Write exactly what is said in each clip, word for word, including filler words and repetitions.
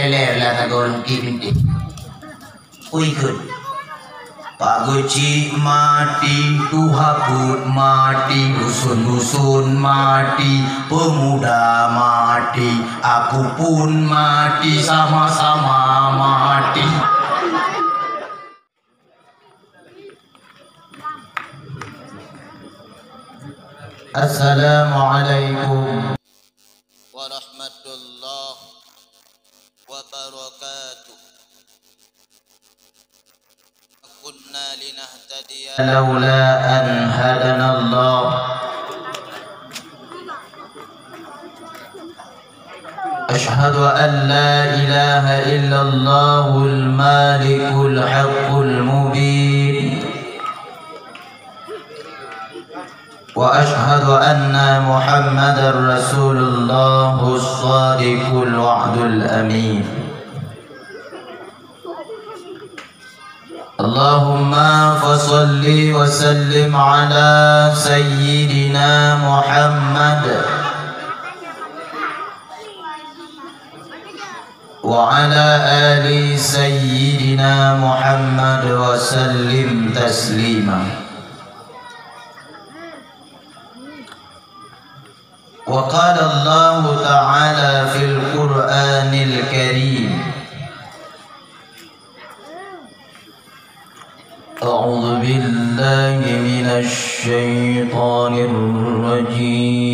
Lé lah tagoe lungkit bintéh. Ui kheun. Pak Geuchik mati, Tuha Peuet mati, Dusun-dusun mati, peumuda mati, aku pun mati, sama-sama mati. Assalamualaikum warahmatullahi wabarakatuh. Kunna linahtadiya laula an hadanallah. Asyhadu an la ilaha illallahul malikul haqqul mubin. Wa asyhadu anna Muhammadar Rasulullah shadiqul wa'dil amin. Allahumma fasalli wa sallim ala sayyidina Muhammad wa ala ali sayyidina Muhammad wa sallim taslima. Wa qala Allahu ta'ala fil Qur'anil Karim. A'udzu billahi minasy syaithanir rajim.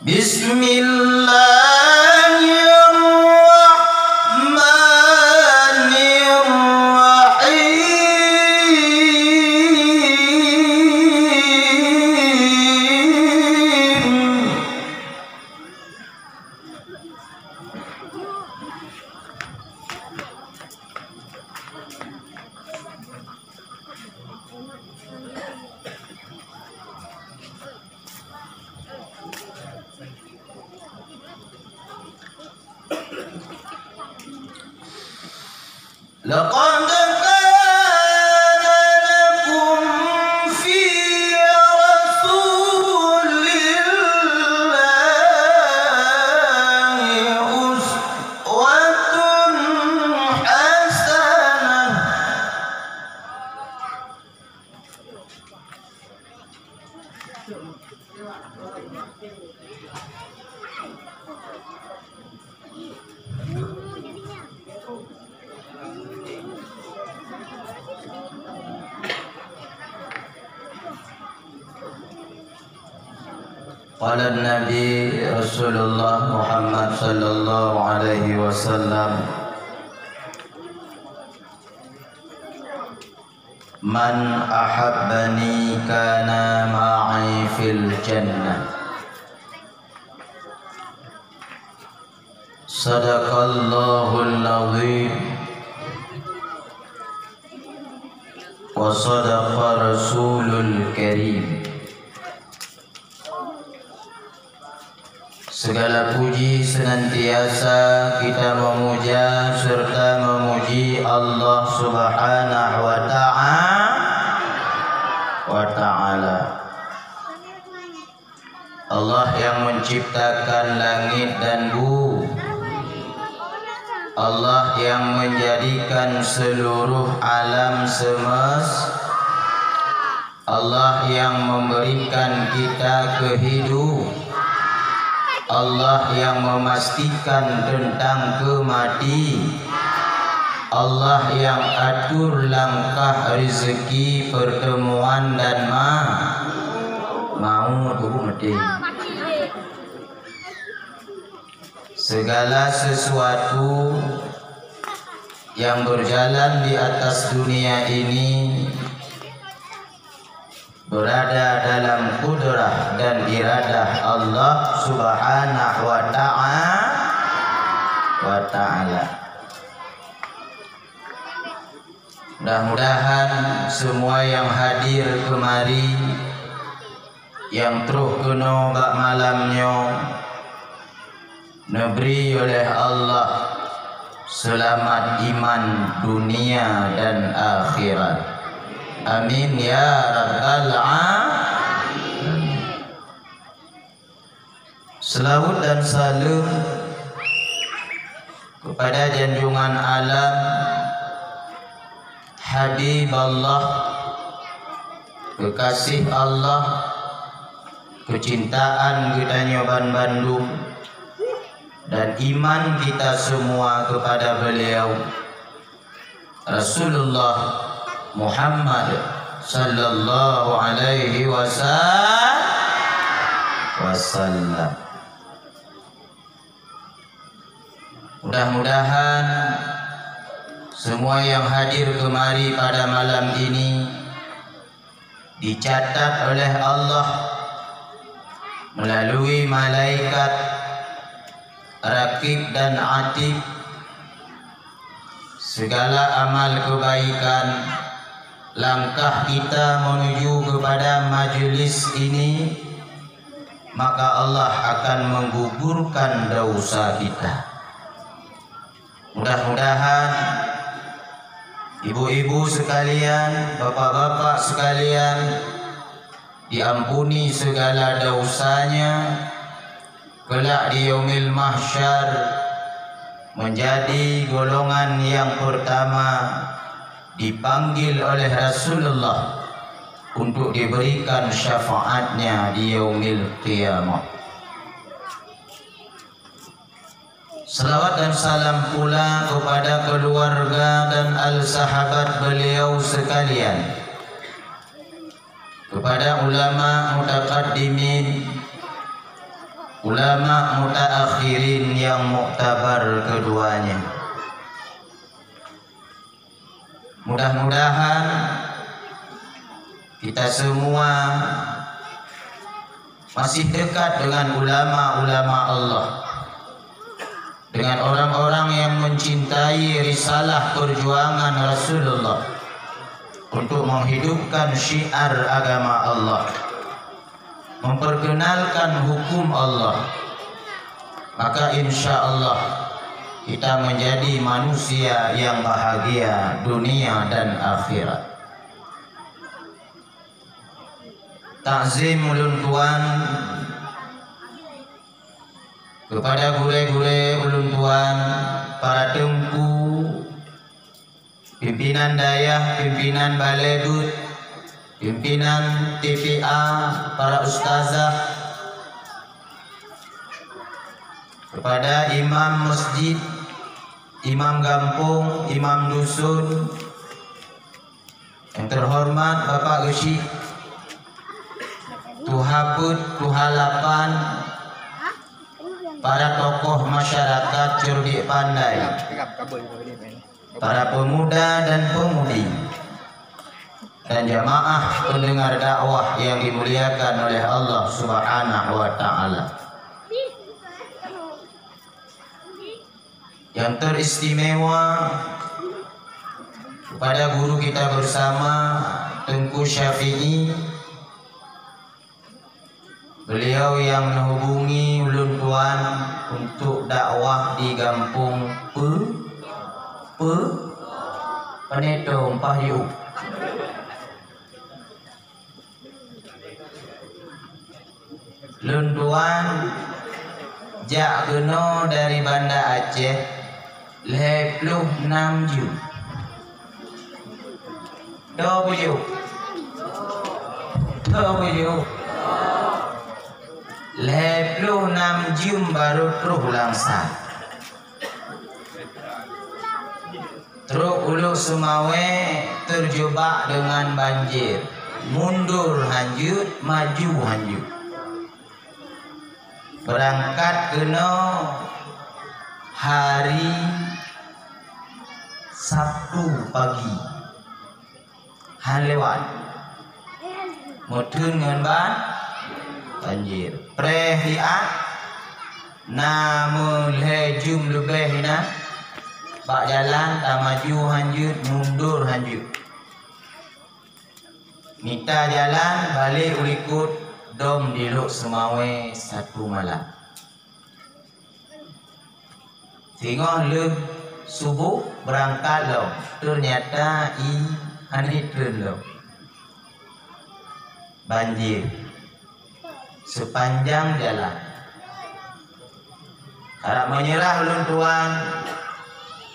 Bismillahirrahmanirrahim. Laqad kana lakum fi Rasulillahi uswatun hasanah. Qala Nabi Rasulullah Muhammad sallallahu alaihi wasallam, "Man ahabbani kana ma'i fil jannah." Sadaqallahul azim wa sadaqa rasulul karim. Segala puji senantiasa kita memuja serta memuji Allah Subhanahu wa ta'a-, wa ta'ala. Allah yang menciptakan langit dan bu-, Allah yang menjadikan seluruh alam semes-, Allah yang memberikan kita kehidu-, Allah yang memastikan tentang kemati-, Allah yang atur langkah rezeki, pertemuan dan ma-, maut, guru mati. Segala sesuatu yang berjalan di atas dunia ini berada dalam kudrah dan iradah Allah Subhanahu wa ta'a-, wa ta'ala. Mudah-mudahan semua yang hadir kemari Nyang troh keunoe bak malam nyoe, neubri oleh Allah seulamat iman dunia dan akhirat. Amin ya rabbal alamin. Seulaweuet dan saleuem keupada janjungan alam, Habiballah, keukasih Allah, keucintaan geutanyoe banbandum, dan iman kita semua kepada beliau, Rasulullah Muhammad sallallahu alaihi wasa-, wasallam. Mudah-mudahan semua yang hadir kemari pada malam ini dicatat oleh Allah melalui malaikat Rakib dan Atid segala amal kebaikan, langkah kita menuju kepada majelis ini, maka Allah akan menggugurkan dosa kita. Mudah-mudahan ibu-ibu sekalian, bapak-bapak sekalian, diampuni segala dosanya, kelak di Yaumil Mahsyar menjadi golongan yang pertama dipanggil oleh Rasulullah untuk diberikan syafaatnya di Yaumil Qiyamah. Salawat dan salam pula kepada keluarga dan al-sahabat beliau sekalian, kepada ulama mutaqaddimin, ulama mutaakhirin yang muktabar keduanya. Mudah-mudahan kita semua masih dekat dengan ulama-ulama Allah, dengan orang-orang yang mencintai risalah perjuangan Rasulullah untuk menghidupkan syiar agama Allah, memperkenalkan hukum Allah, maka insya Allah kita menjadi manusia yang bahagia dunia dan akhirat. Takzim ulôn tuan kepada gurée-gurée ulôn tuan, para teungku, pimpinan dayah, pimpinan balée beuet, pimpinan T P A, para ustazah, kepada imam masjid, imam gampông, imam dusun, yang terhormat Bapak Geuchik, Tuha Peuet, Tuha Lapan, para tokoh masyarakat Ceureudek Pandai, para pemuda dan pemudi, dan jamaah pendengar dakwah yang dimuliakan oleh Allah Subhanahu wa Ta'ala. Yang teristimewa kepada guru kita bersama, Teungku Syafi'i, beliau yang menghubungi ulôn tuan untuk dakwah di gampông Pe-, Pe-, Penetong Pahyu. Lôn tuan jak keunoe dari Banda Aceh lhée ploh nam jeuem. Toh buyuek? Toh buyuek? Lhée ploh nam jeuem barô troh u Langsa. Trok u Lhokseumawe teujeubak deungon banjir, mundur hanjeuet, maju hanjeuet. Beurangkat keunoe hari Sabtu pagi, han lewat. Meuteun ngon ban-, banjir. Preh siat, na meulhée jeuem leubeh inan, bak jalan tamaju hanjeuet, mundur hanjeuet. Mita jalan balek u likot Dom di Lhokseumawe satu malam. Singoh lheueh suboh beurangkat lom, teunyata ie hana treun lom. Banjir seupanjang jalan. Karab meunyeurah ulôn tuan,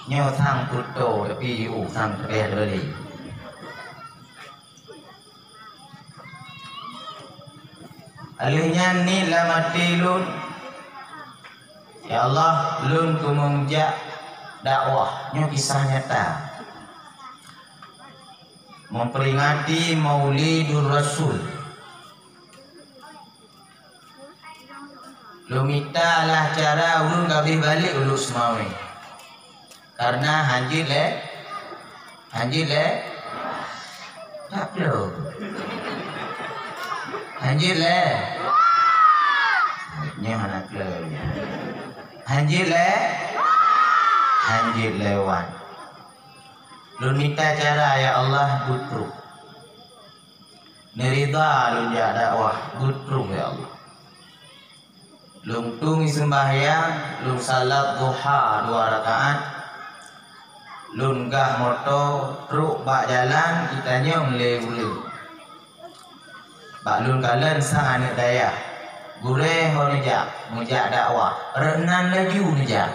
nyoe sang peutoe, tapi jiôh sang teubiet lé. Lheueh nyan niet lam até lôn, "Ya Allah, lôn keumeung jak dakwah." Nyoe kisah nyata. Memperingati Maulidur Rasul. Lôn mita lah cara ulôn ka abéh balek u Lhokseumawe. Karena hanjeuet lé, hanjeuet lé, tak kleu. Hanjeuet lé. Nyoe hana kleu nyan. Hanjeuet lé, hanjeuet lewat. Lôn mita cara, ya Allah, beutrok. Neurida lôn jak dakwah, beutrok, ya Allah. Lôn tueng seumbahyang, lôn salat duha dua rakaat. Lôn gah moto trok bak jalan, jitanyong lé ureueng. Bak lôn kalon sang aneuk dayah, gurée ho neujak, meujak dakwah, rot nan laju neujak.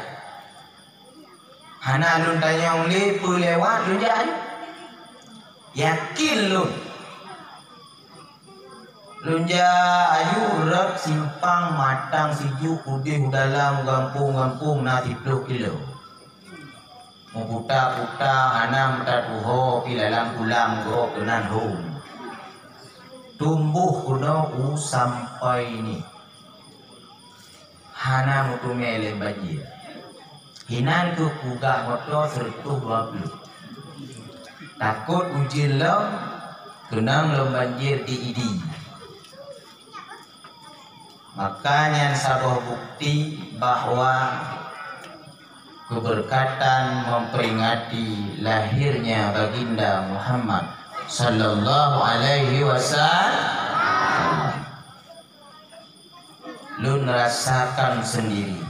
Hana lôn tanyong lé peue lewat, lôn jak. Yakin lôn. Lôn jak aju rot simpang matang sijuek udeh u dalam gampông-gampông na siplôh kilo. Meuputa-puta hana meutatuho pi dalam kulam gob keunan hom. Tumbôh keunoe u sampai ni. Hana meuteumé lé banjir. Hinan keuh peugah moto seureutôh dua ploh. Takot ujeuen lom, keunong lom banjir di Idi. Maka nyan saboh bukti bahwa keberkatan memperingati lahirnya Baginda Muhammad sallallahu alaihi wasallam. Lôn rasakan sendiri.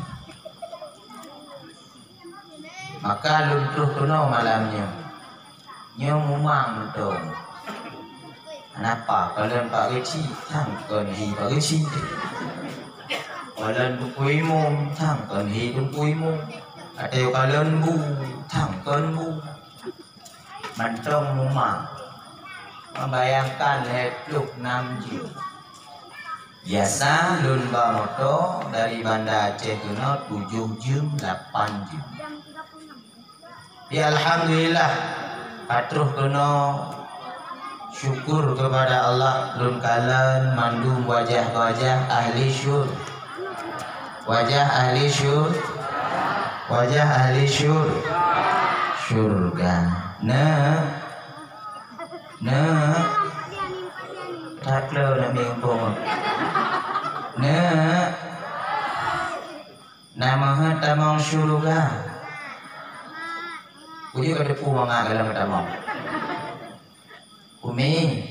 Maka lôn troh keunoe malam nyoe. Nyoe mumang mantong. Kenapa? Kalon Pak Geuchik, sang kon hi Pak Geuchik. Kalon Teungku Imum, sang kon hi Teungku Imum. Ateueh kalon bu, sang kon bu. Mantong mumang. Membayangkan lhèe ploh nam jeuem. Biasa lôn ba moto dari Banda Aceh keunoe tujoh jeuem, lapan jeuem. Ya, alhamdulillah, ka troh keunoe syukur kepada Allah, lôn kalon mandum wajah-wajah ahli syur-, wajah ahli syur-, wajah ahli syur-, syurga. Neuk, neuk, taklo neuk mimpong. Neuk. Na meuheuet tamong syeuruga. Peue jeuet ka teupeu mangat galom tamong? Umi.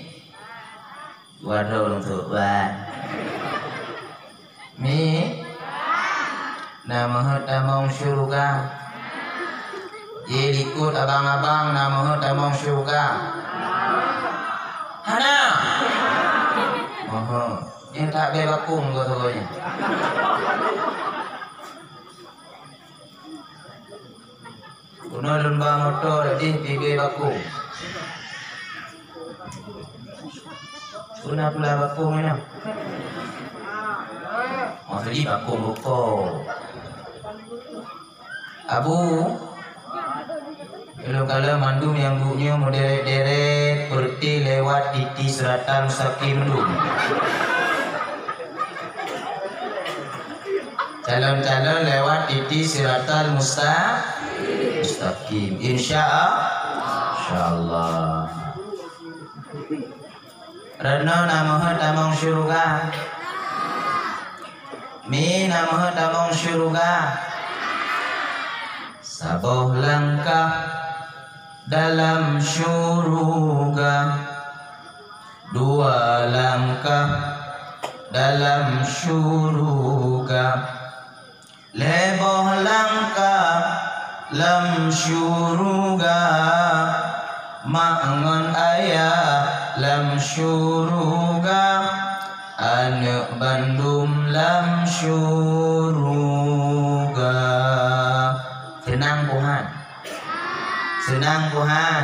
Dua droe lôn sôk, wan. Mi. Na meuheuet tamong syeuruga? Di likot abang-abang na meuheuet tamong syeuruga? Hana. Meuheuet. Nyan that bèe bakong geuh saboh nyan. Bunoe lôn ba moto jih pibèe bakong. Peue na pula bakong nyoe? Oh, tadi bakong rukok. Abu, ilôn kalon mandum nyang buet nyoe meuderet-deret peureuti lewat titi siratal mustaqim dum. Calon-calon lewat titi siratal musta-, mustaqim. Insya Allah. Insya Allah. Reno na meuheuet tamong syeuruga. Mi na meuheuet tamong syeuruga. Saboh langkah dalam syeuruga, dua langkah dalam syuruga. Lhèe boh langkah lam syuruga, mak ngon ayah lam syuruga, aneuk bandum lam syuruga. Seunang Tuhan. Seunang Tuhan.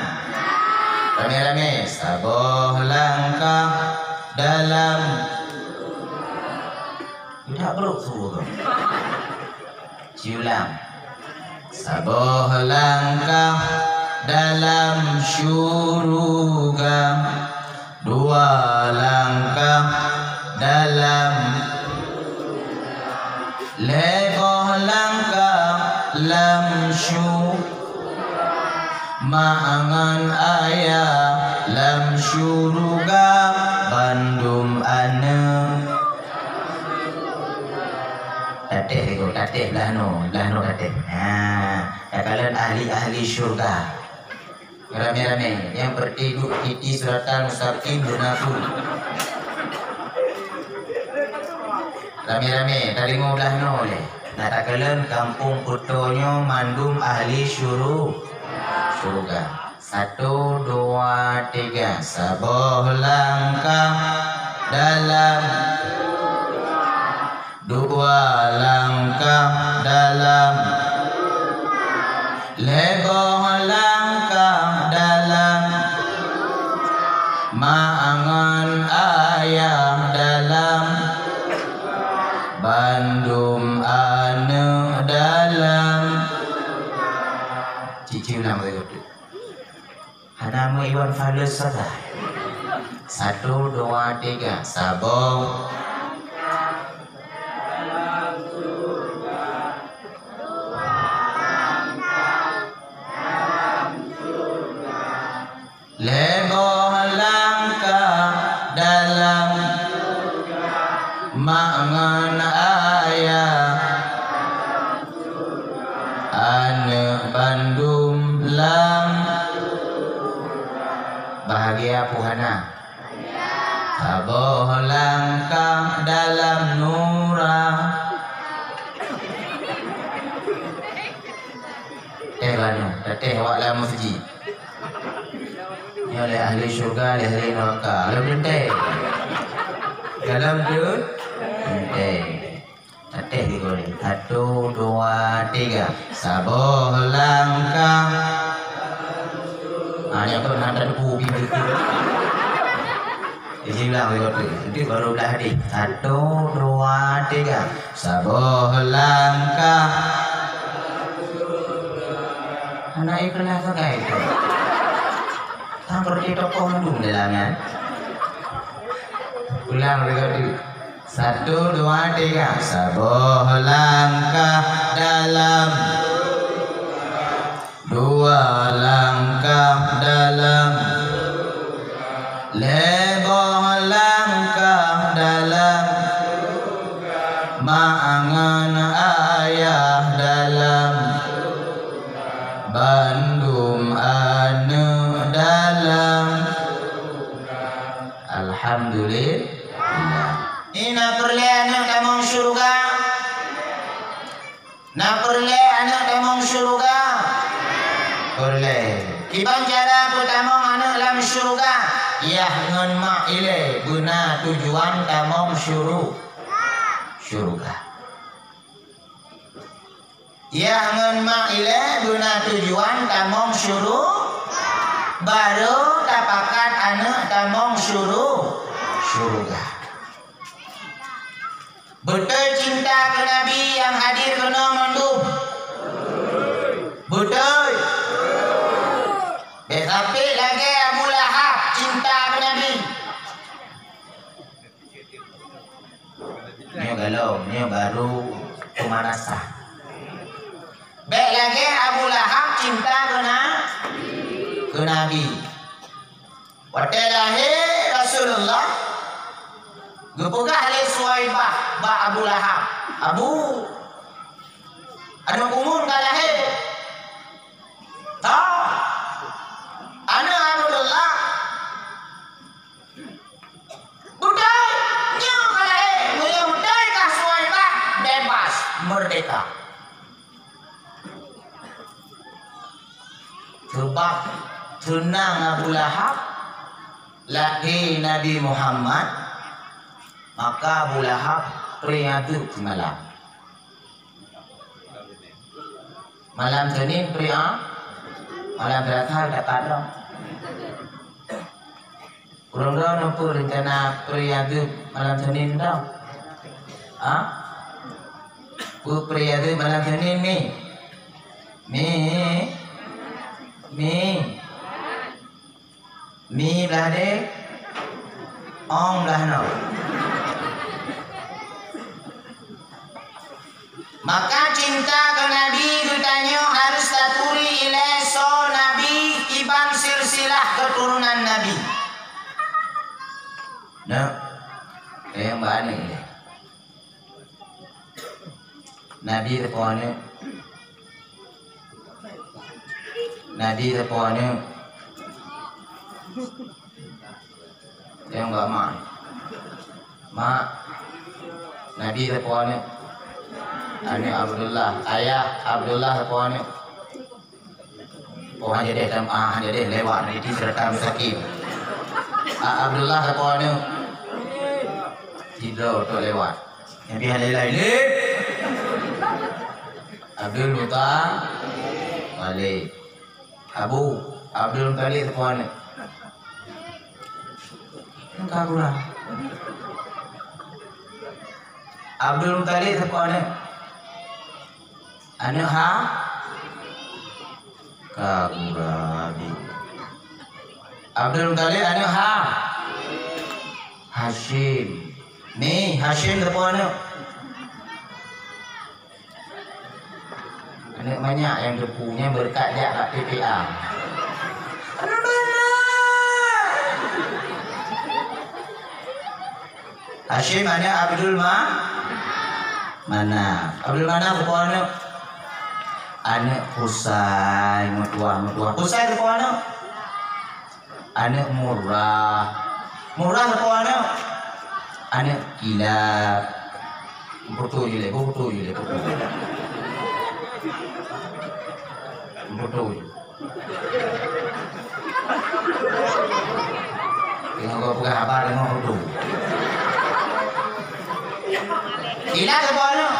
Ramé-ramé, saboh langkah dalam. Tidak brok suara. Siulang. Saboh langkah dalam syuruga, dua langkah dalam, lhèe boh langkah lam syu-, mak ngon ayah lam syuruga, bandum aneuk. Tatéh sigoe, tatéh blah noe, blah noe tatéh. Ha, takalon ahli-ahli syurga. Ramé-ramé, nyang peureuté duek titi siratal mustaqim beuna tu. Ramé-ramé, tadeungoe blah noe lé. Na takalon kampung Puto nyoe mandum ahli syuru-, syuruga. Satu, dua, tiga. Saboh langkah dalam, dua langkah dalam, lhèe boh langkah dalam, mak ngon ayah dalam, bandum aneuk dalam. Cicing ulang lagi tu. Hana meuiwan fales sagai. Satu, dua, tiga. Saboh. Lhèe boh langkah dalam, mak ngon ayah, aneuk bandum lam. Bahagia peue hana? Saboh langkah dalam nura. Teh banu, teh awak lam masjid. Nyoe lé ahli syurga, lé ahli neraka. Dalam teuntèe. Dalam teuntèe. Teuntèe di gol. Satu, dua, tiga. Saboh langkah. Ah, nyang tu hana teupeu pi beutôi. Isi ulang lagi tu. Itu baru belah hadis. Satu, dua, tiga. Saboh langkah. Hana ikhlas sagai tu. Sampai di tokoh mandum dalam kan. Ulang lagi tu. Satu, dua, tiga. Saboh langkah dalam. Dua langkah dalam, lhèe boh langkah dalam, mak ngon ayah dalam, bandum aneuk dalam. Alhamdulillah. Ina peureulèe aneuk tamong syeuruga. Na peureulèe aneuk tamong syeuruga? Peureulèe. Kiban cara peutamong aneuk lam syeuruga? Yah ngon mak ilèe beuna tujuan tamong syuru-, syeuruga. Yah ngon mak ilèe beuna tujuan tamong syuru-, baru tapakat aneuk tamong syuru-, syeuruga. Beutôi cinta keu Nabi nyang hadir keunoe mandum? Beutôi. Bèk sampé lagèe Abu Lahab cinta keu Nabi. Nyoe galom, nyoe baru pemanasan. Bèk lagèe Abu Lahab cinta keu na-, keu Nabi. Watèe lahé Rasulullah, geupeugah lé Suwaibah bak Abu Lahab, "Abu, aneuk ulôn ka lahé." "Toh, aneuk Abdullah." "Beutôi, nyoe ka lahé." merdeka. Seubab seunang Abu Lahab lahé Nabi Muhammad, maka Abu Lahab pré ateueh seumalam. Malam Senin pré a, malam Selasa ka padong. Ureueng droeneuh peue reuncana pré ateueh malam Senin tau? Ha? Peue pré ateueh malam Senin mi? Mi? Mi? Mi blah deh? Ong blah noe. Maka cinta keu Nabi geutanyoe harôh taturi ilée soe Nabi kiban silsilah keuturonan Nabi. Nah, nyang bak aneuk ilée. Nabi teupeue aneuk. Nabi teupeue aneuk. Nyang bak mak. Mak. Nabi teupeue aneuk. Aneuk Abdullah. Ayah Abdullah teupeue aneuk. Oh, hana deh tam, ah, hana deh lewat nanti serta mustaqim. Ah, Abdullah teupeue aneuk. Sidroe tu lewat. Nabi hana lain lé. Abdul Muttalib. Abu Abdul Muttalib teupeue aneuk. Ka gura. Abdul Muttalib teupeue aneuk. Aneuk ha? Ka gura, Abi. Abdul Muttalib aneuk ha? Hasyim. Ni, Hasyim teupeue aneuk. Aneuk manyak nyang teupeue nyan beureukat jak bak T P A. Aneuk manyak. Hasyim aneuk Abdul Ma-, Manaf. Abdul Manaf teupeue aneuk? Aneuk Qusay, meutuah, meutuah. Qusay teupeue aneuk? Aneuk Murrah. Murrah teupeue aneuk? Aneuk Kilab. Beutôi lé, beutôi lé, beutôi. Beutôi. Teungoh geupeugah haba deungoe beutôi. Kilab teupeue aneuk?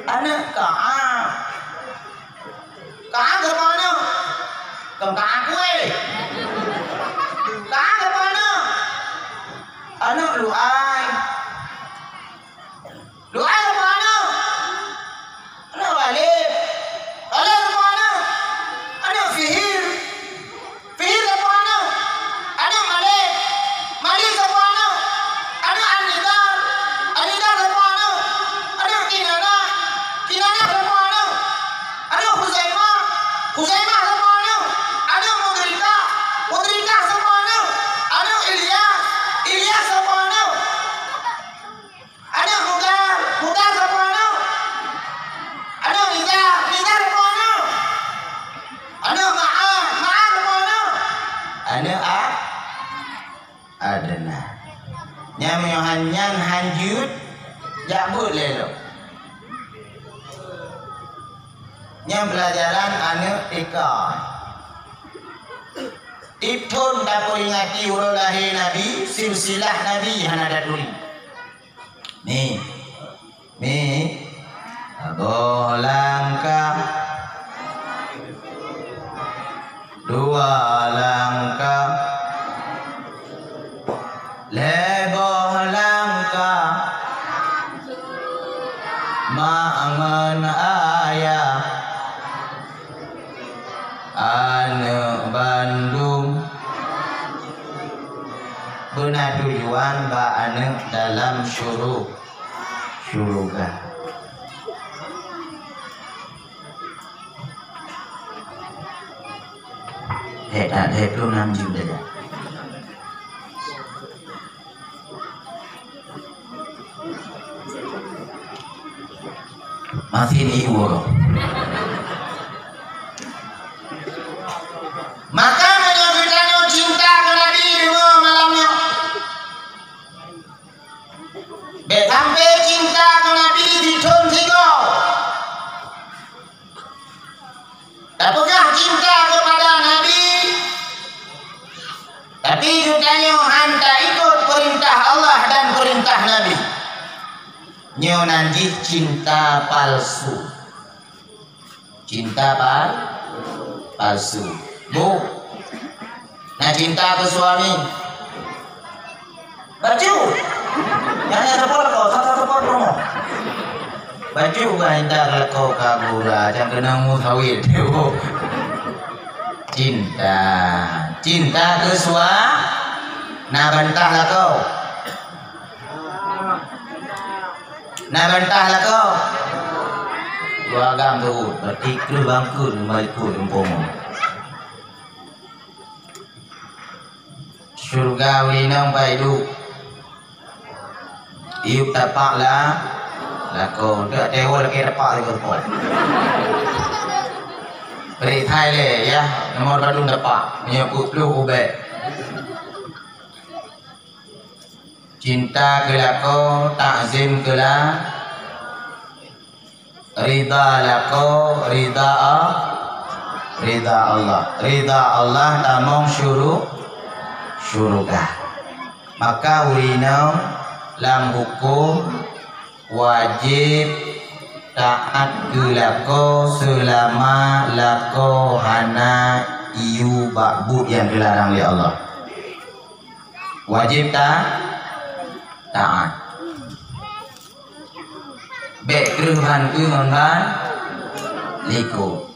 Aneuk Ka'ab. Ka'ab teupeue aneuk? Kon Ka'ab kueh. Ka'ab teupeue aneuk? Aneuk Lu'ai. Lu'ai teupeue aneuk? Aneuk Ghalib. Ghalib teupeue aneuk? Aneuk Fihir. Fihir teupeue aneuk? Aneuk Malik. Malik teupeue aneuk? Aneuk An-Nidar. An-Nidar teupeue aneuk? Aneuk Kinanah. Kinanah teupeue aneuk? Aneuk Khuzaimah. Khuzaimah teupeue aneuk? Aneuk Mudrikah. Mudrikah teupeue aneuk? Aneuk Ilyas. Ilyas teupeue aneuk? Aneuk Mudar, Mudar teupeue aneuk? Aneuk Nizar, Nizar teupeue aneuk? Aneuk Ma'an, Ma'an teupeue aneuk? Aneuk A-, Adnan. Nyan meunyoe han nyan han jeuet, jak beuet lé lom. Nyan peulajaran aneuk T K. Tiep thon tapeuingati uroe lahé Nabi, silsilah Nabi hana taturi. Mi, mi, saboh langkah, dua langkah, lhée boh langkah, mak ngon ayah. Aneuk bandum beuna tujuan bak aneuk dalam syuru-, syuruga. Hek that, hek ploh nam jeuet aja. Masih di uroe. Maka meunyoe geutanyoe cinta keu Nabi deungoe malam nyoe, bék sampai cinta keu Nabi Nyoe nan jih cinta palsu. Cinta pal-, palsu. Bu, na cinta keu suami? Bacut. Nyang, nyang teupot lakoe, satu teupot rumoh. Bacut bah cinta keu lakoe ka gura, jangan kena musawit. Cinta. Cinta keu sua-, na bantah lakoe. Na bantah lakoe. Dua agam tu, berarti kreueh bangkut, lima likot umpama. Syurga ureueng inong pai duek. Iyup tapak la-, lakoe. Dak tewo lagi tapak lagi tapak. Beri thai le, ya. Nomor baru tapak. Meunyoe peuet ploh ubek. Cinta keu lakoe, takzim keu la-, ridha lakoe, ridha A-, ridha Allah. Ridha Allah tamong syuru-, syurga. Maka ureueng inong lam huköm wajéb taát keu lakoe seulama lakoe hana iyue bak buet nyang geularang lé Allah. Wajéb ta-, taát. Bék kreueh ban peue ngon ban likot.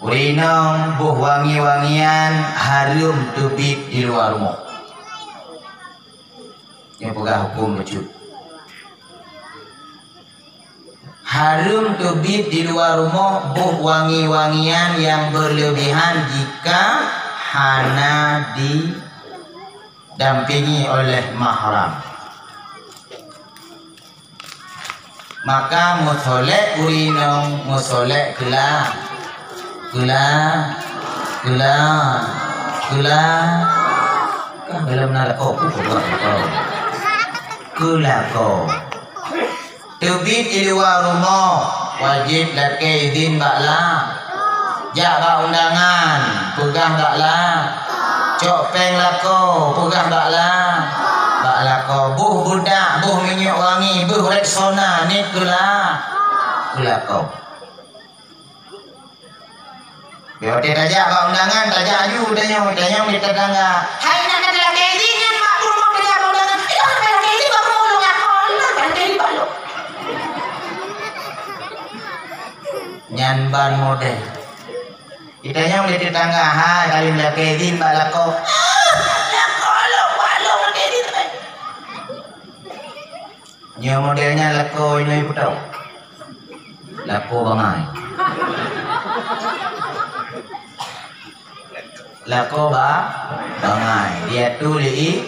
Ureueng inong boh wangi-wangian hareuem teubiet di luwa rumoh. Nyoe peugah huköm bacut. Hareuem teubiet di luwa rumoh boh wangi-wangian nyang beureulebihan jika hana didampingi oleh mahram. Maka meusolek ureueng inong, meusolek keu la-, keu la-, keu la-, keu la-, kah dalam na lakoe, keu lakoe. Keu lakoe. Teubiet di luwa rumoh, wajéb lakée idhin bak la-, jak bak undangan, peugah bak la-, cok péng lakoe, peugah bak la-, bak lakoe, boh beudak, boh minyeuk wangi, boh Rexona, niet keu la-, keu lakoe. Watée tajak bak undangan, tajak aju, tanyong, tanyong di tetangga. Hai, na lakée idhin nyan bak peurumoh tajak bak undangan. Nyan ban model. Itanyong lé tetangga, "Hai, kali lakée idhin bak lakoe." "Ah, lakoe lôn, bak lôn lakée idhin." Nyoe model nyan lakoe inoe putôh. Lakoe bangai. Lakoe ba-, bangai. Dia tu lé i-,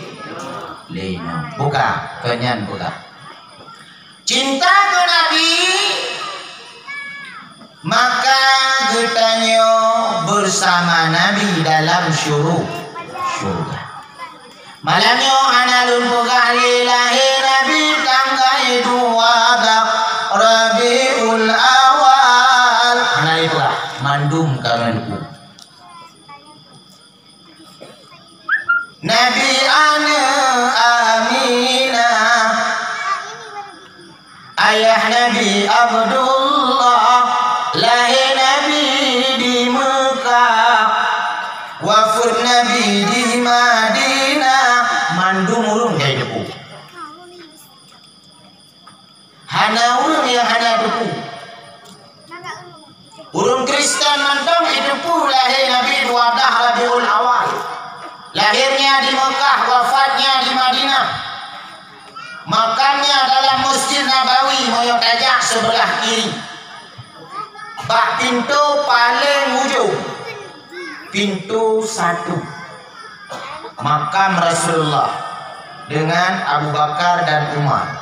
lé inong. Buka, keu nyan buka. Cinta keu Nabi, maka geutanyoe beusama Nabi dalam syuru-, syurga. Malam nyoe hana lôn peugah lé lahé Nabi tanggai dua bak Rabiul Awal. Hana lôn peugah, mandum ka ngon ku. Nabi aneuëk Aminah, ayah Nabi Abdullah, lahé Nabi di Meukah, wafeuet Nabi di Madinah, mandum ureuëng jai teupeue. Hana ureuëng nyang hana teupeue. Ureuëng Kristen mantong jiteupeue lahé Nabi dua blah Rabiul Awal. Lahirnya di Mekah, wafatnya di Madinah. Makamnya dalam Masjid Nabawi, meunyoe tajak sebelah kiri. Bak pintoe paleng ujong, pintoe satu, makam Rasulullah dengan Abu Bakar dan Umar.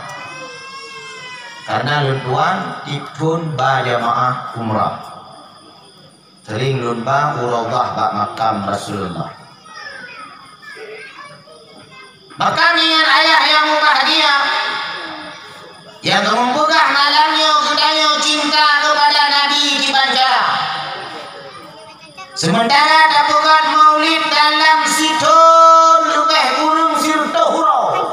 Karena lôn tuan tiep thon ba jamaah umrah. Sering lôn ba u Raudhah bak makam Rasulullah. Maka nyan ayah nyang mubahgia, nyang kamoe peugah malam nyoe geutanyoe cinta keupada Nabi kiban cara. Sementara tapeugöt maulid dalam sithon leubeh kureueng sireutôh uroe.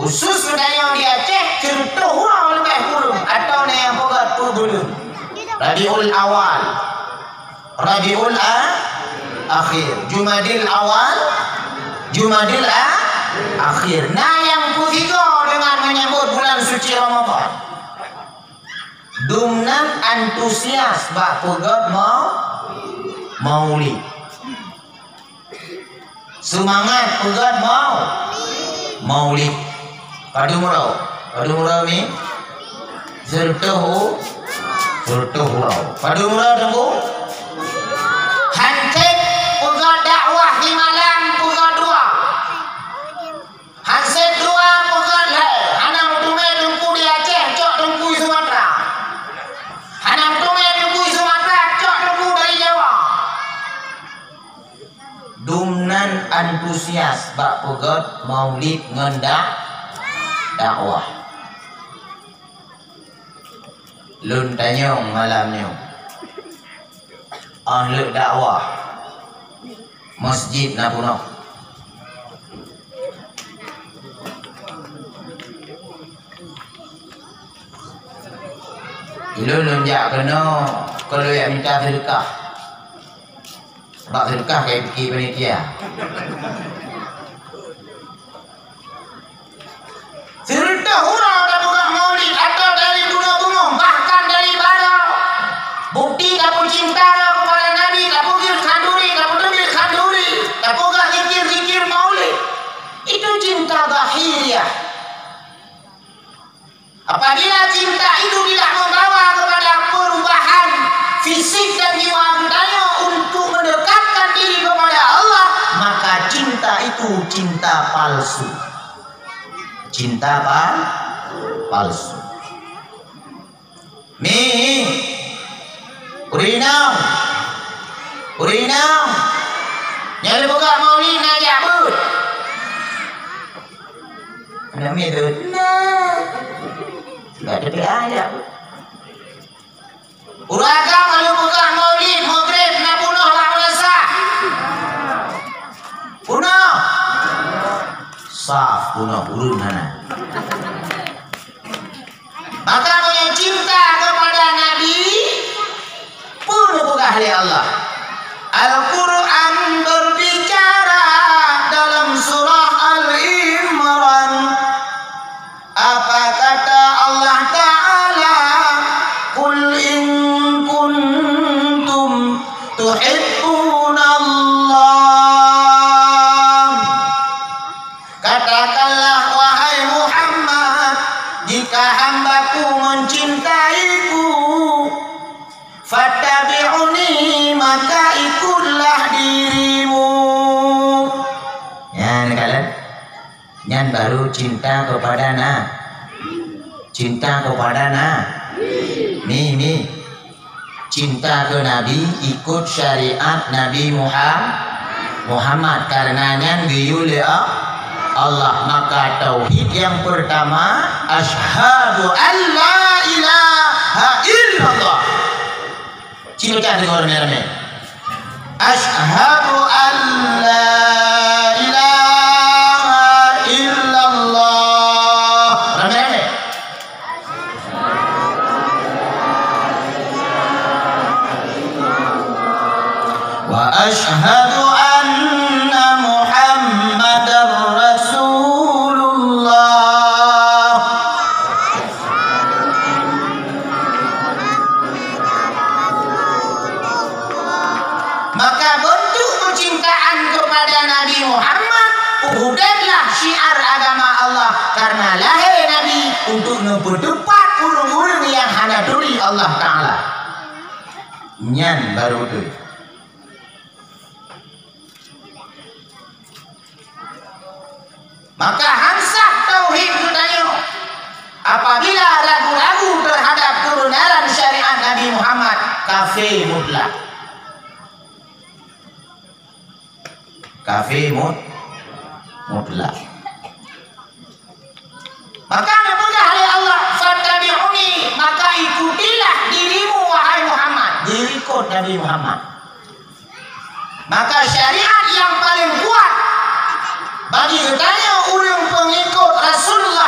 Khusus geutanyoe di Aceh, sireutôh uroe leubeh kureueng, atau na nyang peugah peuet buleuen. Rabiul Awal, Rabiul A-, Akhir, Jumadil Awal, Jumadil A-, Akhir. Na nyang peusigoe deungon menyambot bulan suci Ramadhan. Dumnan antusias bak peugét mau-, maulid. Seumangat peugét mau-, maulid. Padum uroe? Padum uroe mi? Sireutôh u-, sireutôh uroe. Padum uroe Teungku? Hanset peugét dakwah simalam peugét dua. Hanset dua peugét lhée, hana meuteumé Teungku di Aceh, cok Teungku di Sumatra. Hana meuteumé Teungku di Sumatra, cok Teungku dari Jawa. Dumnan antusias bak peugét maulid ngon dak-, dakwah. Lôn tanyong malam nyoe. Óh lheueh dakwah, masjid na peunoh. Ilôn lôn jak keunoe, keu lôn jak minta seudeukah. Bak seudeukah ka jipike panitia. Sireutôh uroe tapeugah maulid atau dari bunoe beungoh, bahkan dari baroe. Bukti tapeucinta droe keupada Nabi, tapeugét khanduri, tapeuteubiet khanduri, tapeugah zikir-zikir maulid. Itu cinta zahiriah. Apabila cinta itu tidak membawa kepada perubahan fisik dan jiwa geutanyoe untuk mendekatkan diri kepada Allah, maka cinta itu cinta palsu. Cinta pal-, palsu. Mi, ureueng inong, ureueng inong, nyang lôn peugah maulid na jak beuet. Aneuk miet tu, na. Sudah tepi ayat. Ureueng agam lôn peugah maulid, Maghrib na peunoh lam madrasah. Peunoh. Saf peunoh, ureueng hana. Maka meunyoe cinta kepada Nabi, peue neupeugah lé Allah? Al-Quran berbicara dalam surah Al-Imran. Apa kata Allah Ta'ala? "Qul in kuntum tuhibbunallah." Katakanlah, wahai Muhammad, jika hambaku mencintaiku, "Fattabi'uni," maka ikutlah dirimu. Nyan kalon, nyan baru cinta kepada na-, cinta kepada na-, mi, mi. Cinta keu Nabi, ikut syariat Nabi Muha-, Muhammad. Karena nyan geuyue lé A-, Allah. Maka tauhid yang pertama, asyhadu an la ilaha illallah. Ci peucah teungoh ramé-ramé. Asyhadu an la ilaha illallah. Ramé-ramé. Wa asyhadu anna Muhammadar Rasulullah. Maka bentuk kecintaan kepada Nabi Muhammad, peuhudetlah syiar agama Allah, karena lahé Nabi untuk neupeuteupat ureueng-ureueng nyang hana turi Allah Ta'ala. Nyan baru beutôi. Maka han sah tauhid geutanyoe apabila ragu-ragu terhadap kebenaran syariat Nabi Muhammad, kafé mutlak. Kafé mut-, mutlak. Maka neupeugah lé Allah, "Fattabi'uni," maka ikutilah dirimu, wahai Muhammad. Diikut Nabi Muhammad. Maka syariat yang paling kuat bagi geutanyoe ureueng peungikut Rasulullah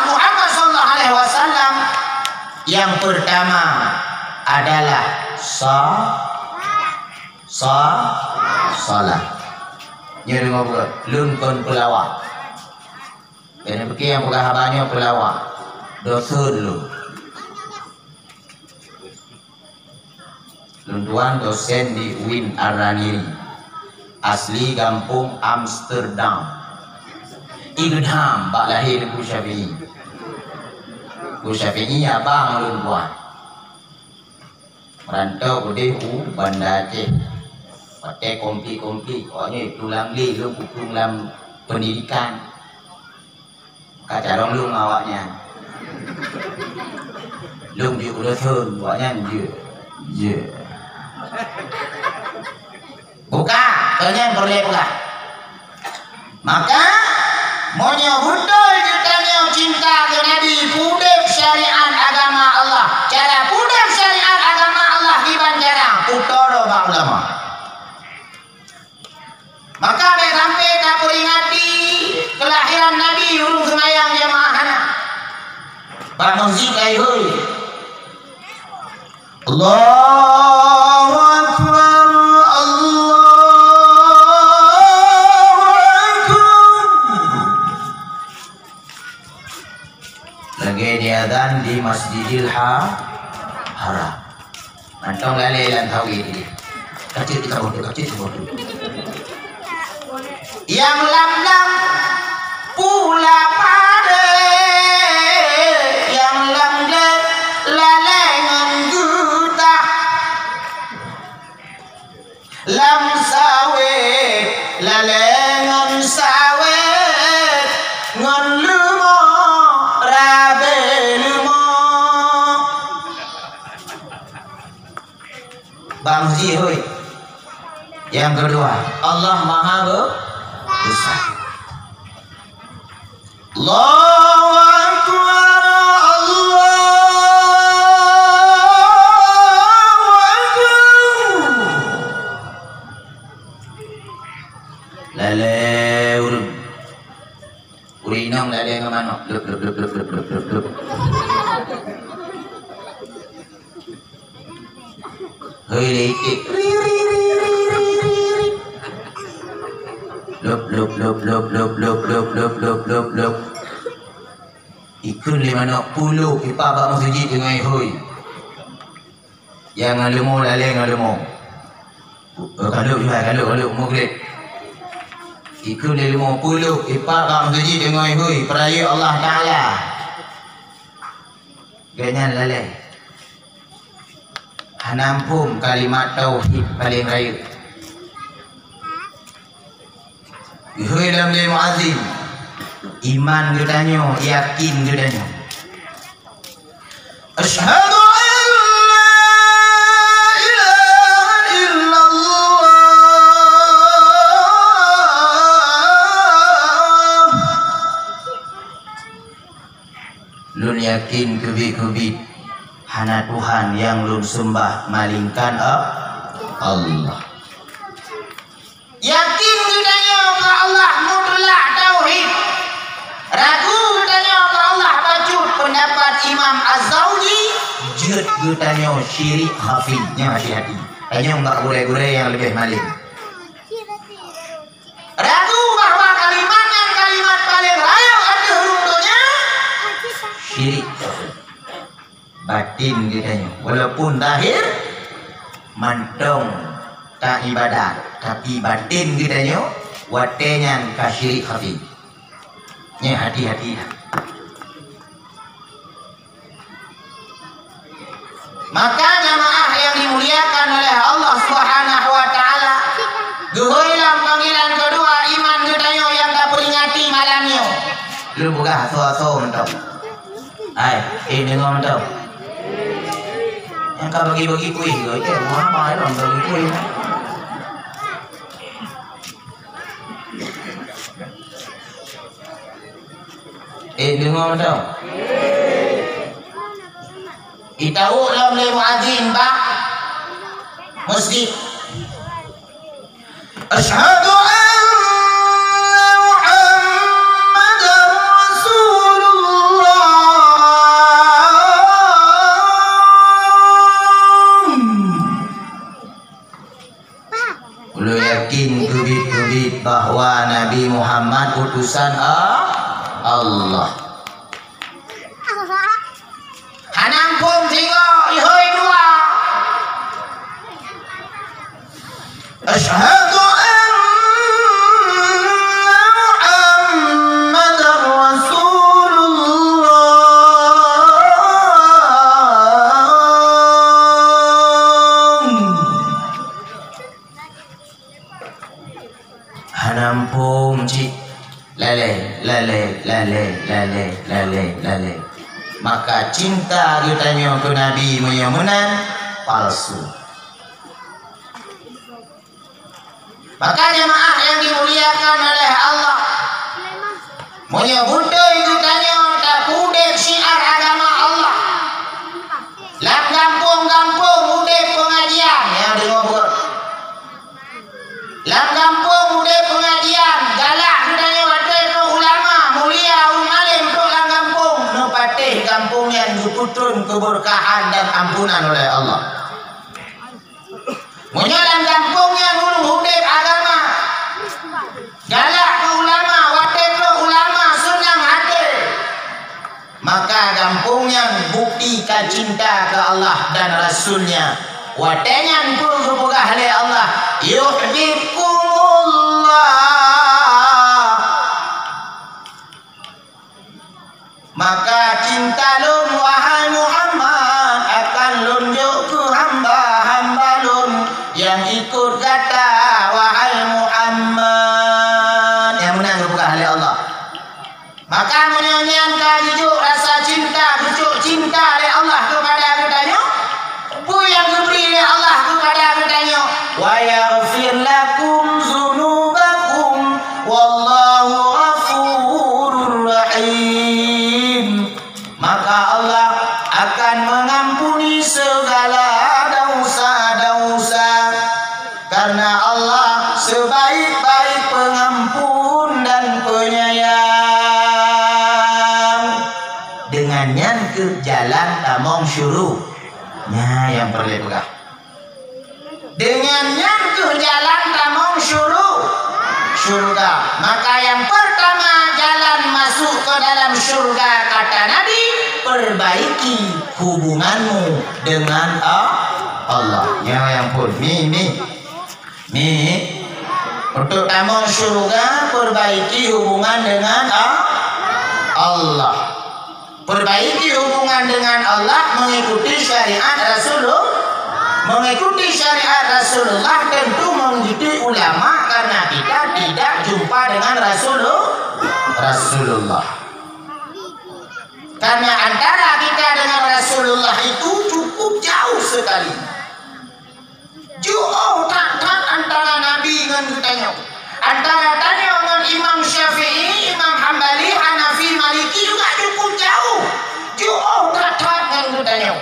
Pertama adalah sa-, sa-, salat. Nyoe deungoe buet, lôn kon peulawak. Jadi bagi nyang peugah haba nyoe peulawak, dosen lôn. Lôn tuan dosen di UIN Araniri, asli gampông Amsterdam. Idham bak lahé Teungku Syafi'i. Teungku Syafi'i abang lôn tuan. Meurantau udeh u Banda Aceh. Watèe konflik-konflik, awaknyan tulang lé lôn kutong lam pendidikan. Ka carông lôn awaknyan. Lôn jeuet u dosen, awaknyan jeuet. Jeuet. Buka, keu nyan peureulèe peugah. Maka, meunyoe beutôi geutanyoe cinta keu Nabi, peudeb syariat agama Allah, cara peudeb syariat agama Allah kiban cara, putôh droe bak ulama. Maka bèk sampai tapeuringati keulahiran Nabi ureueng seumayang jamaah hana. Bak meuseujid ai hôi. Allahu Akbar, Allahu Akbar. Lagèe diazan di Masjidil Ha-, Haram. Mantong lalè lam tawé dia. Kacit di kamoe tu, kacit di kamoe tu. Nyang lam-lam pula padé, nyang lam glé lalè ngon geutah. Lam sawét lalè ngon sawét, ngon leumo rabé leumo. Bang Ji, hôi. Nyang keudua, Allah Maha Be-, Besar. Allahu Akbar, Allahu Akbar. Lalè ureueng. Ureueng inong lalè ngon manok. Leup, leup, leup. Hei, lé iték. Ri, ri, ri. Lop, lop, lop. Ikheun lé manok pulo ipak bak meuseujid deungon ihôi. Nyang ngon leumo lalè ngon leumo. Eh, kaleuek jih, kaleuek, kaleuek, meugreb. Ikheun lé leumo pulo ipak bak meuseujid deungon ihôi, peurayeuk Allah Taala. Gobnyan lalè. Hana muphom kalimat tauhid paleng rayeuk. Ihôi lom lé muazin, iman geutanyoe, yakin geutanyoe. Asyhadu an la ilaha illallah. Lôn yakin keubiet-keubiet hana Tuhan nyang lôn seumbah malaingkan A-, Allah. Yakin geutanyoe keu Allah mutlak tauhid. Ragu geutanyoe keu Allah bacut, peundapat Imam Az-Zauji, jeuet geutanyoe syirik khafi. Nyoe hati-hati. Tanyoe bak gurèe-gurèe nyang leubeh malém. Ragu bahwa kalimat nyan kalimat paleng rayeuk ateueh rhueng donya, syirik. Batin geutanyoe, walaupun zahir mantong taibadat, tapi batin geutanyoe watèe nyan ka syirik khafi. Nyoe hati-hati. Maka jamaah yang dimuliakan oleh Allah Subhanahu wa Taala, geuhôi lam panggilan keudua iman geutanyoe nyang tapeuringati malam nyoe. Lôn peugah asoe-asoe mantong. Hai, eh, deungoe mantong. Nyang ka bagi-bagi kueh ke? Eh, meuhaba lom bagi kueh. Eh, deungoe mantong. Itawök lom lé muazin bak meuseujid. Asyhadu anna Muhammadar Rasulullah. urusan A-, Allah. Hana muphom singoh ihôi dua. Asyhadu anna Muhammadar Rasulullah. Hana muphom cit. Lalée, lalée, lalée, lalée, lalée, lalée. Maka cinta geutanyoe keu Nabi meunyoe meunan palsu. Maka jamaah yang dimuliakan oleh Allah, meunyoe beutôi geutanyoe tapeudeb syiar agama Allah, lam gampông-gampông udeb peungajian, nyang deungoe buet. Lam gampông udeb peungajian, galak geutanyoe watée trok ulama, mulia, ureuëng além trok lam gampông, neupatéh gampông nyan geupeutron keubeurkahan dan ampunan oleh Allah. Meunyoe lam gampông nyan ureuëng udeb agama, galak keu ulama, watée trok ulama seunang até, maka gampông nyan bukti ka cinta keu Allah dan Rasul-Nya. Watée nyan peue geupeugah lé Allah, "Yuhibbukumullah." Maka cinta lôn, wahai Muhammad, akan lôn jok keu hamba-hamba lôn nyang ikot gata, wahai Muhammad. Nyang meunan geupeugah lé Allah. Maka meunyoe nyan ka geujok rasa cinta, geujok cinta lé Allah keupada geutanyoe, peue nyang geubri lé Allah keupada geutanyoe? "Wa yaghfir lakum dzunubakum, wallahu ghafurur rahim." Maka Allah akan mengampuni segala dosa-dosa. Karena Allah sebaik-baik pengampun dan penyayang. Dengan nyan keuh jalan tamong syuru-, nya nyang peureulée peugah. Dengan nyan keuh jalan tamong syuru-, syurga. Maka yang pertama jalan masuk ke dalam syurga, kata Nabi, perbaiki hubunganmu dengan A-, Allah. Nya nyang phôn. Mi, mi. Mi, untuk tamong syurga, perbaiki hubungan dengan A-, Allah. Perbaiki hubungan dengan Allah mengikuti syariat Rasulullah. Mengikuti syariat Rasulullah tentu mengikuti ulama, karena kita tidak jumpa dengan Rasulul-, Rasulullah. Karena antara kita dengan Rasulullah itu cukup jauh sekali. Jiôh that-that antara Nabi ngon geutanyoe. Antara tanyoe ngon Imam Syafi'i, Imam Hambali, Hanafi, Maliki juga cukup jauh. Jiôh that-that ngon geutanyoe.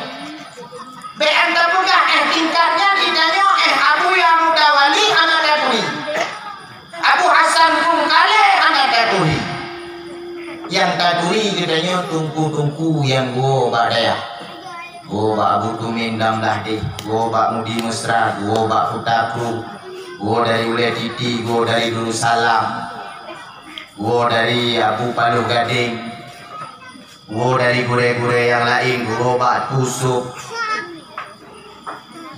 Bék tapeugah, eh, tingkat nyan geutanyoe, eh, Abuya Mutawali hana taturi. Abu Hasan Kungkale hana taturi. Nyang taturi geutanyoe teungku-teungku nyang geuwoe bak dayah. Geuwoe bak Abu Tumin Dam Lahdeh, geuwoe bak Mudi Mesra, geuwoe bak Kuta Kru, geuwoe dari Ulée Titi, geuwoe dari Darussalam, geuwoe dari Abu Paloh Gadeng. Geuwoe dari gurée-gurée nyang laén, geuwoe bak Tusok.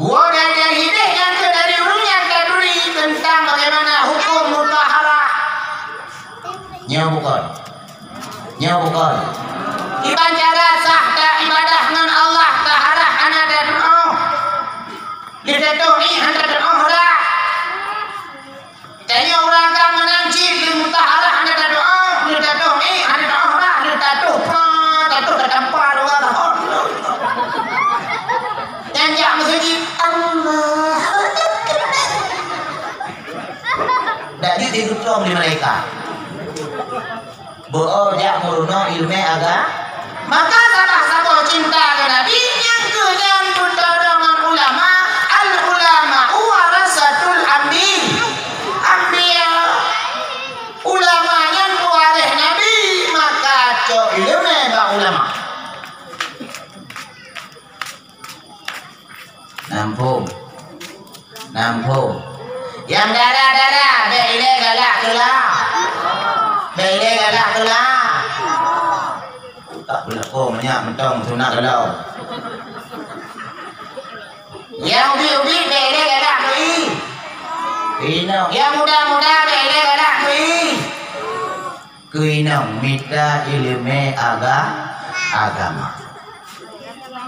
Geuwoe dari, dari hideh nyang keu dari ureuëng nyang taturi teuntang bagaimana huköm mutaharah. Nyoe bukon. Nyoe bukon. Iban cara sah ta ibadah ngon Allah taharah hana tatu'oh. Lé tatu'oh ié hana tatu'oh rah. Tanyoe ureuëng agam meunan cit, lé mutaharah hana tatu'oh, lé tatu'oh ié hana tatu'oh rah, lé tatu'oh pra, tatu'oh tatampa dua tahun. Nyan jak meuseujid, Allahu Akbar. Dak jeuet digeutom di mereka. Beuo jak meurunoe ileumé aga-, maka salah saboh cinta keu Nabi nyang keu nyan beutodong ngon ulama, al-ulama'u warasatul anbi-, anbiya. Ulama nyan pewaréh Nabi, maka cok ileumé bak ulama. Nampung. Nampung. Nyang dara-dara, bék ilée galak keu lam. Bék Teulah. Tak peulah ko meunyak mantong sunat dalam. Nyang ubit-ubit bèk lé galak keu ié. Keu inong. Nyang muda-muda bèk lé galak keu ié. Keu inong mita ileumèe aga-, agama.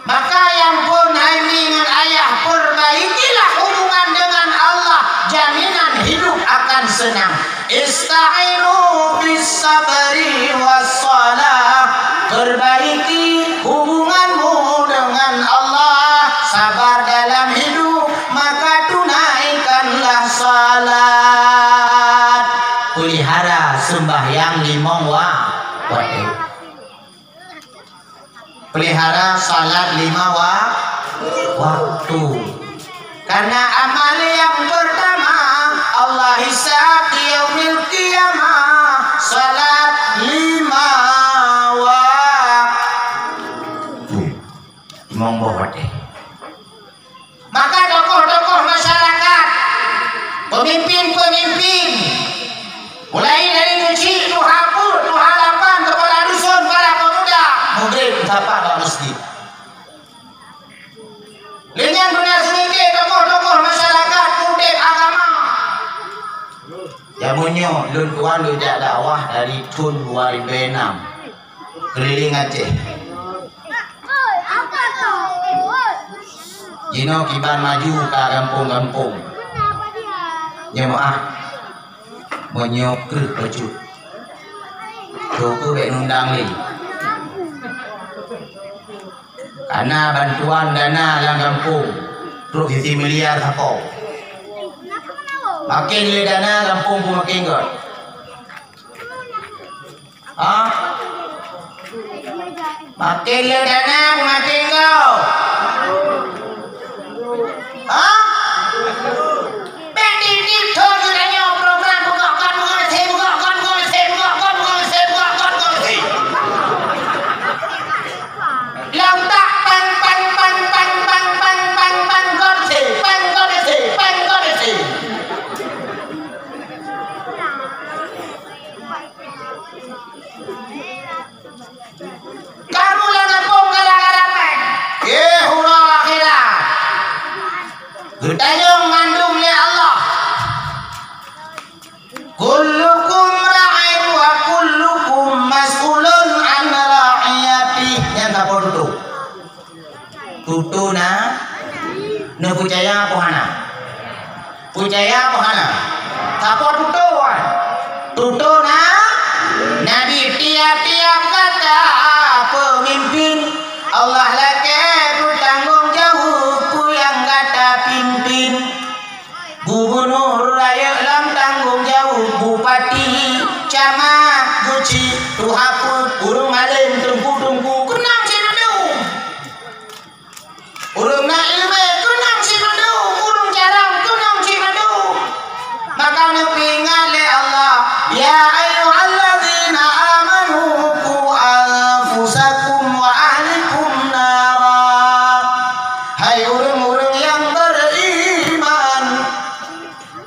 Maka nyang phôn hai mi ngon ayah, perbaikilah hubungan dengan Allah, jaminan hidup akan senang. Ista'inu bis sabri was shalah. Perbaiki hubunganmu dengan Allah, sabar dalam hidup, maka tunaikanlah salat. Pelihara sembahyang limong wa-, waktu. Pelihara salat lima wa-, waktu. Karena amal yang pertama Allah hisab di yaumil qiyamah, salat lima waktu. Limong boh watèe. Maka tokoh-tokoh masyarakat, pemimpin-pemimpin, mulai dari keuchik, tuha peuet, tuha lapan, kepala dusun, para pemuda, mugreb sapat bak masjid. Lé nyan beuna seulingkek tokoh-tokoh masyarakat, mugreb agama. Jameun nyoe lôn tuan lôn jak dakwah dari thôn dua ribu enam. Keliling Aceh. Jinoe kiban maju ka gampông-gampông. Nyoe meu'ah. Meunyoe kreueh bacut. Teuku bèk nundang lé. Kana bantuan dana lam gampông. Trok sisi miliar sapo. Makin lé dana gampông pun makin gèt. Ha? Makin le dana, makin go. Ha? Bèk titip thôn geutanyoe program bugok kon bugok sé, bugok kon bugok sé, bugok kon bugok sé, bugok kon bugok sé. Lom tak pang, pang, pang, kon sé, pang kon sé, pang kon sé. Kamoe lam gampông gara-gara péng. Éh, uroe akhirat. Geutanyong mandum lé Allah. Kullukum ra'in wa kullukum mas'ulun an ra'iyatih. Nyan saboh tutoe. Tutoe na, neupeucaya apa hana? Peucaya apa hana? Sapo tutoe wan? Tutoe na, na di tiap-tiap gata peumimpin. Allah lakèe peutanggong jaweueb peue nyang gata pimpin. Gubunur rayeuk lam tanggong jaweueb, bupati, camat, geuchik, tuha peuet, ureueng além, teungku-teungku, keunong cit mandum. Ureueng na ileumèe keunong cit mandum, ureueng carông keunong cit mandum. Maka neupeuingat lé Allah, "Ya ayyuhalladzina amanu qu anfusakum wa ahlikum nara." Hai ureueng-ureueng nyang beriman,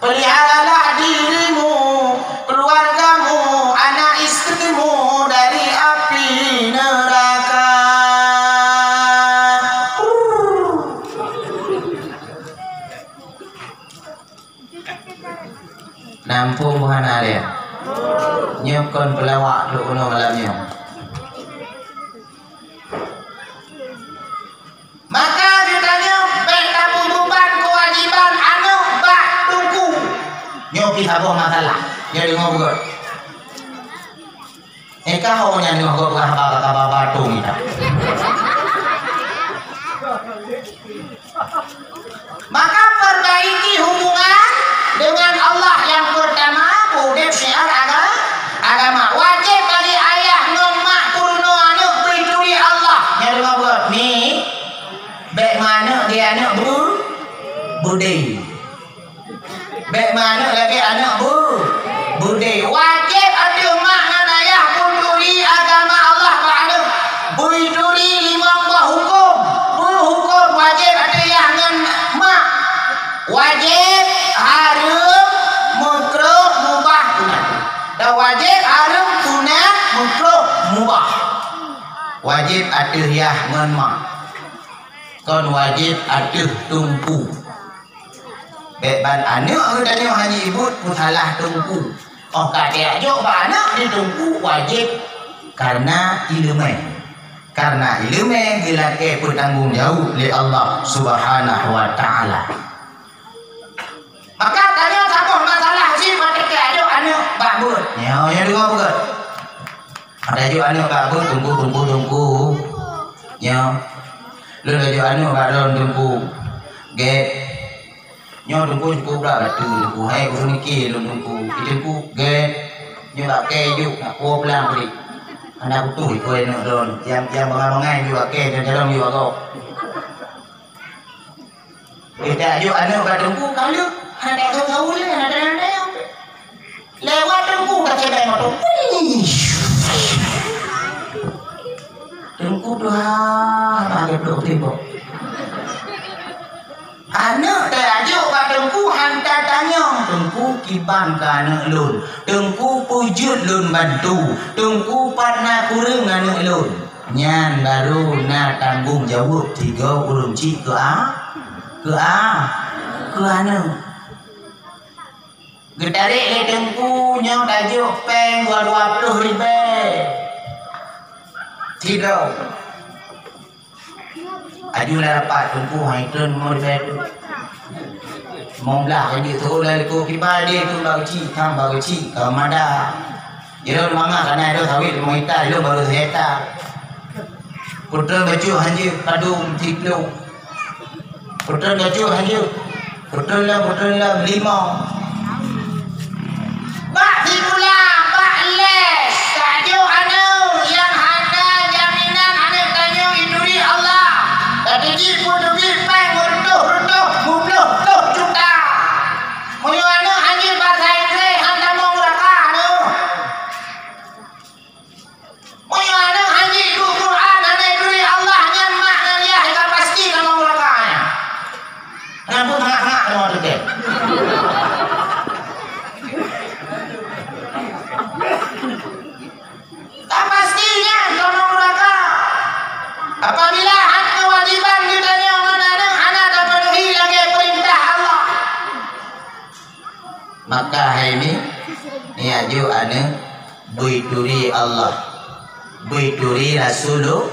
peliharalah dirimu, keluargamu, anak istrimu dari api neraka. Nampung buhana dia. Nyoe kon peulawak trok keunoe malam nyoe. Maka geutanyoe bèk tapeubeban keuwajiban aneuk bak teungku. Nyoe pih saboh masalah. Nyoe deungoe beugèt. Eh, ka ho nyan deungoe beugèt haba ka baba tung ita. Maka perbaiki hubungan dengan Allah yang pertama, udép syiar aga-, agama. Wajéb bagi ayah ngon mak peurunoe aneuk beuturi Allah. Nyan deungoe beugèt, mi, bèk manök di aneuk bu-, budé. Bèk manök lagèe aneuk bu-, budé. Wajéb ateueh mak ngon ayah peuturi agama Allah bak aneuk. Beuturi limong boh hukôm. Peue hukôm wajéb ateueh yah ngon mak? Wajéb, hareuem, meukrôh, mubah, sunat. Dan wajéb, hareuem, sunat, Wajéb ateueh yah ngon mak. Kon wajéb ateueh teungku. Bék ban aneuk geutanyoe hana ibuet peusalah teungku. Óh ka tajak jok bak aneuk di teungku wajéb, kareuna ileumèe. Kareuna ileumèe geulakèe peutanggong jaweueb lé Allah Subhanahu wa Taala. Maka tanyoe saboh masalah cit watèe tajak jok aneuk bak beuet. Nyoe, nyoe deungö beugöt. Watèe tajak jok aneuk bak beuet, teungku, teungku, teungku. Nyoe. Lôn tajak jok aneuk bak lôn teungku. Gét. Nyoe teungku cukup brat bateue teungku. Hai ureueng niki lôn teungku. Di teungku gét. Nyoe bak kèe jok nak kuwoe pulang bri. Hana kutoh ikôt aneuk lôn. Nyang, nyang bangai-bangai jok bak kèe, nyang jalan jok bak gob. Geutanyoe aneuk bak teungku ka lheueh, hana teusaweue lé, hana teunyang-teunyang. Lewat teungku ka cebeng moto. Wih! Teungku tuha bak geuplôk tembok. Aneuk tajak jok bak teungku han tatanyong, "Teungku kiban keu aneuk lôn? Teungku peue jeuet lôn bantu? Teungku pat na kureueng aneuk lôn?" Nyan barô na tanggong jaweueb tiga ureueng cit keu a-, keu a-, keu aneuk. Geutarek lé teungku nyoe tajok péng dua, dua ploh ribèe. Sidroe. Aju lam rapat teungku hai treun lima ribèe tu. Limong blah ka jeuet teuh laju kiban deh tu bak geuchik, tham bak geuchik ka mada. Jinoe mangat kana ada sawit limong hekta, ilong baru sehekta. Peutrön bacut hanjeuet padum siplôh. Peutrön bacut hanjeuet. Peutrön lom, peutrön lom, limong. Bak sikula, bak les, tajok aneuk nyang hana jaminan aneuk tanyoe ituri Allah. Tapi jih pun duit péng meureutôh-reutôh, muploh-ploh juta. Meunyoe aneuk hanjeuet basa Inggréh, han tamong neuraka aneuk. Meunyoe aneuk hanjeuet duek Quran, hana ituri Allah, nyan mak ngon yah ka pasti tamong neuraka nyan. Nyan pun hak-hak nyoe teuntèe. Ka pasti nyan tamong neuraka. Apabila hak keuwajéban geutanyoe ngon aneuk hana tapeunuhi lagèe peurintah Allah. Maka hai mi, neujak jok aneuk beu ituri Allah, beu ituri Rasulu-,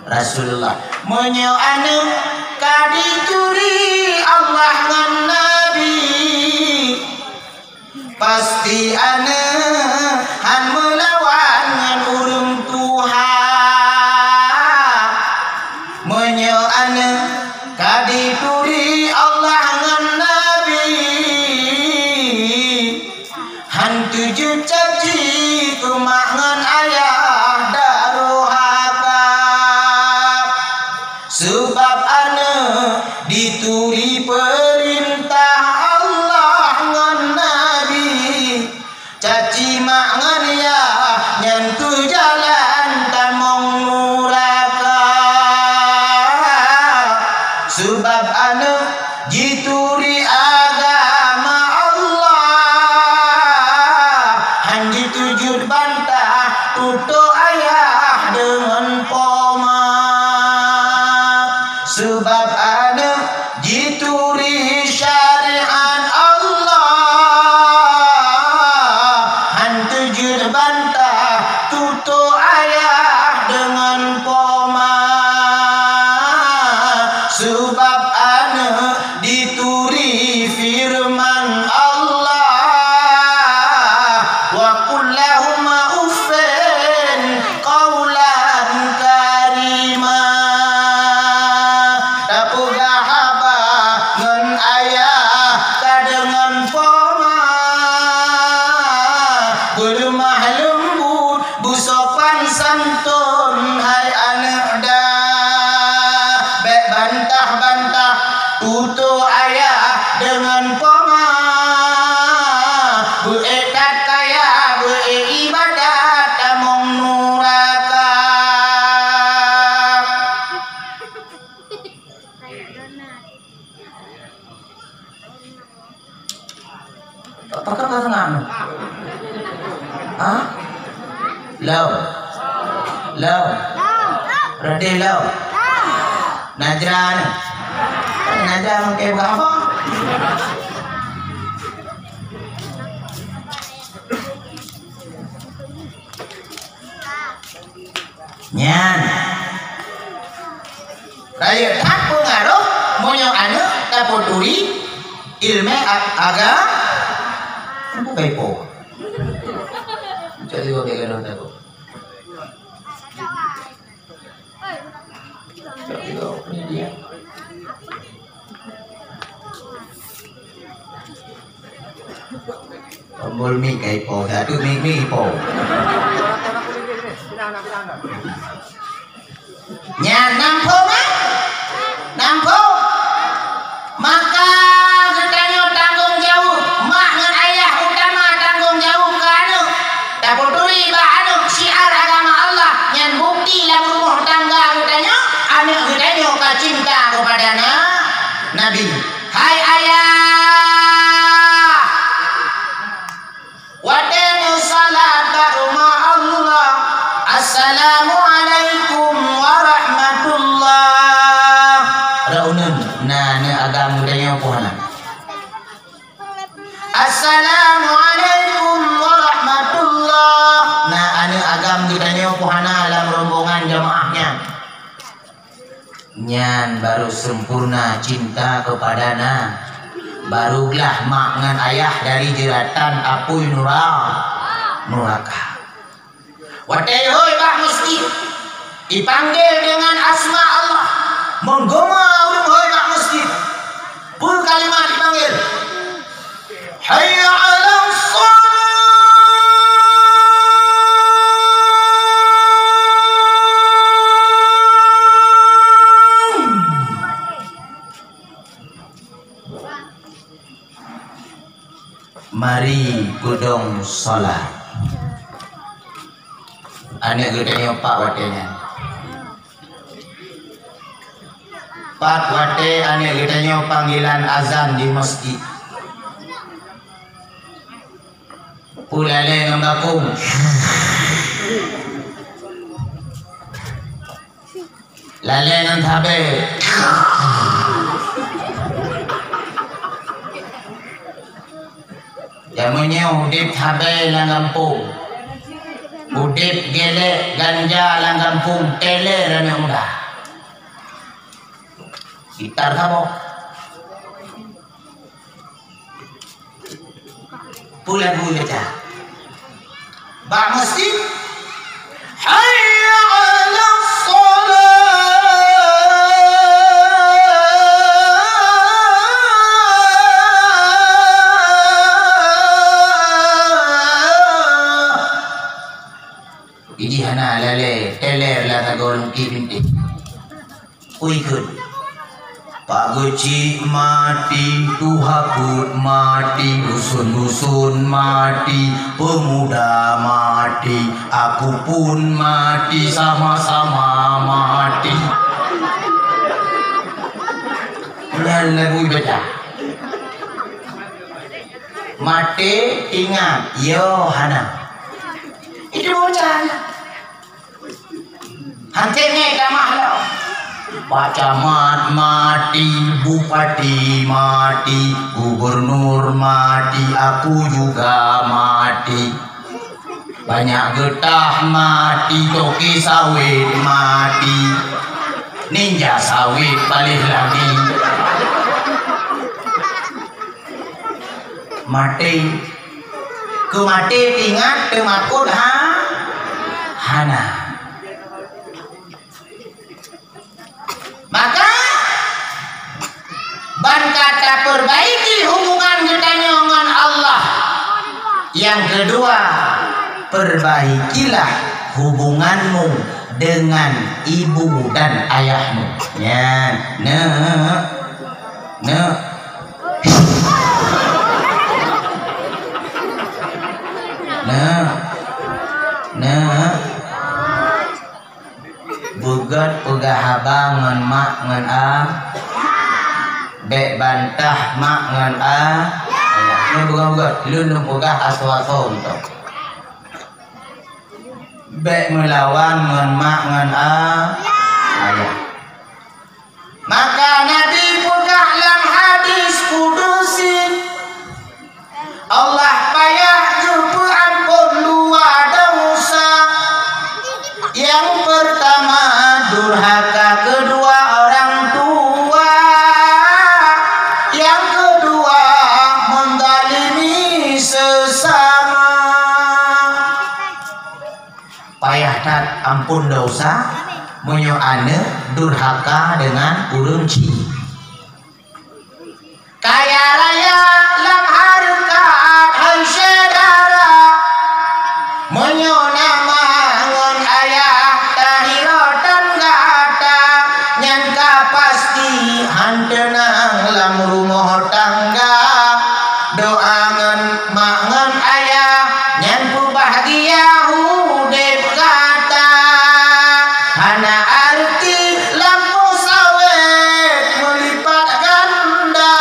Rasulullah. Meunyoe aneuk ka dituri Allah ngon Nabi, pasti aneuk han meulawan ngon ureueng tuha. Meunyoe aneuk ka dituri Allah ngon Nabi, han teujeuet caci keu mak ngon ayah darohaka. Sabab aneuk dituri peurintah Allah ngon Nabi, caci mak ngon yah nyan keuh jalan tamong nuraka. Sabab aneuk jituri agama Allah, han jitujuet bantah tutoe ayah deungon poma. Sabab aneuk jituri syariat Allah, han teujeuet bantah tutoe ayah deungon poma. Sabab aneuk dituri firman Allah, "Wa qul lahuma uffin qaulan karima." Tapeubuet Reudeh lom. Najran. Najran mungkin berapa? Nyan. Rayeuk that peungaroh meunyoe aneuk tapeuturi ileumèe a-, agam-, bukai po. Cok sigoe bèk gadôh takot. Cok sigoe, ini dia. Tombol mic ka ipo, satu mic, mic ipo. Nyan namphong, eh? Namphong. Maka geutanyoe tanggông jaweueb, mak ngon ayah utama tanggông jaweueb keu aneuk. Tapeuturi bak aneuk syiar agama Allah, nyan bukti lam rumoh tangga geutanyoe, aneuk geutanyoe ka cinta keupada na-, Nabi. Hai ayah! Watèe neusalat bak rumoh Allah, "Assalamualaikum warahmatullah." Rot uneun, na aneuk agam geutanyoe peue hana? "Assalamualaikum warahmatullah." Na aneuk agam geutanyoe peue hana lam rombongan jamaah nyan? Nyan baru sempurna cinta keupada na. Baru glah mak ngon ayah dari jeuratan apui nura-, nuraka. Watèe ihôi bak meuseujid, ipanggil deungon asma Allah. Meugoma ureueng hôi bak meuseujid, peue kalimat ipanggil? Hayya 'alas shalah. Mari peudong salat. Aneuk geutanyoe pat watèe nyan. Pat watèe aneuk geutanyoe panggilan azan di meuseujid. Peue lalè ngon bakong. Lalè ngon sabé. Jameun nyoe udép sabé lam gampông. Udép geulék ganja lam gampông, télé ranuek muda. Gitar saboh. Peue lagu baca? Bak meuseujid, "Hayya 'alas shalah." Idi hana lalè, teler lam sagoe lungki bintéh. Ui kheun. Pak Geuchik mati, Tuha Peuet mati, dusun-dusun mati, pemuda mati, aku pun mati, sama-sama mati. Nyan lagu baca. Maté ingat, yo hana. Itu baca. Hana ingat tamah lo. Pak Camat mati, Bupati mati, Gubernur mati, aku juga mati. Banyak geutah mati, toke sawét mati, ninja sawét paléh lagi. Maté. Keu maté teuingat, teumakot ha-, hana. Maka, ban ka tapeurbaiki hubungan geutanyoe ngon Allah. Nyang keudua, perbaikilah hubunganmu dengan ibu dan ayahmu. Nyan, neuk, neuk, neuk, neuk. Beugöt peugah haba ngon mak ngon a. Bèk bantah mak ngon a. Nyoe beugöt-beugöt, lôn lôn peugah asoe-asoe mantong. Bèk meulawan ngon mak ngon a. Meunyoe aneuk durhaka deungon ureueng chik. Kaya raya lam hareukat hai syedara. Meunyoe na ma ngon ayah tahiratan gata, nyan ka pasti han teunang lam rumoh tangga. Doa ngon mak ngon ayah nyan peubahgia udeb gata. Hana areuti lampôh sawét meulipat ganda.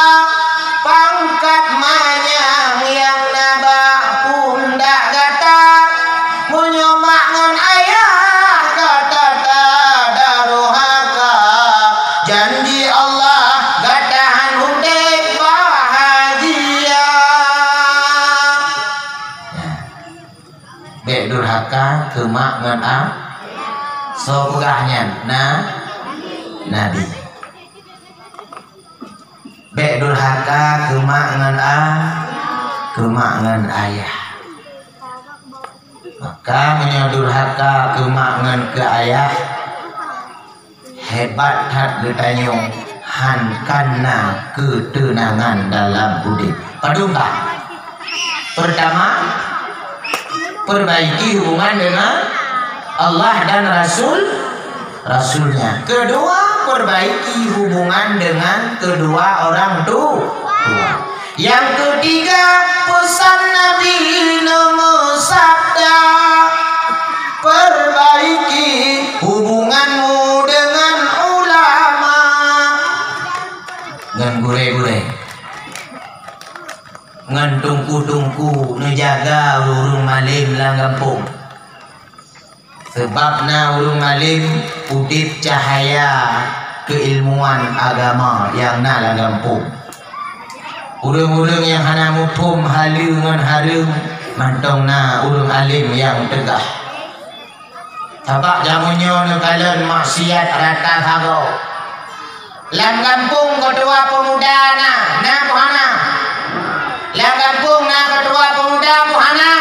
Pangkat manyang nyang na bak pundak gata. Meunyoe mak ngon ayah gata tadarohaka, janji Allah gata han udeb bahagia. Bék durhaka keu mak ngon a-, soe peugah nyan? Na-, Nabi. Bék durhaka keu mak ngon a-, keu mak ngon ayah. Maka meunyoe durhaka keu mak ngon keu ayah, hebat that geutanyoe han kana keuteunangan dalam udeb. Padum bah? Pertama, perbaiki hubungan dengan Allah dan Rasul, Rasulnya. Kedua, perbaiki hubungan dengan kedua orang tu-, tua. Yang ketiga, pesan Nabi neumeusabda, perbaiki hubunganmu dengan ulama. Ngon gurée-gurée. Ngon teungku-teungku neujaga ureuëng malém lam gampông. Sabab na ureuëng malém udeb cahya keuilmuan agama nyang na lam gampông. Ureuëng-ureuëng nyang hana muphom haleue ngon hareuem mantong na ureuëng além nyang teugah. Sabab jameun nyoe neukalon maksiat rata sagoe. Lam gampông keutua peumuda na, na peu hana? Lam gampông na keutua peumuda peu hana?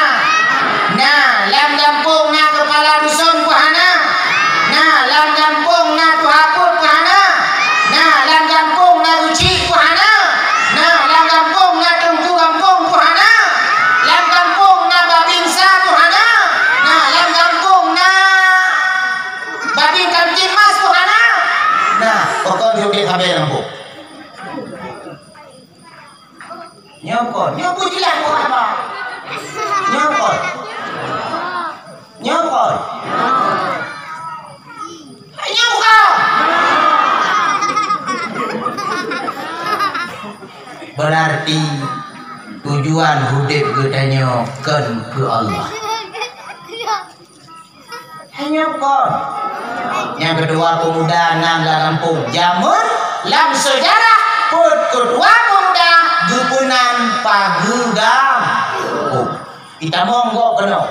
Na. Lam gampông na keupala dusun peu hana? Na. Lam gampông na tuha peuet peu hana? Na. Lam gampông na geuchik peu hana? Na. Lam gampông na teungku gampông peu hana? Lam gampông na babinsa peu hana? Na. Lam gampông na Babin Kamtibmas peu hana? Nah, pokok nyoe sabe lampu. Nyoe kon, nyoe pun jelas buat apa? Nyoe kon. Nyoe kon. Nyoe bukan. Berarti tujuan udeb geutanyoe kon keu Allah. Hanya kon. Nyang keudua peumuda na lam gampông. Jameun lam seujarah peuet keudua peumuda geupeunan pageue gampông. Itamong gob keunoe.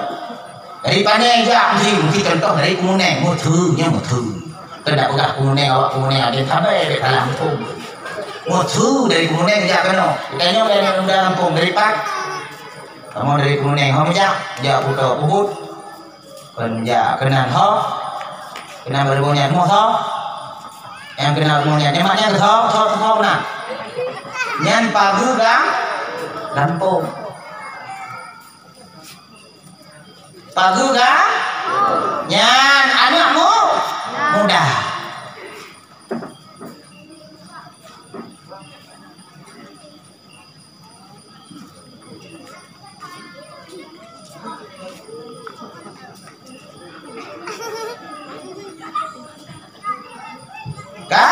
Dari pane jak meusi, meusi contoh dari Kumuneng, meutheue nyan meutheue. Keuneuk peugah Kumuneng, awak Kumuneng ada sabai dek dalam gampông. Meutheue dari Kumuneng jak keunoe. Itanyoe dari muda gampông dari pat. Kamoe dari Kumuneng, hom jak, jak Kuto Ubud. Kon jak keunan ho. Keunan baru nyan moh ho. Nyang keunan baru nyan nyan mak nyan ho, ho, ho na. Nyan pageue ga-, gampông. Pageue ga-, nyan aneuk mu-, muda. Ka?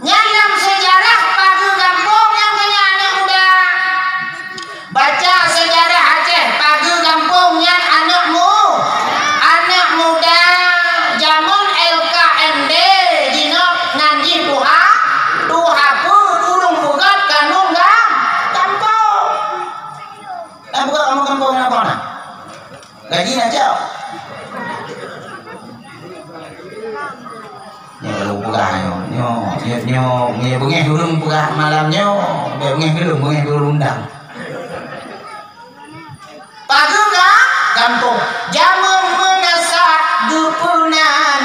Nyan lam seujarah pageue gampông nyang keunya aneuk muda. Baca seujarah Aceh, pageue gampông nyan aneuk mu-, aneuk muda jameun L K M D jinoe nan jih tuha, tuha peuet ureueng peugöt kanun gam-, gampông. Nyang peugöt kanun gampông nyan kon na? Gaji na cok. Nyoe lôn peugah nyoe, nyoe, nyoe, nyoe, nyoe beungéh ureueng peugah malam nyoe, bék beungéh keu lôn, beungéh keu ureueng undang. Pageue ga-, gampông, jameun meunasah geupeunan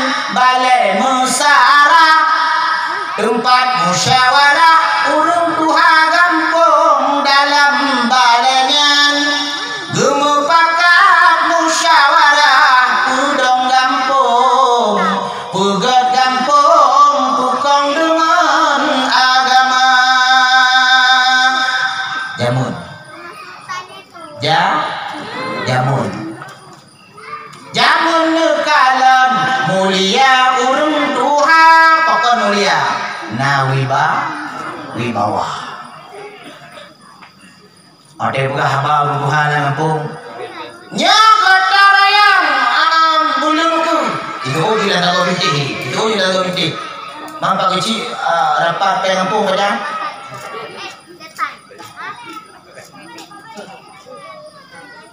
Teumpat musyawarah ureuëng tuha gampông dalam balée nyan. Geumupakat musyawarah peudong gampông, peugét gampông tukong deungon agama. Jameun. Ja, jameun. Jameun neukalon mulia ureuëng tuha, pakon mulia? Na wiba-, wibawa. Watée peugah haba ureuëng tuha lam gampông, "Nyoe gata rayang, am, buleuen keuh." Itu jih lam sagoe bintéh, itu jih lam sagoe bintéh. Mam Pak Keuchik, a, rapat péng gampông pajan?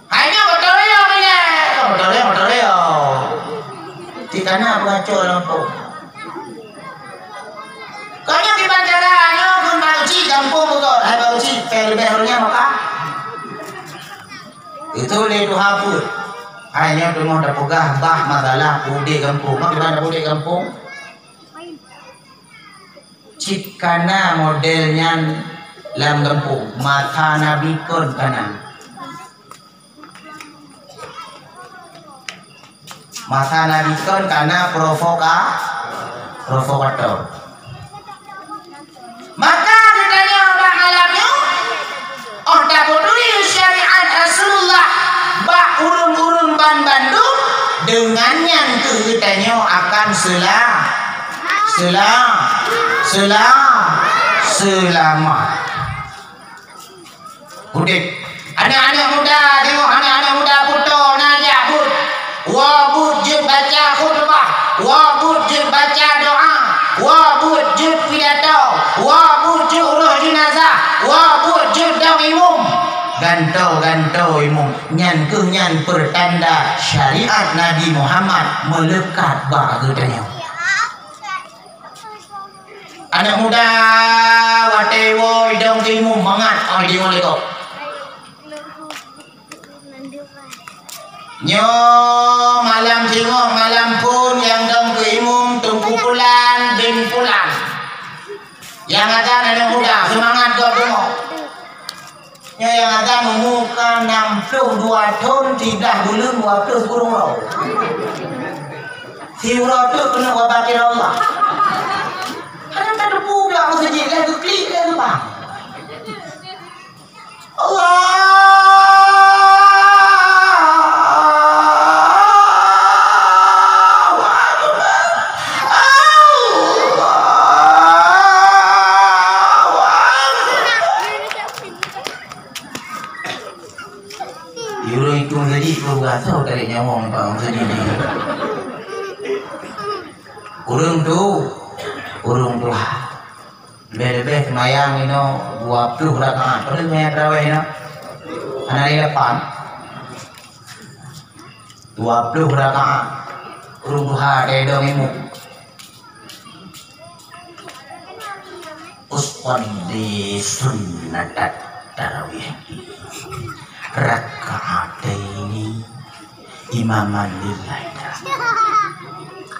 Hai nyoe motor yo, bilai. Motor yo, motor yo. Cit kana peungacok lam gampông. Kon nyoe kiban cara nyoe kheun Pak Keuchik gampông beugöt. Hai Pak Keuchik, péng leubeh ureuëng nyan maka. Itu lé tuha peuet. Hai nyoe teungoh tapeugah bah masalah udeb gampông. Mak kiban udeb gampông? Cit kana model nyan lam gampông, masa Nabi kon kana. Masa Nabi kon kana provoka-, provokator. Maka geutanyoe bak malam nyoe, oh, tapeuturi syariat Rasulullah bak ureuëng-ureuëng banmandum, deungon nyan keuh geutanyoe akan sela-, sela-, sela-, seulamat. Udeb. Aneuk-aneuk muda, tengok aneuk-aneuk muda putôh na jak buet. Woe buet jeuet baca khutbah, woe buet jeuet baca doa, woe buet jeuet pidato, woe buet jeuet uroh jeunazah, woe buet jeuet dong imum. Gantoe-gantoe imum. Nyan keuh nyan peurtanda syariat Nabi Muhammad meuleukat bak geutanyoe. Aneuk muda watée woe idong keu imum mangat, oh, idong lé gob. Nyoe malam singoh, malam phon nyang dong keu imum Teungku Pulan bin Pulan. Nyang azan aneuk muda, seumangat gob deungoe. Nyoe nyang azan umu ka nam ploh dua thon, siblaih buleuen, dua ploh sikureueng uroe. Siuroe teuk keuneuk wabah kira Allah. Kadang ka teupeue bak meuseujid, lheueh geuklik, lheueh geubang. Allahu Akbar. Allahu Akbar. Ureuëng itu jadi peugah tau dari nyawong pak jadi. Ureuëng tu, ureuëng tuha. Leubeh-leubeh seumayang inoe dua ploh rakaat. Padahai seumayang tarawih inoe hana lé lapan. Dua ploh rakaat. Ureuëng tuha dai dong imum. Usalli sunnatat tarawih raka'ataini imaman lillahi ta'ala.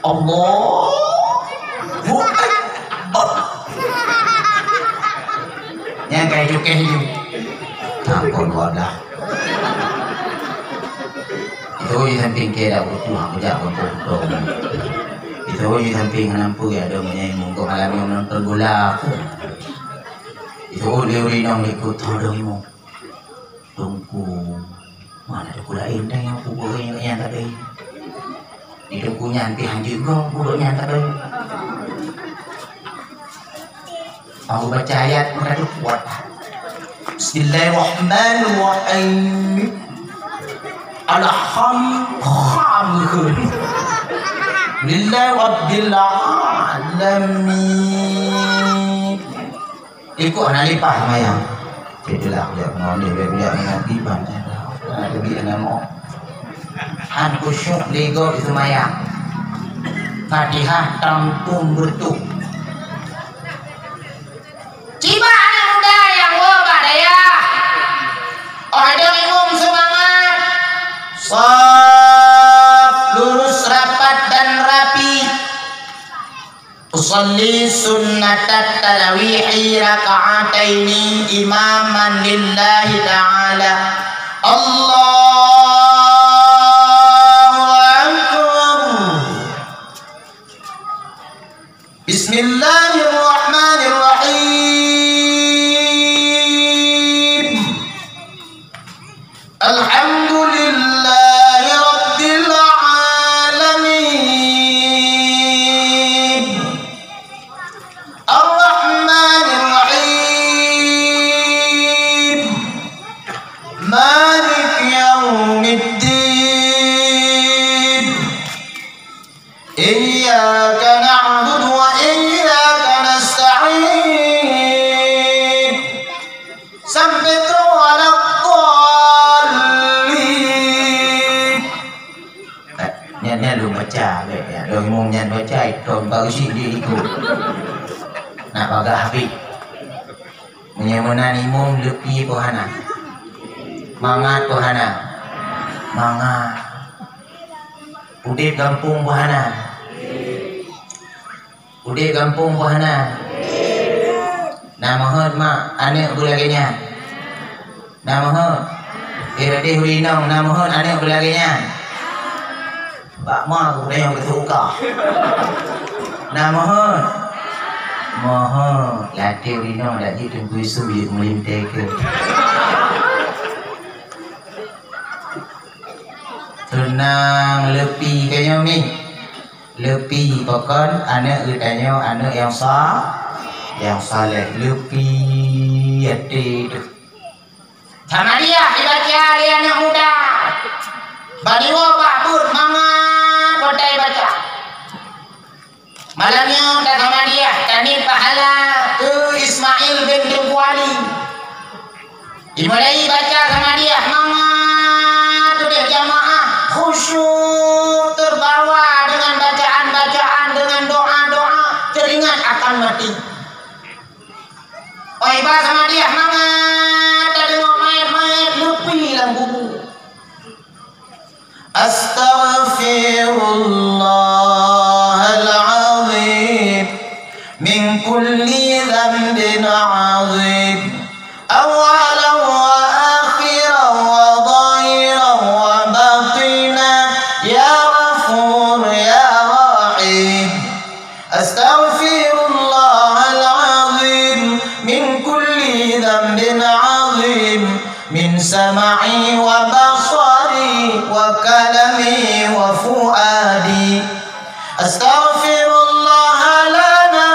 Allahu Akbar. Nyang kai cukeh ju. Ampun wadah. Itu di samping ke dah butuh aku jak untuk dong. Itu di samping nampu ya dong nyai mungkok alam yang nonton bola aku. Itu di urinong ikut todong mu. Tungku. Mana ada pula intai yang aku bawa yang yang tak ada. Di tungku nyan pi hanjut go, budok nyan tak ada. Aku baca ayat maka tu kuat. Bismillahirrahmanirrahim. Alhamdulillah rabbil alamin. Ikut hana lipah mayang. Itulah dia mau dia dia mau tiban. Ada dia nama. Han khusyuk lego itu mayang. Fatihah tampung betul. Cibak aneuk muda nyang woe bak dayah. Oh, idong imum seumangat. Saf lurus rapat dan rapi. Usalli sunnatat tarawihi raka'ataini imaman lillahi ta'ala. Allahu Akbar. Bismillahirrahmanirrahim. Alhamdulillahi rabbil alamin. Arrahmanirrahim. Maliki yaumiddin. Iyyaka na'budu wa iyyaka nasta'in. Sampai tu waladdallin. Eh, nyan, nyan lôn baca, eh, ya, lôn imum nyan baca, eh, lôn baru syiek di ikut. Nak bagah habis. Meunyoe meunan imum leupie pih hana. Mangat pih hana. Mangat. Udeb gampông pih hana. Udeb gampông pih hana. Na meuheuet mak aneuk beulagée nyan. Na meuheuet. Di Reudeh Urinong na meuheuet aneuk beulagée nyan. Bak ma geutanyoe keu teuka. Na meuheuet. Meuheuet. Latée Urinong dak jih Teungku Yusuf jeuet meulintée keu. Teunang leupie keu nyoe mi. Leupie pakon aneuk geutanyoe aneuk nyang sa-, nyang saleh. Leupie até teuh. Samadiyah ibaca lé aneuk muda. Baniwoe bak buet mangat watée ibaca. Malam nyoe tasamadiyah, taniet pahala keu Ismail bin Teungku Ali. Dimulai baca samadiyah mangat udeb jamaah, khusyuk, terbawa dengan bacaan-bacaan, dengan doa-doa, teringat akan mati. Oi, ba samadiyah mangat tadeungoe manyét-manyét leupie lam kubu. أستغفر الله العظيم من كل ذنب عظيم، أولا وآخرا وظاهرا وباطنا، يا غفور يا رحيم. أستغفر الله العظيم من كل ذنب عظيم، من سمعي وبصري وقلمي وفؤادي. أستغفر الله لنا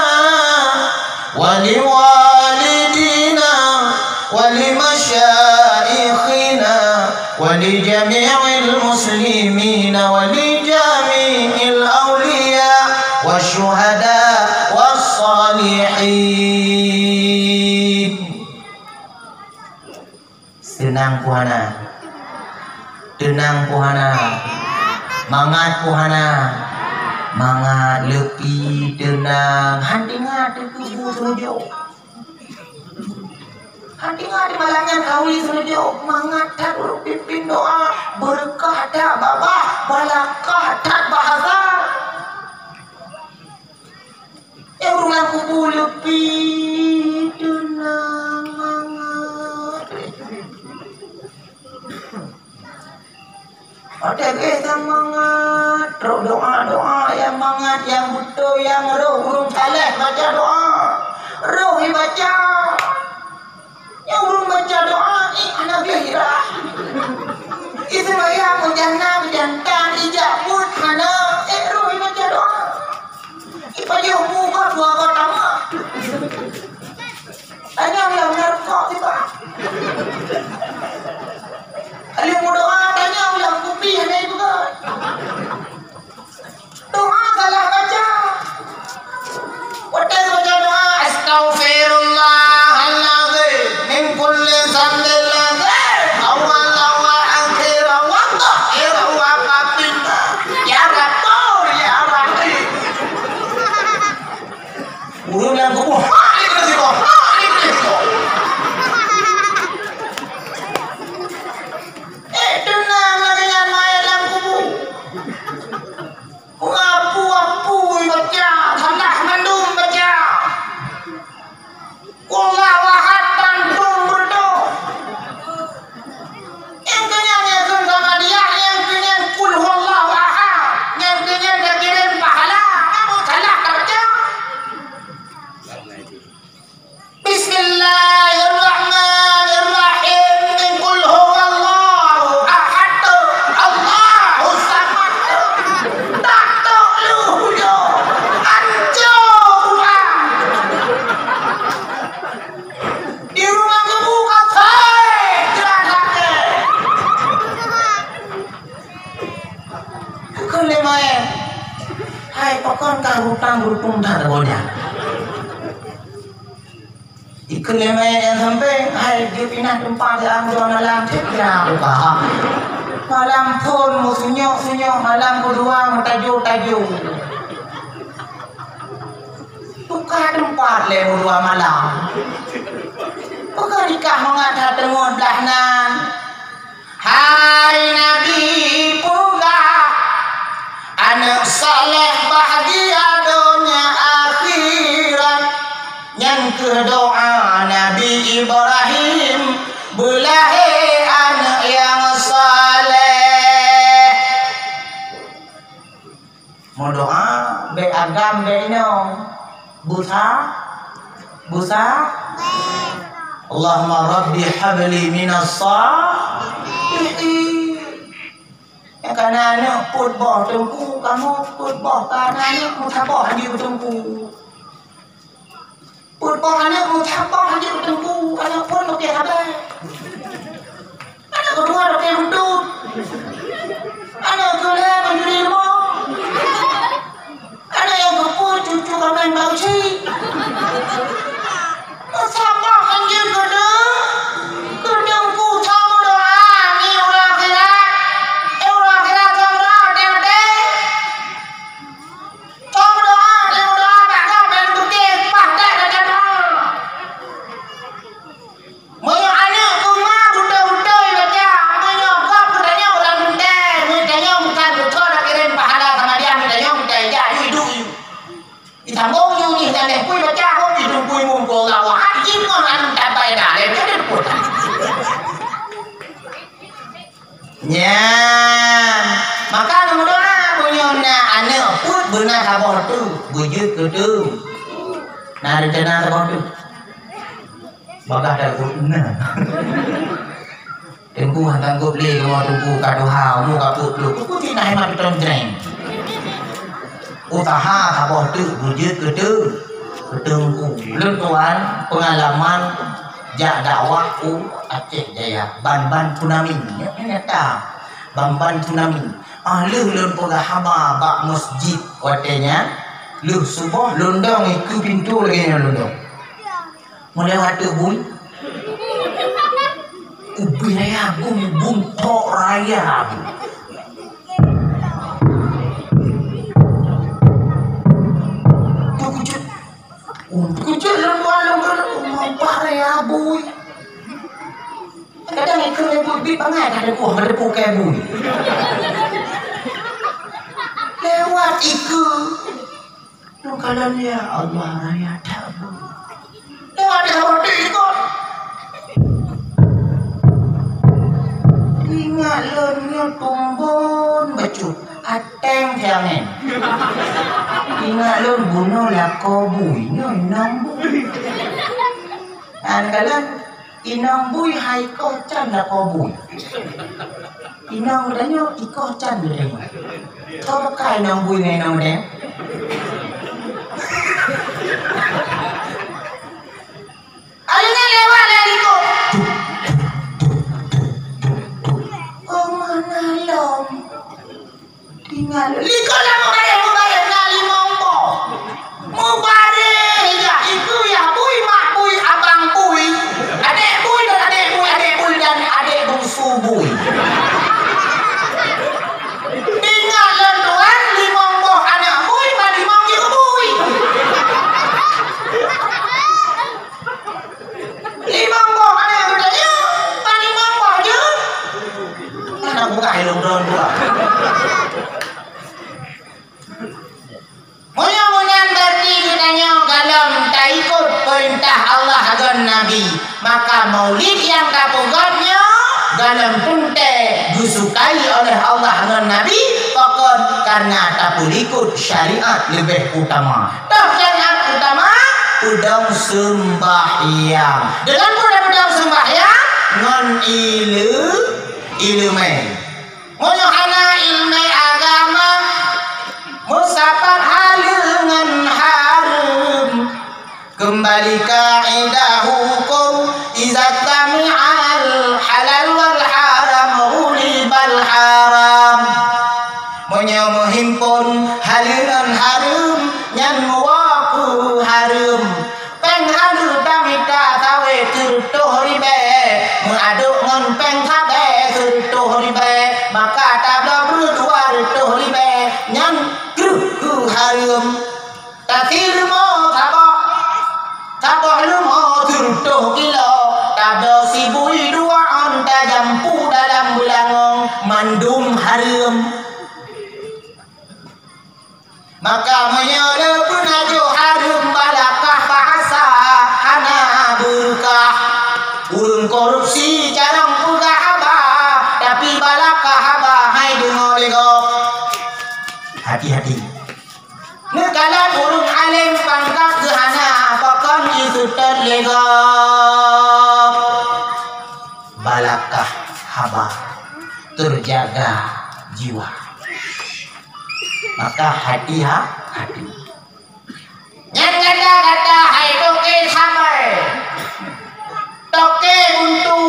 ولوالدينا ولمشايخنا ولجميع المسلمين ولجميع الأولياء والشهداء والصالحين. Teunang pih hana. Teunang pih hana. Mangat pih hana. Mangat leupie teunang. Han teuingat teuh keu bu seuleujoe. Han teuingat di malam nyan kawi seuleujoe. Mangat that ureuëng pimpin doa. Beureukah that babah. Balakah that bahasa. Eh, ureuëng lam kubu leupie teunang mangat. Watée geuh nyang mangat, trok doa-doa nyang mangat, nyang beutôi, nyang roh ureuëng saleh baca doa. Roh ibaca. Nyang ureuëng baca doa, eh, hana gleh irah. Iseumbahyang meujanna, meujantan, ijak buet hana, eh, roh ibaca doa. Ipajoh muka dua batama. Tanyong lam narkok tiba. Aleuh meudoa, tanyong lam kupi hana ipeugah. Doa salah baca. Watée baca doa, "Astaghfirullahalazim min kulli dzambin lazim, awwalahu wa akhirahu wa zahirahu wa batinahu, ya Ghafur, ya Rahim." Ureuëng lam kubu, "Ha, ini kena siko, ha, ini kena siko." Eh, teunang lagée nyan manyét lam kubu. Apu-apu ibaca, salah mandum Rutang beruntung that boh nyan. Ikheun lé manyét nyang sampéng, hai, jeuet pinah teumpat, ya, dua malam, cit, ya, buka. Malam phôn, meusunyok-sunyok, malam keudua, meutajô-tajô. Tuka teumpat lé meudua malam. Peugah di kah mangat that teungeut blah nan. Hai Nabi peugah, aneuk saleh bahgia donya akhirat. Nyan keuh doa Nabi Ibrahim, beulahé aneuk nyang saleh. Meudoa, bék agam, bék inong. Busa? Busa? Allahumma rabbi habli minas shalihin. Nyang kana aneuk peuet boh teungku, kamoe peuet boh kana aneuk, meusaboh hanjeut teungku. Peuet boh aneuk meusaboh hanjeut teungku, aneuk phôn lokeh habéh. Aneuk keudua lokeh beutôi. Aneuk keulhèe meunjuri leumo. Aneuk nyang keupeuet cucu kaméng bak usi. Meusaboh hanjeut keudeueng, keudeueng ku thon meudoa ngon ureueng akhirat. Eh, ureueng akhirat thon meudoa, até-até. Thon meudoa, lheuh meudoa bak gob, lheuh beutôi, paih that gata doa. Meunyoe aneuk keu ma beutôi-beutôi baca, meunyoe gob geutanyoe ureueng teuntèe, meunyoe tanyoe bukan beutôi na kirém pahala sama dia, meunyoe tanyoe bukan ijak yue duek yue. Itambong yue jih nyan lheuh pui baca, hom jih teungku imum keu Allah, wah, jih ngon aneuk tabai dah, lheuh jadi pun. Nyan, maka meudoa, meunyoe na aneuk peuet beuna saboh teuk, beujeuet keu teuk. Na rencana saboh teuk? Bagah dak peuet na. Teungku han sanggob lé kamoe teungku ka tuha, umu ka peuet ploh. Teungku cit na hemat pitong jreng. Usaha saboh teuk beujeuet keu teuk, keu teungku. Lôn tuan peungalaman jak dakwah u Aceh Jaya, ban-ban tsunami. Nyoe nyata, ban-ban tsunami. Ah, lheueh lôn peugah haba bak masjid watèe nyan, lheueh suboh lôn dong ikeue pintoe lagèe nyoe lôn dong. Meulewat teuk bui. Ubé raya bui, bui thok raya bui. Teukujut. Oh, teukujut lôn ba lôn keuneuk meupat raya bui. Kadang ikeue lé bui bit bangai ka teupeue, ka teupeue keu bui. Lewat ikeue. Lôn kalon, ya Allah, raya that bui. Lewat ikeue roti ikot. Ingat lôn nyoe tumbon bacut. Ateng siangén. Ingat lôn bunoe lakoe bui, nyoe inong bui. An kalon inong bui hai koh can lakoe bui. Inong geutanyoe ikoh can geutanyoe. Toh beukai inong bui ngon inong geutanyoe? Akhirnya lewat dari likot. Oh, mana lom? Tinggai. Likot lah mubarek, mubarek na limong boh. Mubarek ya, itu ya bui, mak bui, abang bui, adek bui dan adek bui, adek bui dan adek bungsu bui. Tinggai lom tuan, limong boh anak bui, ma limong jeuet bui. Limong boh aneuk geutanyoe, ka limong boh jeuet. Aneuk buka ilong daun dua. Meunyoe meunan berarti geutanyoe galom taikot peurintah Allah ngon Nabi, maka maulid nyang tapeugöt nyoe galom teuntèe geusukai oleh Allah ngon Nabi, pakon? Karena tapeulikot syariat leubeh utama. Toh syariat utama, peudong seumbahyang. Deungon peue tapeudong seumbahyang? Ngon ileu-, ileumèe. Meunyoe hana ileumèe agama, meusapat haleue ngon hareuem. Keumbali kaidah huköm, iza jtami'al halal wal haram, ghulibal haram. Meunyoe meuhimpon haleue ngon hareuem, gob, balakah haba, teujaga jiwa. Maka hati-ha-, hati. Nyan gata-gata hai toke sabe, toke buntu,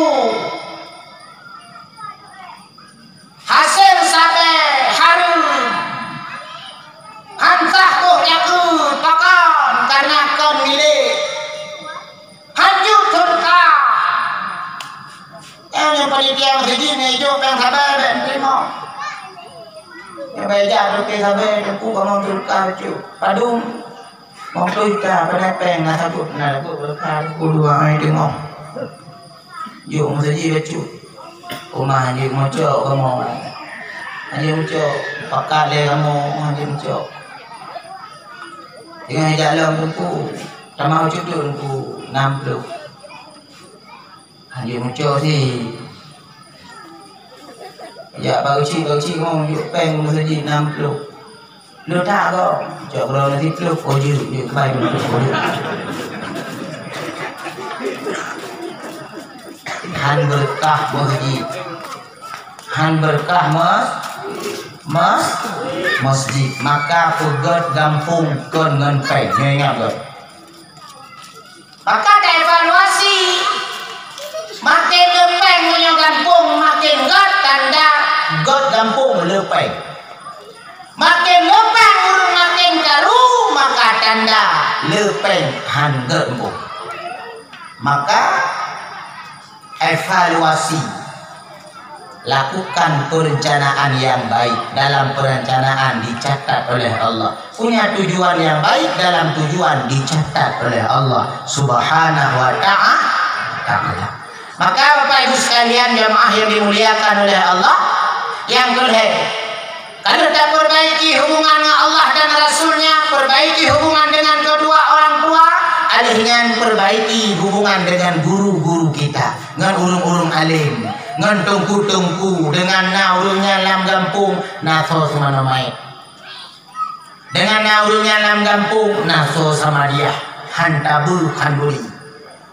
hasé sabe hareuem, han sah boh nyakeue pakon, kareuna kon milék. Hanjeuet surga. Nyang panitia meuseujid nyoe ijok péng sabe bèk teurimong. Nyoe bèk jak toke sabe, teungku kamoe surga bacut. Padum? Limong ploh juta, padahai péng na saboh, na saboh surga, teungku dua ai teungoh. Jok meuseujid bacut. Uma hanjeuet meucok kamoe. Hanjeuet meucok, pakat lé kamoe, hanjeuet meucok. Teungoh jak lom teungku, tamah bacut teungku, nam ploh. Hanjeuet meucok sit. Jak bacut-bacut ngon jok péng meuseujid nam ploh. Leutak kok. Cok keudroe nasi ploh, oh jeuet, jeuet, bai ploh, oh jeuet. Han beureukah meuseujid. Han beureukah mes-, mes-, meuseujid. Maka peugöt gampông kon ngon péng. Nyoe ingat göt. Maka taevaluasi, maken leupeng meunyoe gampông maken göt, tanda göt gampông leupeng. Maken leupeng ureuëng maken karu, maka tanda leupeng han göt gampông. Maka evaluasi. Lakukan perencanaan yang baik, dalam perencanaan dicatat oleh Allah. Punya tujuan yang baik, dalam tujuan dicatat oleh Allah Subhanahu wa ta'a-, taala. Maka Bapak Ibu sekalian jamaah yang dimuliakan oleh Allah, yang kelhèe, ka lheueh tapeurbaiki hubungan ngon Allah dan Rasul-Nya, perbaiki hubungan dengan kedua orang tua, alheuh nyan perbaiki hubungan dengan guru-guru kita. Ngon ureuëng-ureuëng além, ngon teungku-teungku, deungon na ureuëng nyan lam gampông, na soe seumanoe mait. Deungon na ureuëng nyan lam gampông, na soe sama diah, han tabeuh, han bri.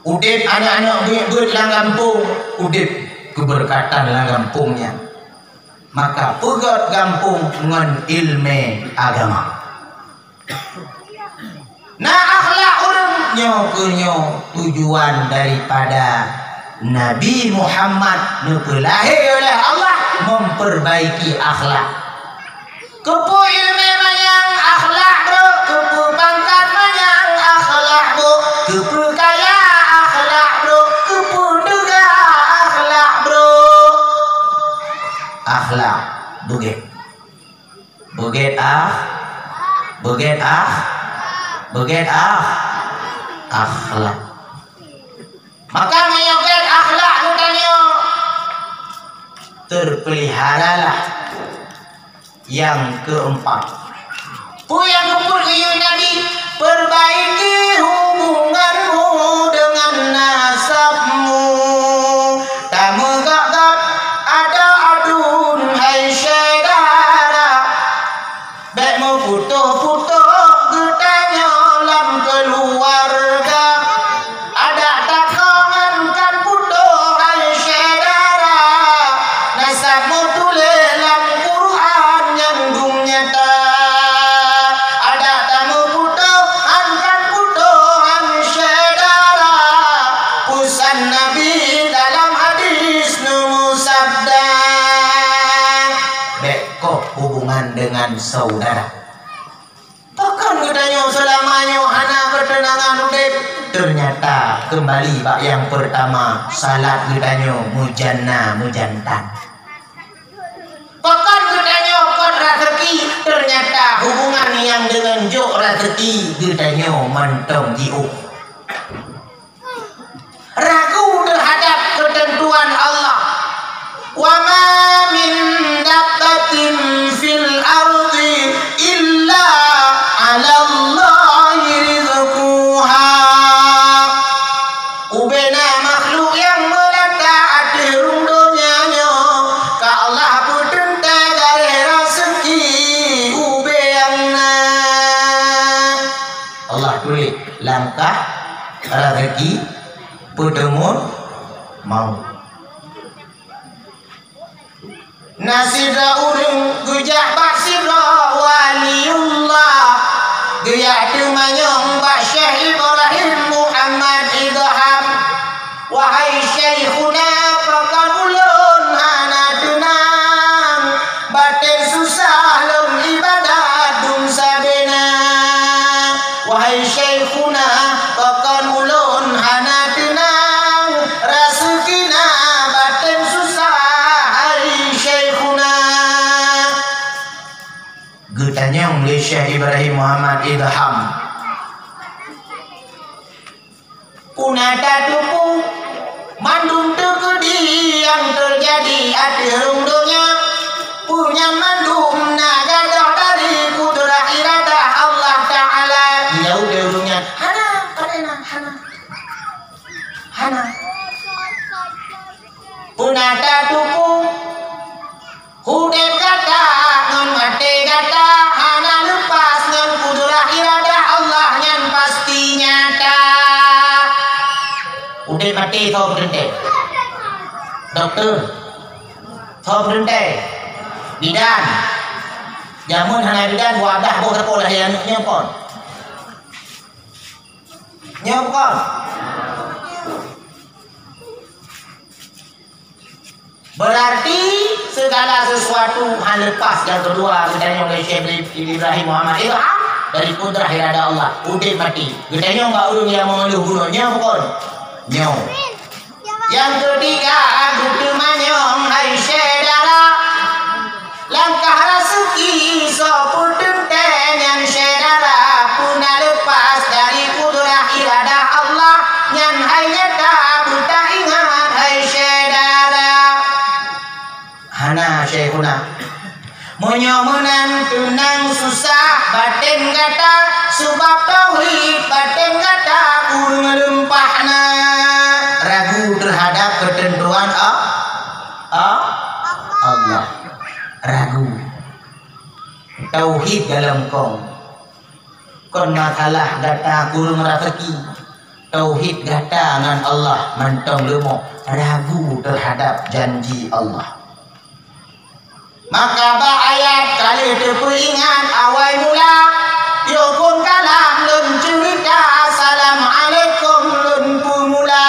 Udép aneuk-aneuk beuet-beuet lam gampông, udép keubeureukatan lam gampông nyan. Maka peugöt gampông ngon ileumèe agama. Na akhlak ureuëng, nyoe keuh nyoe tujuan daripada Nabi Muhammad neupeulahé oleh Allah memperbaiki akhlak. Keupeue ileumèe manyang akhlak brok, keupeue pangkat manyang akhlak brok, keupeue kaya akhlak brok, keupeue teuga akhlak brok. Akhlak beugét. Beugét ah, beugét ah, beugét ah, akhlak. Maka meunyoe gét akhlak geutanyoe, teupeuliharalah. Nyang keumpat, peue nyang geupeubuet lé Nabi? Perbaiki hubunganmu dengan nasabmu. Tameugöt-göt adoe aduen, hai syedara. Bèk meuputôh-putôh geutanyoe lam keuluwarga. Adak takong ngon kan putôh, hai syedara. Nasab meutuléh lam Quran nyang dum nyata. Adak tameuputôh ngon kan putôh, hai syedara. Peusan Nabi dalam hadis neumeusabda, bèk koh hubungan dengan saudara. Pakon geutanyoe seulama nyoe hana keuteunangan udép? Teunyata keumbali bak nyang peurtama, salat geutanyoe meujanna meujantan. Pakon geutanyoe pot raseuki? Teunyata hubungan nyang deungon jok raseuki geutanyoe mantong jiôh. Ragu teuhadab keuteuntuan Allah. Wa ma min dabbatin fil ardi illa 'alallahi rizquha. Ubena makhluk nyang meulata ateueh rhueng donya nyoe, ka Allah peuteuntèe garéh raseuki ubé nyang na. Allah tuléh lam kah-, Rezeki peuteumon mau. Na sidroe ureuëng geujak bak sidroe waliullah, geujak teumanyong bak Syekh Ibrahim Muhammad Idham, "Wahai Syaikhuna, pakon ulôn hana teunang, baten susah lôn ibadat dum sabe na. Wahai Syaikhuna, pakon ulôn hana teunang, raseuki na baten susah, hai Syaikhuna." Geutanyong lé Syekh Ibrahim Muhammad Idham, "Peue na tateupeue mandum teukeudi nyang teujadi ateueh rhueng donya? Peue nyan mandum na gadôh dari kudrah iradah Allah Taala?" Geujaweueb lé ureuëng nyan, "Hana, hana, hana. Hana." "Peue na tateupeue udeb gata ngon maté gata hana leupas ngon kudrah iradah Allah, nyan pasti nyata." Udeb maté soe peuteuntèe? Dokto. Soe peuteuntèe? Bidan. Jameun hana bidan, wadah boh sapo lahé aneuk nyoe kon. Nyoe kon. Berarti segala sesuatu hana lepas. Nyang keudua, geutanyong lé Syekh Ibrahim Muhammad Ilham dari kudrah irada Allah, udeb maté. Geutanyong bak ureuëng nyang meungeuluh bunoe, nyoe bukon? Nyoe. Nyang keutiga, geuteumanyong hai syedara, langkah raseuki soe peuteuntèe nyan syedara, peue na lepas dari kudrah irada Allah, nyan hai nyata beutaingat hai syedara. Hana, Syaikhuna. Meunyoe meunan teunang susah baten gata, sabab tauhid baten gata ureuëng leumpah na. Ragu teuhadab keuteuntuan A-, A-, Allah. Ragu. Tauhid dalam kong. Kon masalah gata kureueng raseuki, tauhid gata ngon Allah mantong leumoh, ragu teuhadab janji Allah. Maka bak ayat ka lheueh teupeuingat awai mula, yoh phon kalam lôn ceurita, assalamualaikum lôn peumula.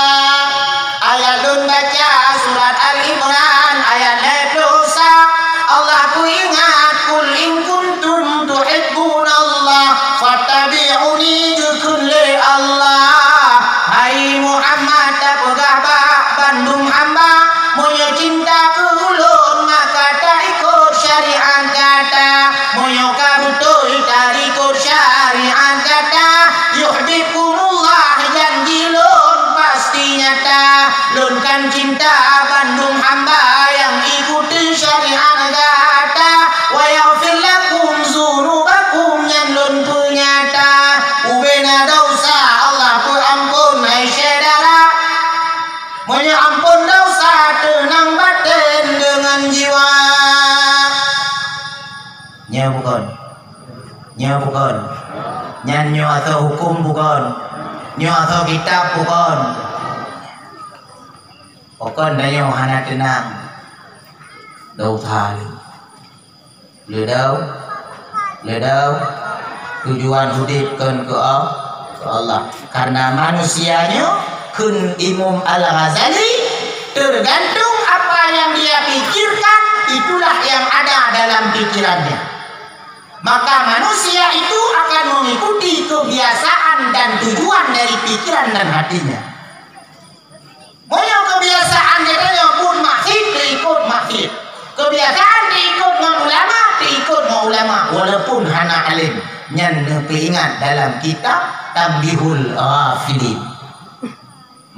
Ayat lôn baca surat Al-Imran ayat lhèe ploh sa. Allah peuingat, "Qul in kuntum tuhibbunallah fattabi'uni," geukheun lé Allah. Hai Muhammad, tapeugah bak bandum hamba, meunyoe cinta keu ulôn, maka taikot syariat gata. Meunyoe ka beutôi taikot syariat gata, yuhibbukumullah, janji lôn pasti nyata. Lôn kan cinta bandum hamba nyang ikuti syariat gata. Wa yaghfir lakum dzunubakum, nyan lôn peunyata. Ubena desya Allah peuampon, hai syedara. Meunyoe ampon desya teunang baten deungon jiwa. Nyoe bukon? Nyoe bukon? Nyan nyoe asoe huköm bukon? Nyoe asoe kitab bukon? Pakon tanyoe hana teunang? Desya lé. Leudau, leudau, tujuan udeb kon keu A-, keu Allah. Karena manusia nyoe, kheun Imam Al-Ghazali, tergantung apa yang dia pikirkan, itulah yang ada dalam pikirannya. Maka manusia itu akan mengikuti kebiasaan dan tujuan dari pikiran dan hatinya. Meunyoe keubiasaan geutanyoe buet maksiet, teuikot maksiet. Keubiasaan teuikot ngon ulama, teuikot ngon ulama, walaupun hana além. Nyan neupeuingat dalam kitab Tanbihul Ghafilin.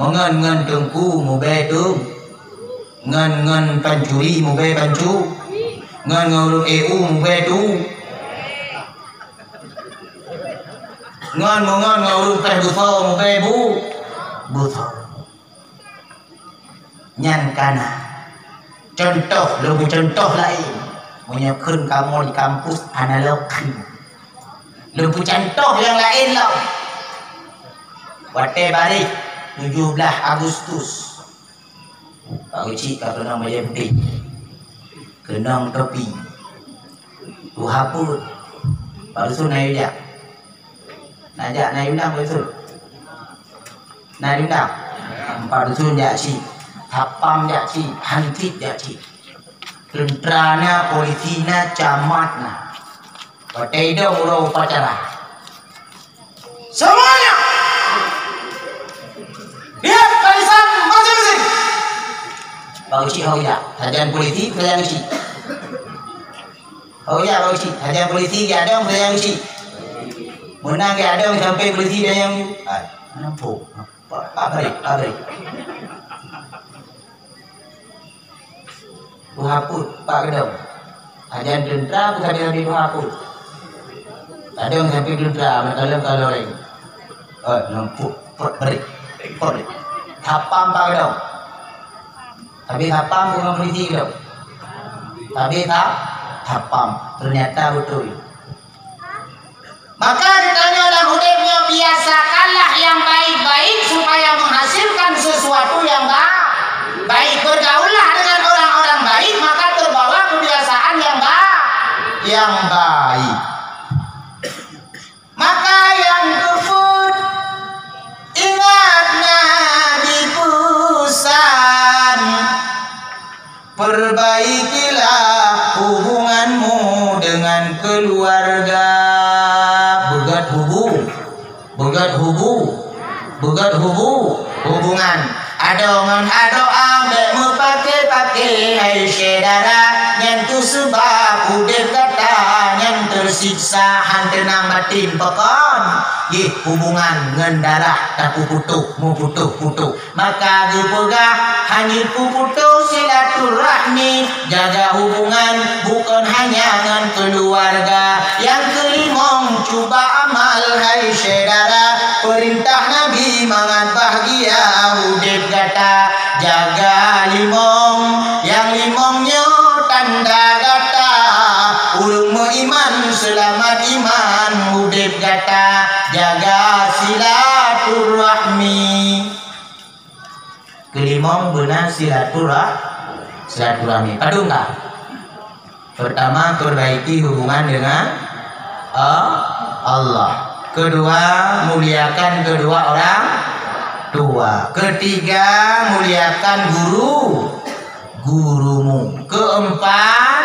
Meungon ngon teungku mubèe teung. Ngon, ngon pancuri mubèe pancu. Ngon, ngon ureueng E U mubèe tu. Ngon, meungon ngon ureueng péh beusoe mubèe bu-, beusoe. Nyan kana. Cuntoh, lôn peucuntoh laén. Meunyoe kheun kamoe di kampus analog. Lôn peucuntoh nyang laén lom. Watèe bareh tujoh blaih Agustus, Pak Geuchik ka keunong bajèe putéh, keunong topi, tuha peuet. Pak Dusun na yue jak? Na jak, na yue undang Pak Dusun? Na yue undang? Pak Dusun jak cit, satpam jak cit, hansip jak cit. Teuntra na, polisi na, camat na. Watèe idong uroe upacara, semuanya lihat barisan masing-masing. Pak Geuchik ho jak, sajan polisi, sajan Geuchik. Ho jak, Pak Geuchik, sajan polisi, geujak dong, sajan Geuchik. Meunan geujak dong, sampoe polisi dan nyang, ah, nampak. Pak, Pak Bari, Pak Bari. Tuha peuet, Pak Geudong. Sajan teuntra pun sabe-sabe tuha peuet. Kadang sampoe teuntra, meukalon-kalon laén. Eh, nampak, Pak Bari, Pak Bari. Satpam Pak Geudong. Sabe satpam bukan polisi Geudong. Sabe sa-, satpam. Ternyata beutôi. Maka geutanyoe lam udép nyoe biasakanlah nyang baik-baik supaya menghasilkan sesuatu yang ba-, baik. Bergaullah dengan orang-orang baik, maka terbawa kebiasaan yang ba-, yang baik. Maka nyang keupeuet, ingat Nabi peusan. Perbaikilah hubunganmu dengan keluarga. Beugét hubu-, beugét hubu-, beugét hubu-, hubungan. Adoe ngon adoe bék meupaké-paké, hai syedara. Nyan keuh seubab udép gata nyan teusiksa, han teunang batin pakon. Jih hubungan ngon darah tapeuputoh, meuputoh-putoh. Maka geupeugah, hana peuputoh silaturahmi, jaga hubungan bukon hanya ngon keuluwarga. Nyang keulimong, cuba amal hai syedara, peurintah Nabi mangat bahgia udép gata. Jaga limong, nyang limong nyoe tanda gata, ureuëng meuiman seulamat iman udép gata. Jaga silaturahmi. Keulimong beuna silaturah-, silaturahmi. Padum ka? Pertama, perbaiki hubungan dengan, eh, Allah. Kedua, muliakan kedua orang tua. Ketiga, muliakan guru, gurumu. Keempat,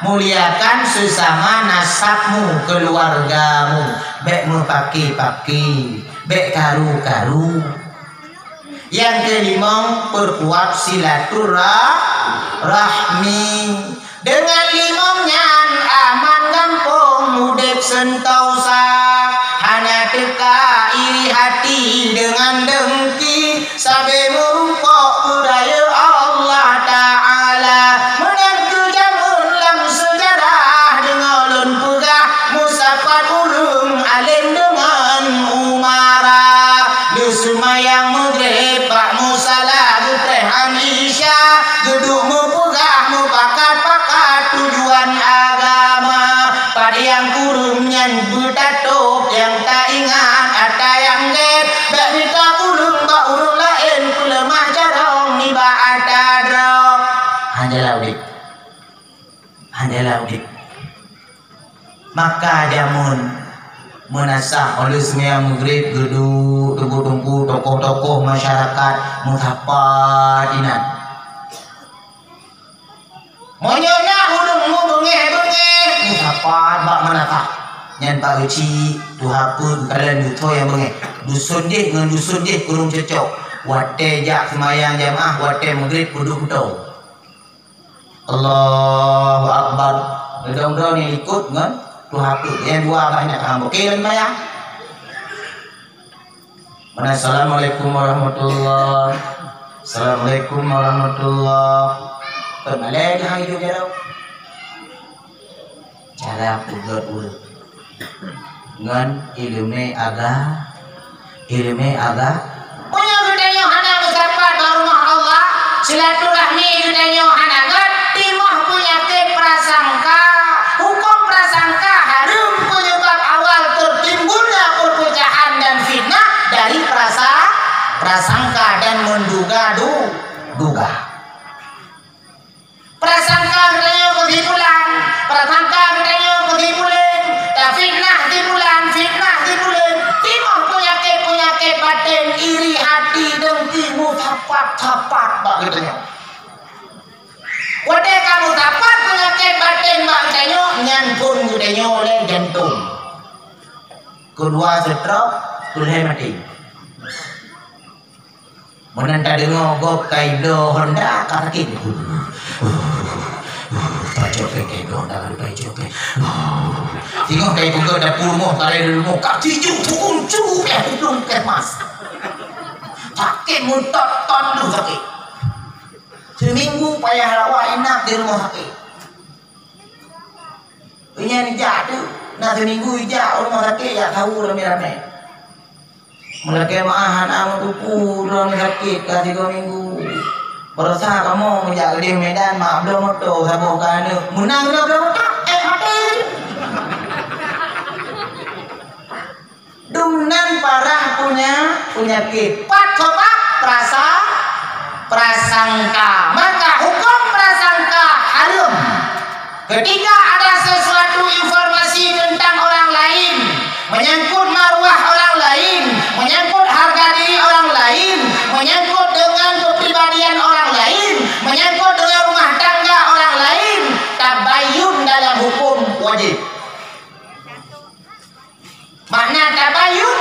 muliakan sesama nasabmu, keluargamu. Bék meupaké-paké, bék karu-karu. Nyang keulimong, peukuat silaturah-, rahmi. Deungon limong nyan aman gampông udép seuntosa. Hana teuka iri hati deungon dengki, sabe meurumpok peurayeuk Allah Ta'ala. Meunan keuh jameun lam seujarah deungoe lôn peugah, meusapat ureuëng além deungon umara. Geuseumayang Maghrib bak musala, geupreh an Isya, geuduek meupeugah meupakat-pakat tujuan agama. Pat nyang kureueng nyan beutatôb, nyang taingat atra nyang gét, bék mita kureueng bak ureuëng laén, peuleumah carông nibak atra droe. Hana jalan udép. Hana jalan udép. Maka jameun meunasah, óh lheueh seumayang Maghrib geuduek teungku-teungku, tokoh-tokoh masyarakat meusapat inan. Meunyoe na ureuëng meubeungéh-beungéh, meusapat bak meunasah. Nyan Pak Geuchik, tuha peuet, kalon dusoe nyang beungéh. Dusun jih ngon dusun jih kureueng cocok. Watée jak seumayang jamaah, watée Maghrib peuduek beutôi. Allahu Akbar. Geudong droe ni likot ngon tuha peuet. Nyang dua bah nyan ka hambô. Oke, lôn bayang. Mana, Assalamualaikum warahmatullah. Assalamualaikum warahmatullah. Peumalée dah hidup jaroe. Cara peugét ureuëng ngon iéleumé aga-, iéleumé aga-. Meunyoe geutanyoe hana meusapat bak rumoh Allah, silaturahmi geutanyoe hana gét, timoh peunyakét prasangka. Huköm prasangka hareuem, peunyeubab awal teutimbulnya peupeucahan dan fitnah dari pra-, sangka dan menduga-du-, duga. Prasangka geutanyoe keu si pulan, prasangka geutanyoe keu si pulan, tafitnah si pulan, fitnah si pulan, timoh peunyakét-peunyakét batén, iri hati, dengki, meusapat-sapat bak geutanyoe. Watée ka meusapat peunyakét batén bak geutanyoe, nyan phon geutanyoe lé jantong. Keudua stroke, keulhée maté. Meunan tadeungoe gob ka ibloe honda ka sakét. Pajok pengke honda ka pajok peng. Singoh ka ipeugöt dapur rumoh, tarai rumoh, ka tiju tukung cu pih tudung puskesmas. Sakét meutot-tot leuh sakét. Seuminggu payah rawat inap di rumoh sakét. Nyan ijak tu, na seuminggu ijak u rumoh sakét, jak saweue ramé-ramé. Meulakée meu'ah hana meutupeue droe sakét ka sigoe minggu. Baroesa kamoe meujak keudeh Medan, mak bloe moto saboh keu aneuk. Meunan keunoe bloe moto, eh, maté. Dumnan parah punya peunyakét. Pat sabab? Prasa-, prasangka. Maka hukum prasangka haram. Ketika ada sesuatu informasi tentang orang lain, menyangkut maruah orang lain, menyangkut harga diri orang lain, menyangkut dengan kepribadian orang lain, menyangkut dengan rumah tangga orang lain, tabayun dalam hukum wajib. Makna tabayun,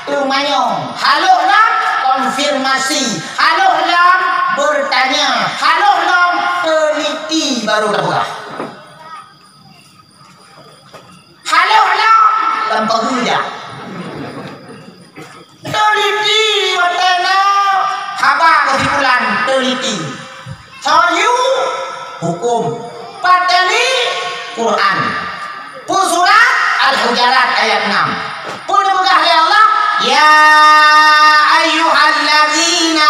teumanyong. Haloh lom konfirmasi. Haloh lom bertanya. Haloh lom teliti baru tapeugah. Haloh lom lam peugeuja. Teliti watée na haba keusimpulan, teliti. Soe yue? Huköm. Pat tali? Quran. Peue surat? Al-Hujurat ayat enam. Peue neupeugah lé Allah? "Ya ayyuhallazina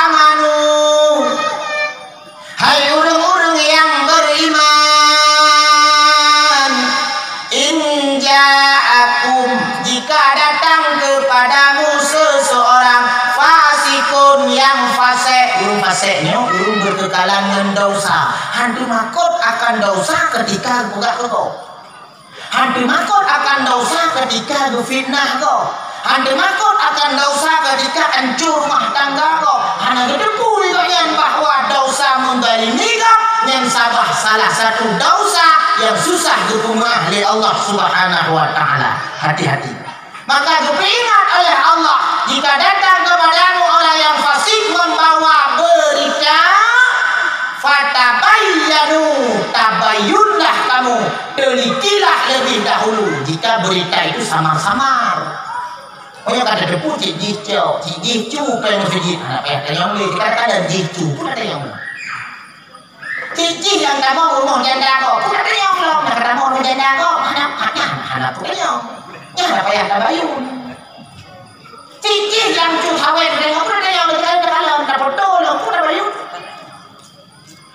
amanu," hai ureuëng-ureuëng nyang beriman, "in ja'akum," jika datang kepadamu seseorang, "fasiqun," nyang fasek. Ureuëng fasek nyoe ureuëng berkekalan ngon dosa. Han teumakot akan dosa ketika geupeugah keu gob. Han teumakot akan dosa ketika geufitnah gob. Han teumakot akan dosa ketika hancur rumah tangga gob. Hana geuteupeue gobnyan bahwa dosa menzalimi gob nyan sabab salah satu dosa nyang susah geupeumeu'ah lé Allah Subhanahu wa Ta'ala. Hati-hati. Maka geupeuingat oleh Allah, "Jika datang kepadamu orang yang fasik membawa berita, fatabayyanu, tabayyunlah kamu, telitilah lebih dahulu jika berita itu samar-samar." Oh, ya, kata debu cik jih cok, cik jih cu, peng masjid. Anak payah tanyong lé, jika ada jih cu pun ada yang Cicih nyang tamong rumoh janda gob, peue tanyong lom, na tamong rumoh janda gob, hana, hana, hana peue tanyong. Nyan na payah tabayun. Cicih nyang cut hawén tanyong, peue tanyong, tanyong takalon, tapoto lom, peue tabayun.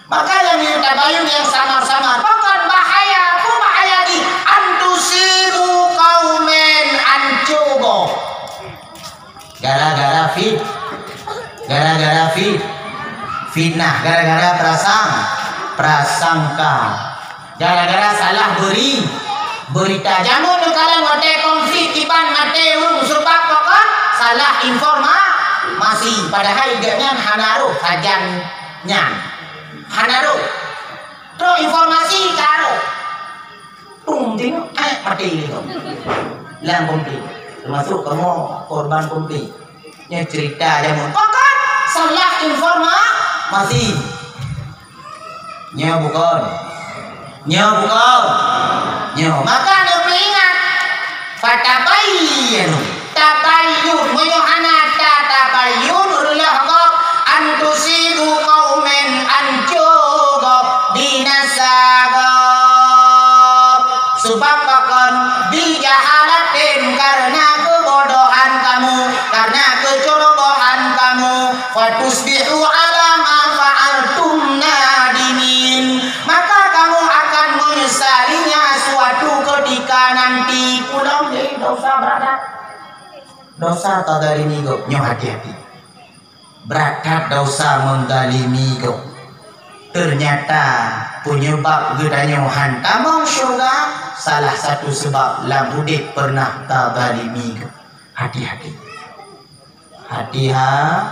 Maka nyang tabayun nyang samar-samar, pakon bahaya, peue bahaya jih, an tusibu qauman, anco gob. Gara-gara fit-, gara-gara fit-, fitnah, gara-gara prasang-, prasangka, gara-gara salah beri-, berita. Jameun neukalon watée konflik iban maté ureuëng seubab pakon salah informasi, padahai gobnyan hana roh sajan nyan. Hana roh. Trok informasi ka roh. Tung ting, eh, maté lé gob. Lam konflik. Teumasok kamoe korban konflik. Nyoe cerita jameun. Pakon salah informasi. Nyoe bukon. Nyoe bukon. Nyoe. Maka neupeuingat. Fatabayyanu. Tabayyun, meunyoe hana tatabayyun, reuloh gob, an tusibu qauman, anco gob, binasa gob. Sebab pakon? Bijahalatin, karena kebodohan kamu, karena kecerobohan kamu, fatusbihu ala ma fa'altum nadimin, maka kamu akan menyesalinya suatu ketika nanti. Pulang deh, dosa beradat. Dosa tazalimi gob, nyoe hati-hati. Brat that desya menzalimi gob. Teunyata peunyeubab geutanyoe han tamong syeuruga, salah satu seubab lam udeb pernah tazalimi gob. Hati-hati. Hati-ha-,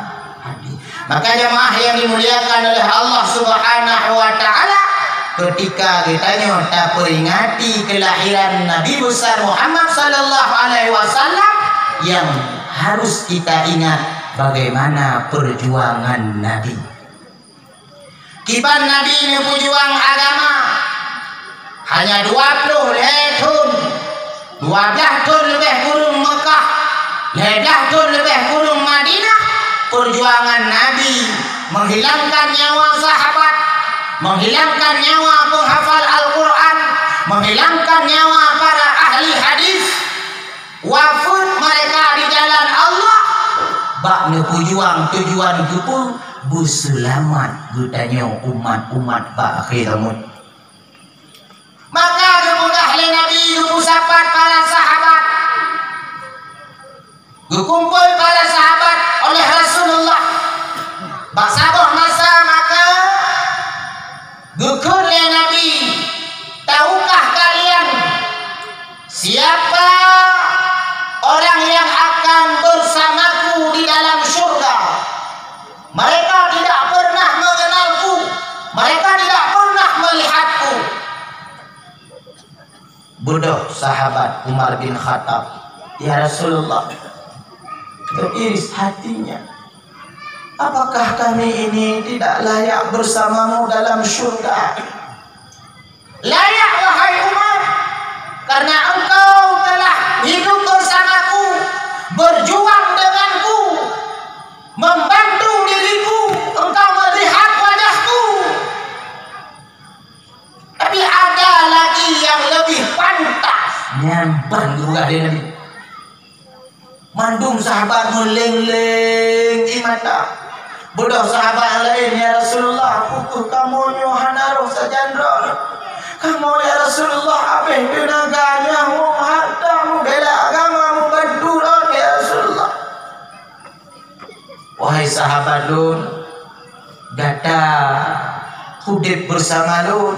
hati. Maka jamaah yang dimuliakan oleh Allah Subhanahu wa Ta'ala, ketika geutanyoe taperingati kelahiran Nabi besar Muhammad sallallahu alaihi wasallam, yang harus kita ingat bagaimana perjuangan Nabi. Kiban Nabi neupeujuang agama hanya dua ploh lhée thon, dua blaih thon leubeh kureueng Meukah, lhée blaih thon leubeh kureueng Madinah. Perjuangan Nabi menghilangkan nyawa sahabat, menghilangkan nyawa penghafal Al-Quran, menghilangkan nyawa para ahli hadis. Wafeuet mereka di jalan Allah bak neupeujuang tujuan keupeue? Beuseulamat geutanyoe umat-umat bak akhé zamon. Maka geupeugah lé Nabi, geupeusapat para sahabat, geukumpôi para sahabat oleh Rasulullah bak saboh masa, maka geukheun lé Nabi, "Tahukah kalian siapa orang yang akan bersamaku di dalam syurga? Mereka tidak pernah mengenalku, mereka tidak pernah melihatku." Beudôh sahabat Umar bin Khattab, "Ya Rasulullah," teuiris hatinya, "apakah kami ini tidak layak bersamamu dalam syurga?" "Layak, wahai Umar, karena engkau telah hidup bersamaku, berjuang denganku, membantu diriku, engkau melihat wajahku." Tapi ada lagi yang lebih pantas. Nyan ban geupeugah lé Nabi. Mandum sahabat meuleng-leng ie mata. Beudôh sahabat nyang laén, "Ya Rasulullah, peu kheueh kamoe nyoe hana roh sajan droe? Kamoe, ya Rasulullah, habéh teunaga, nyawöng, hareuta, meubela agama, meubantu lôn, ya Rasulullah." Wahai sahabat lôn, gata udeb beusama lôn,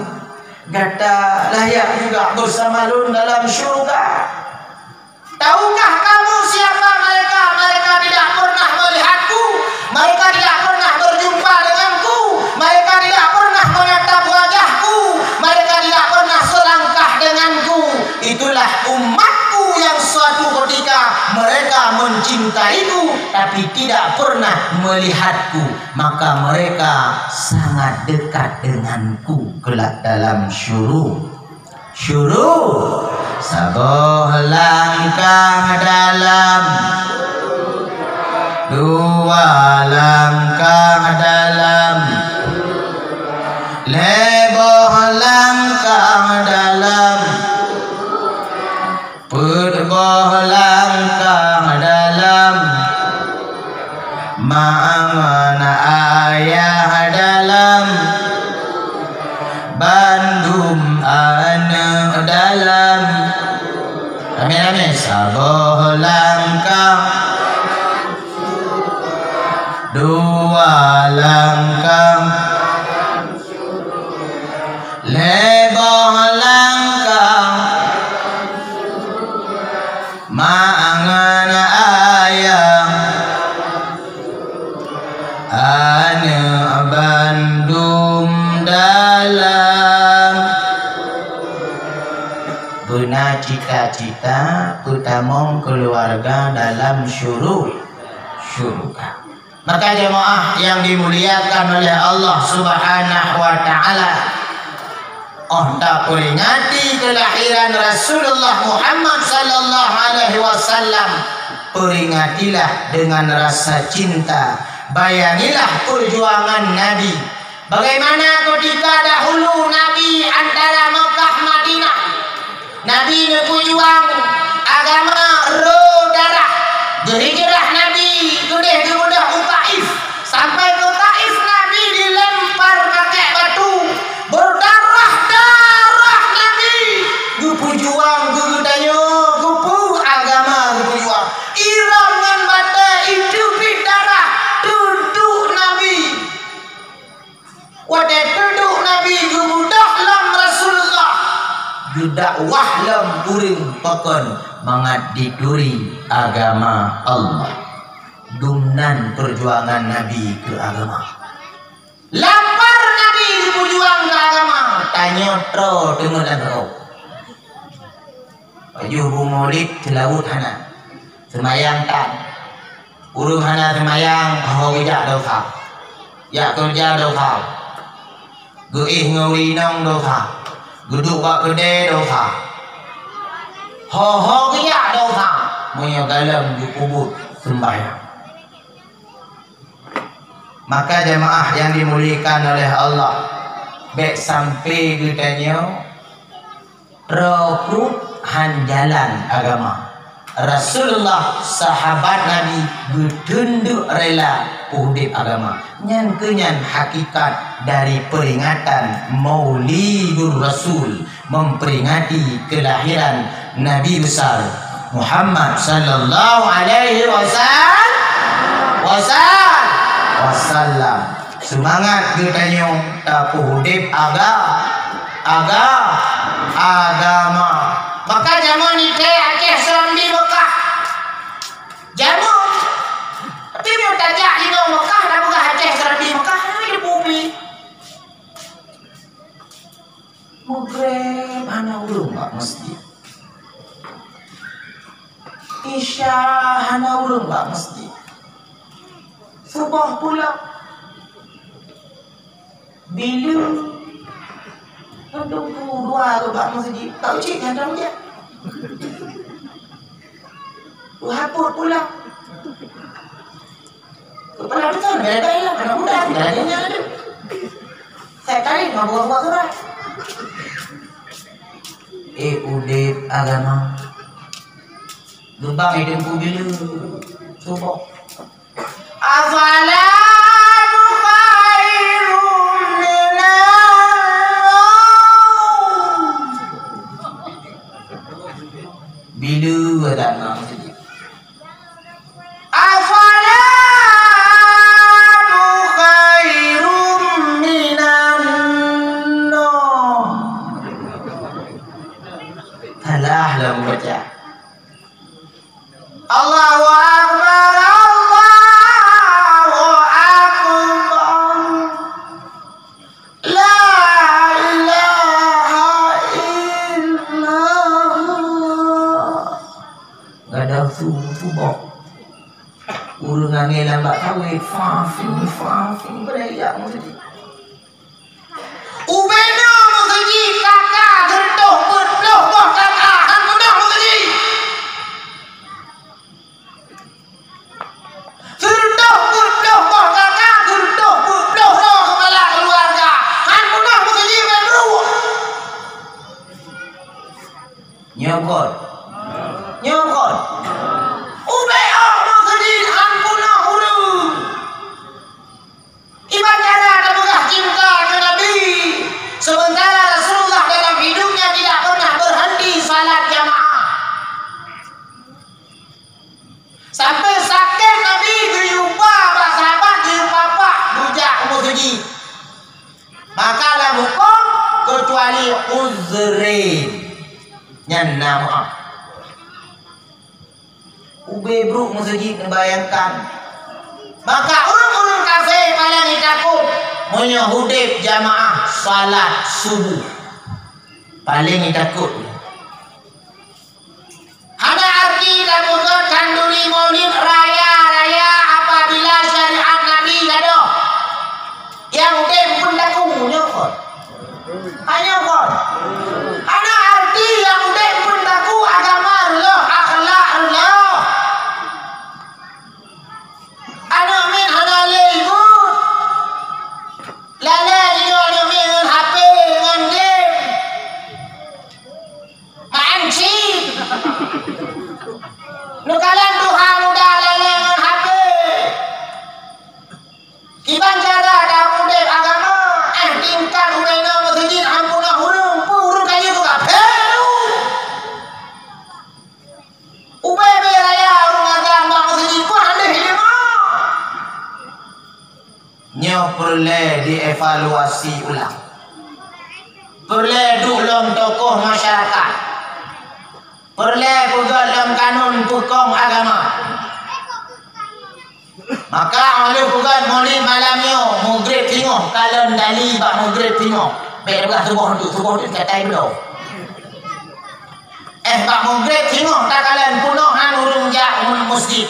gata layak juga beusama lôn dalam syeuruga. Tahukah kamu siapa mereka? Mereka tidak pernah melihatku, mereka tidak pernah berjumpa denganku, mereka tidak pernah menatap wajahku, mereka tidak pernah selangkah denganku. Itulah umatku yang suatu ketika mereka mencintaiku, tapi tidak pernah melihatku, maka mereka sangat dekat denganku kelak dalam syuru-, syuru-, saboh langkah dalam, dua langkah dalam, lhée boh langkah dalam, peuet boh langkah dalam, ma ngon ayah dalam, bandum aneuëk dalam. Amin, amin. Saboh langkah, dua langkah, lhée boh langkah, ma ngon ayah, aneuëk bandum dalam. Beuna cita-cita peutamong keuluwarga dalam syuru-, syuruga. Maka jamaah yang dimuliakan oleh Allah Subhanahu wa Ta'ala, óh tapeuringati keulahiran Rasulullah Muhammad sallallahu alaihi wasallam, peuringatilah dengan rasa cinta. Bayangilah peujuangan Nabi. Bagaimana ketika dahulu Nabi antara Makkah Madinah, Nabi neupeujuang agama rô darah. Geuhijrah Nabi keudeh geubeudôh u Taif. Sampai keu Taif Nabi dilempar pakèk batu. Beudarah-darah Nabi. Geupeujuang keu geutanyoe, keupeue agama geupeujuang. Irông ngon batèe iteubiet darah. Teuntèe Dakwah lom ureuëng pakon mangat jituri agama Allah. Dumnan peujuangan Nabi keu agama. Lapar Nabi geupeujuang keu agama, tanyoe troh teungeut lam rot. Pajoh bu Maulid seulaweuet hana, seumayang tan. Ureuëng hana seumayang, ho geujak dosa. Jak keureuja dosa. Geuéh ngon ureuëng inong dosa. Geuduek bak keudè dosa. Ho-ho geujak dosa. Meunyoe galom geupeubuet seumbahyang. Maka jamaah yang dimuliakan oleh Allah, bék sampai geutanyoe troh pruet han jalan agama. Rasulullah, sahabat Nabi, geuteundeuk rela peuudeb agama. Nyan keuh nyan hakikat dari peringatan Maulidur Rasul, memperingati kelahiran Nabi besar Muhammad sallallahu alaihi wasal-, wasal-, wasallam. Seumangat geutanyoe tapeuudeb aga-, aga-, agama. Maka jameun nitée Aceh Serambi Mekah. Jameun. Tapi meunyoe tajak jinoe Mekah, tapeugah Aceh Serambi Mekah, hana jeuet peupi. Meugreb hana ureuëng bak masjid. Isya hana ureuëng bak masjid. Suboh pulang. Bila ladôm pukul dua tu bak masjid, tak ucit nyan dah ujan. Duhapot pulang. Kepala besar, beda-beda lah. Anak muda, tidak ada yang ada. Saya tarik, mau buat-buat surat. Eh, udeb agama. Geubang ideng ku bila suboh. As-salatu khairum minan naum. Bila datang masjid? As-salatu khairum minan naum. Salah lah membaca. Allahu Akbar, Allahu Akbar. La ilaha illallah. Gadang su-, suboh. Ureuëng angén lam bak kawé, fafing, fafing, beuraya meuseujid. Ubena meuseujid kaka geureutoh peuet ploh boh kaka, han peunah meuseujid. Geureutoh peuet ploh boh kaka, geureutoh peuet ploh droe keupala keuluwarga, han peunah meuseujid, bèk brôk. Nyoe kon. Nyoe kon. Ubena meuseujid han peunah ureuëng. Iban cara tapeugah cinta keu Nabi, sementara Rasulullah dalam hidupnya tidak pernah berhenti salat jamaah. Sampai sakét Nabi geuyue ba bak sahabat, geuyue papak, geujak u meuseujid. Maka lam hukôm, keucuali uzrin, nyan na meu'ah. Ubé brôk meuseujid neubayangkan. Maka ureuëng-ureuëng kafé paleng jitakot meunyoe udeb jamaah salat suboh. Paleng jitakot. Hana arti tapeugöt khanduri Maulid raya-raya apabila syariat Nabi gadôh. Nyang udeb pun taku nyoe kon. Hanyoe kon. Hana arti nyang udeb pun taku agama reuloh, akhlak reuloh. Aneuk miet hana lé ibu. Lalé nyoe aneuk miet ngon H P, ngon game. Maén cit. Neukalon tuha muda lalé ngon H P. Kiban cara tapeudeb agama, eh, tingkat ubena meuseujid han peunah ureuëng, peue ureuëng ka jeuet keu kafé. Ubé-bé raya ureuëng azan bak meuseujid pun han deuh ileumah. Nyoe peureulée dievaluasi ulang. Peureulée duek lom tokoh masyarakat. Peureulée peugét lom kanun peukong agama. Maka óh lheueh peugét Maulid malam nyoe, Maghrib singoh, kalon dali bak Maghrib singoh. Bék peugah suboh tu, suboh tu katai bloe. Eh, bak Maghrib singoh takalon peunoh han ureuëng jak u meuseujid.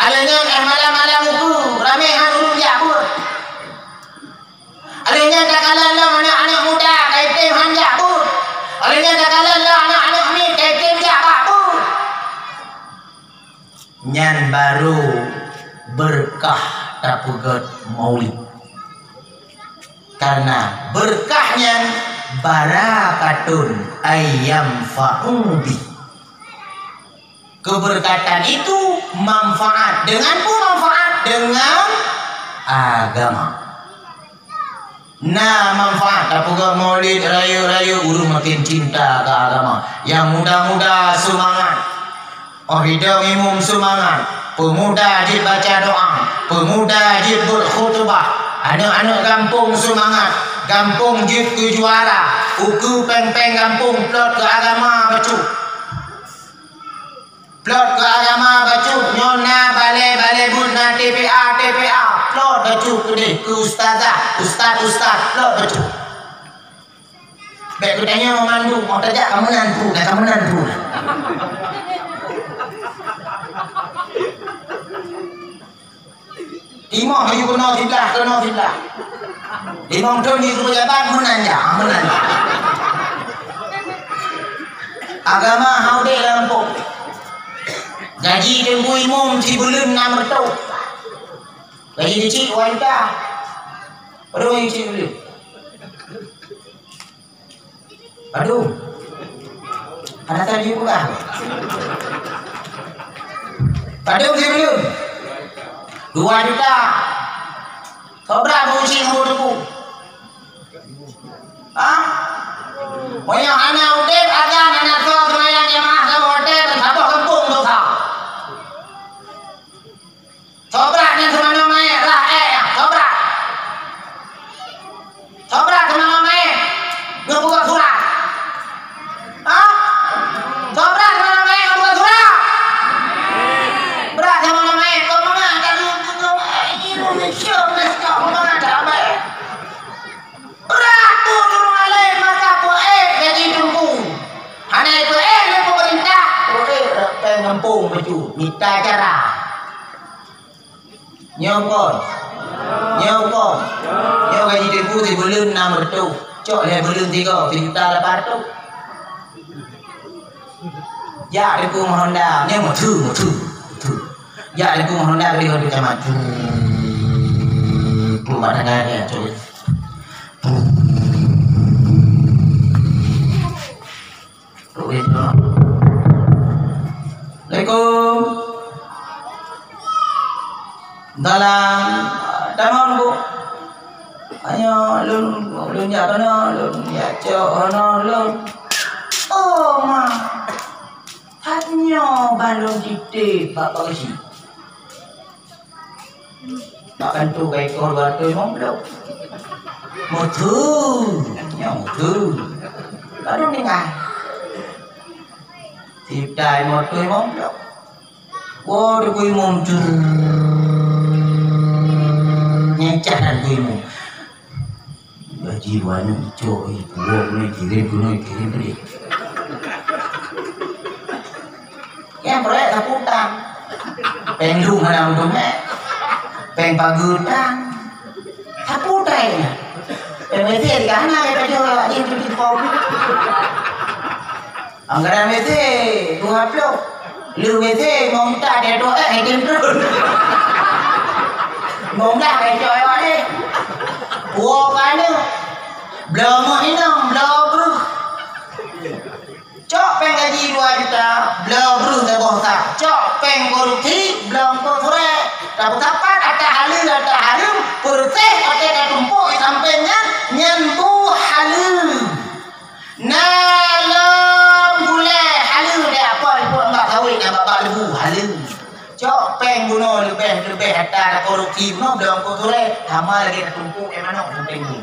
Alèh nyan, eh, malam-malam uku, ramé han ureuëng jak beuet. Alèh nyan takalon lom aneuk-aneuk muda ka item han jak beuet. Alèh nyan takalon lom aneuk-aneuk miet ka item jak bak beuet. Nyan barô beureukat tapeugét Maulid. Karena beureukat nyan barakatun ayyamfa'u bih. Keberkatan itu manfaat. Dengan peue manfaat? Dengan agama. Na manfaat tapeugét Maulid rayeuk-rayeuk, ureuëng makin cinta keu agama. Nyang muda-muda seumangat. Óh idong imum seumangat. Peumuda jeuet baca doa. Peumuda jeuet beuet khutubah. Aneuk-aneuk gampông seumangat. Gampông jeuet keu juara. Ukeue péng-péng gampông plot keu agama bacut. Plot keu agama bacut, nyoe na balée-balée buet, na T P A, T P A. Plot bacut keudeh keu ustazah, ustaz-ustaz, plot bacut. Bék geutanyoe mandum, mau tajak ka meunan tu, ka meunan tu. Timoh laju keunoe siblah, keunoe siblah. Limong thon jeuet keu pejabat, meunan jak, meunan jak. Agama hana udeb lam gampông. Gaji teungku imum sibuleuen nam reutôh. Gaji keuchik dua juta. Padum gaji keuchik sibuleuen? Padum? Hana salah jipeugah. Padum sibuleuen? Dua juta. Soe brat meuuji ngon teungku? Hah? Meunyoe hana udeb, azan hana soe, seumayang jamaah saboh watée, saboh gampông dosa. Soe brat nyang seumanoe maé, rhah ék nyan, soe brat. Soe brat seumanoe maé, geupeugah surat. Hah? Soe brat seumanoe maé, geupeugah surat. Brat seumanoe maé, kau mangat, kau mangat, kau mangat, kau mangat. Brat tu ureuëng alim masa peuék gaji teungku. Hana peuék lé peumeurintah, peuék rot péng gampông bacut, mita cara. Nyoe kon. Nyoe kon. Nyoe gaji teungku sibuleuen nam reutôh. Cok lhée buleuen tiga, sijuta lapan reutôh. Jak teungku ngon honda, nyoe meutheun, meutheun, meutheun. Jak teungku ngon honda, bri honda camat. Tuh, tuh, pada gaya, cok. Assalamualaikum. Dalam, tamong, Bu. Ayo, lôn, lôn jak keunoe, lôn jak cok keunoe, lôn. Oh, ma. Tanyoe ban lôn titip bak Pak Geuchik. Bak kantô ka ikor dua reutôh limong ploh. Meutheun, nyoe meutheun. Padum tinggai. Sijuta limong reutôh limong ploh. Woe, teungku imum, cur. Nyan cah teungku imum. Gaji dua nyoe icok, eh, puwoe keunoe, kirém keunoe, kirém keudeh. Nyang proyek sapeue utang. Péng lôn hana utang, eh. Péng pageue utang. Sapeue utang nyan? Péng W C ka hana, péng pajoh lewat jih, jih, jih, jih. Anggaran W C dua ploh. Lheueh W C limong juta, dia dua, eh, item terus. Limong blah ka icok lewat deh. Puwoe pane. Bloe meuh inong, bloe breuh. Cok péng gaji dua juta, bloe breuh saboh sak. Cok péng korupsi, bloe eungkôt surée. Tapeusapat ata haleue, ata hareuem, peureuseh watée tatumpok di sampéng nyan, nyan bu haleue. Na lom gulée haleue, dek apa lipot bak sawét nyang bak-bak leubeh haleue. Cok péng bunoe leubeh-leubeh ata takorupsi bunoe, bloe eungkôt surée, sama lagée tatumpok ék manok sampéng nyoe.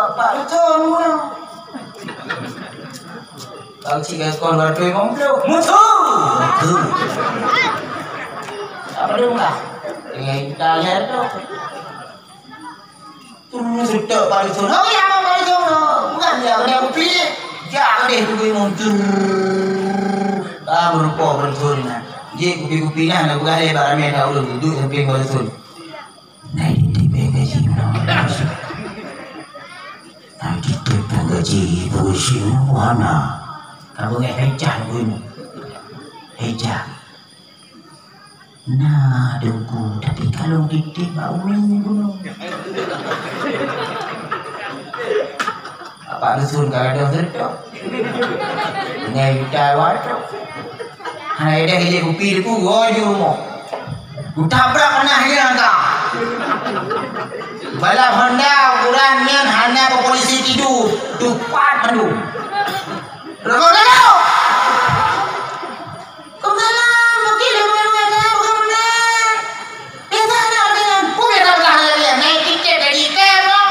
Pak Dusun, bunoe. Kau cik keu kon dua ratus lima puluh. Musuh! Musuh! Apa dia mudah? Dengan kita lihat tu. Terus setok Pak Dusun. Oh, ya, Pak Dusun. Bukan dia, dia kupi. Dia deh tu muncul. Ah, berupa Pak Dusun nah. Dia kupi-kupi nah, nak buka dia bak ramai dah ulun duduk samping Pak Dusun. Nah, ini dia gaji. Nah, kita pun gaji, pusing mana. Kamu ngai hejah pun. Hejah. Nah, Teungku, tapi kalau titik bak umi bunoe. Apa Dusun kalau ada seretok? Dengan juta watok. Hana ada hidup kupi deku, gua di rumah. Kutabrak pernah dia angka. Bala Honda ukuran nyan hana berpolisi tidur. Tupat mandum. Rokok dulu. Keumalam, bagi lima-lima tahun keumalam. Biasa nak dengan pun biasa belah lagi. Naik tiket dari Kero.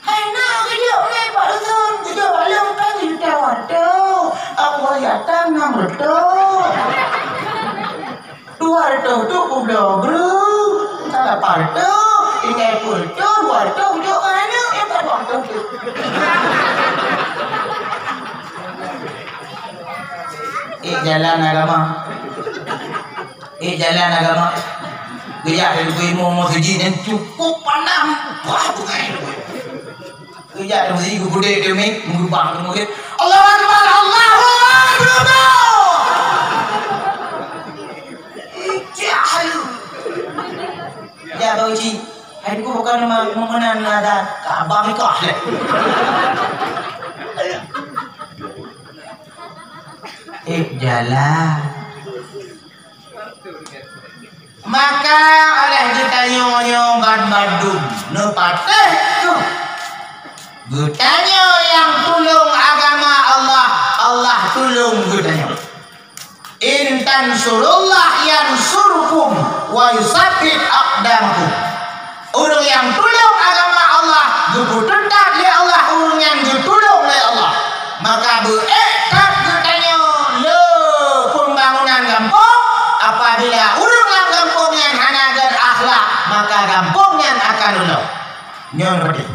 Hai nak kejut ni Pak Dusun, kejut balong kan juta wadah. Aku bagi datang enam ratus. Dua ratus tu kubloe gru. Salah partu, tinggai peutu, dua ratus ujuk keu aneuk, eh, tak waktu tu. Eh, jalan agama. Eh, jalan agama. Geujak dari ibu-ibu meuseujid nyang cukup panas. Wah, bukan. Geujak dari meuseujid, geugudek demi meugeubang keu murit. Allahu Akbar, Allahu Akbar. Ijak halu. Ya, Bang Uci. Hai, ku bukan ma-, meunan nada. Abang ikah leh. Eh, jalan. Maka oleh geutanyoe nyoe ban bandum neupatéh keuh. Geutanyoe nyang tulông agama Allah, Allah tulông geutanyoe. "In tansurullah yansurkum wa yusabbit aqdamakum." Ureuëng nyang tulông agama Allah, geupeuteutab lé Allah ureuëng nyang geutulông lé Allah. Maka beu-ék that geutanyoe le peumbangunan gampông, apabila ureuëng lam gampông nyan hana gét akhlak, maka gampông nyan akan ulông. Nyoe leubeh.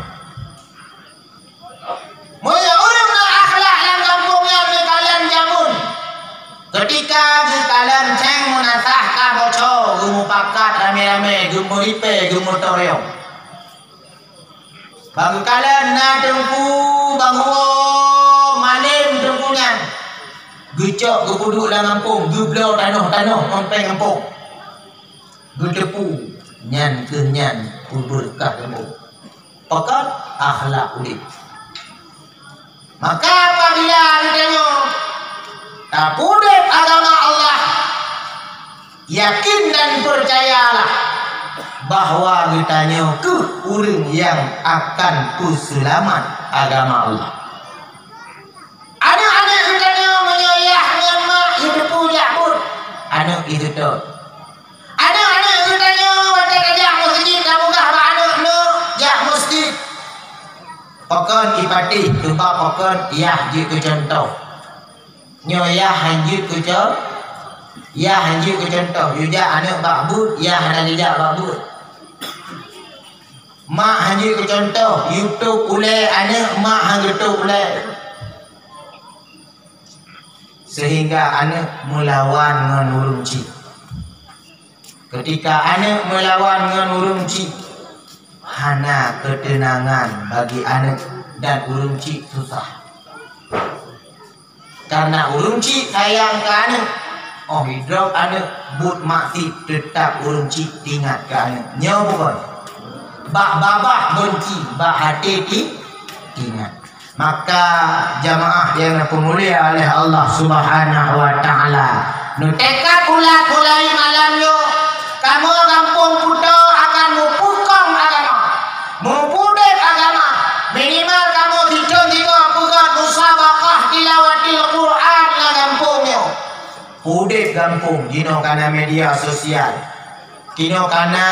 Meunyoe ureuëng meuakhlak lam gampông nyan meukalon jameun, keutika geukalon céng meunasah ka bocor, geumupakat ramé-ramé, geumeuripée, geumeutoreong. Bak geukalon na teungku banguoe malém teungku nyan, geucok geupeuduek lam gampông, geubloe tanoh-tanoh ngon péng gampông. Geuteupeue nyan keuh nyan peubeureukat gampông. Pakon akhlak udép. Maka apabila geutanyoe tapeudép agama Allah, yakin dan percayalah bahwa geutanyoe keuh ureuëng nyang akan peuseulamat agama Allah. Aneuk-aneuk geutanyoe meunyoe yah ngon mak jiteupeue jak buet, aneuk jiteutot. Aneuk-aneuk geutanyoe watée tajak meuseujid, tapeugah bak aneuk, "Neuk, jak meuseujid." Pakon jipatéh, teuma pakon yah jeuet keu cuntoh. Nyoe yah han jeuet keu cun-, yah han jeuet keu cuntoh. Yue jak aneuk bak buet, yah hana geujak bak buet. Mak han jeuet keu cuntoh, yue tôb ulée aneuk, mak han geutôb ulée. Sehingga aneuk meulawan ngon ureuëng chik. Keutika aneuk meulawan ngon ureuëng chik, hana keuteunangan bagi aneuk dan ureuëng chik susah. Kareuna ureuëng chik sayang keu aneuk, óh jidrob aneuk buet maksiet, teutap ureuëng chik teuingat keu aneuk. Nyoe bukon? Bak babah beunci, bak até ti-, teuingat. Maka jamaah nyang neupeumulia oleh Allah Subhanahu wa Taala, neutekad bulat mulai malam nyoe Kamoe gampông Puto akan mupeukong agama, mupudeb agama. Minimal kamoe sithôn sigoe peugöt musabaqah tilawatil Quran lam gampông nyoe. Pudeb gampông, jinoe kana media sosial. Jinoe kana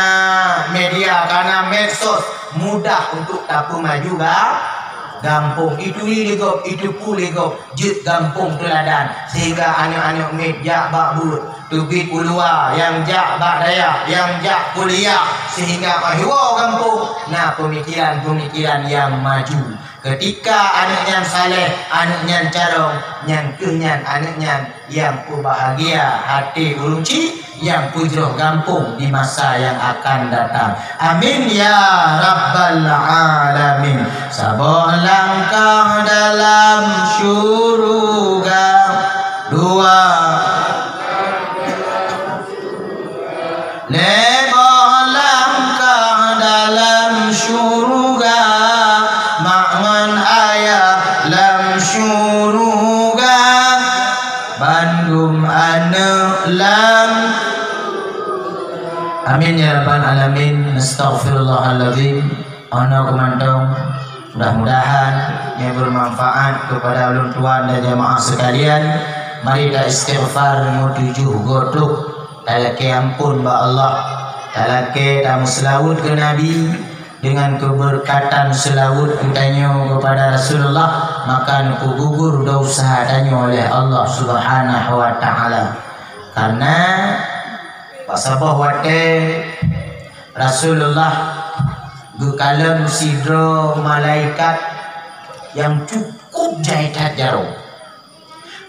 media, kana medsos, mudah untuk tapeumaju ga-, gampông. Ituri lé gob, itupeue lé gob. Jeuet gampông teuladan, sehingga aneuk-aneuk miet jak bak buet, teubiet u luwa, nyang jak bak dayah, nyang jak kuliah, sehingga meuhiwoe gampông na peumikiran-peumikiran nyang maju. Keutika aneuk nyan saleh, aneuk nyan carông, nyan kheueh nyan aneuk nyan nyang peubahgia até ureueng chik, nyang peujroh gampông di masa nyang akan datang. Amin ya rabbal alamin. Saboh langkah dalam syuruga, dua, lhèe boh langkah dalam syuruga, mak ngon ayah lam syuruga. Bandum aneuk lam. Amin ya rabbal alamin. Astaghfirullahalazim. Ono keumantong, mudah-mudahan nyoe bermanfaat kepada ulôn tuan dan jamaah sekalian. Mari ta istighfar meutujôh goe trok, talakée ampôn bak Allah, talakée tameuseulaweuet keu Nabi. Dengan keberkatan seulaweuet geutanyoe kepada Rasulullah, maka neupeugugur desya tanyoe oleh Allah Subhanahu wa Ta'ala. Karena bak saboh watée Rasulullah geukalon sidroe malaikat nyang cukup jai that jaroe.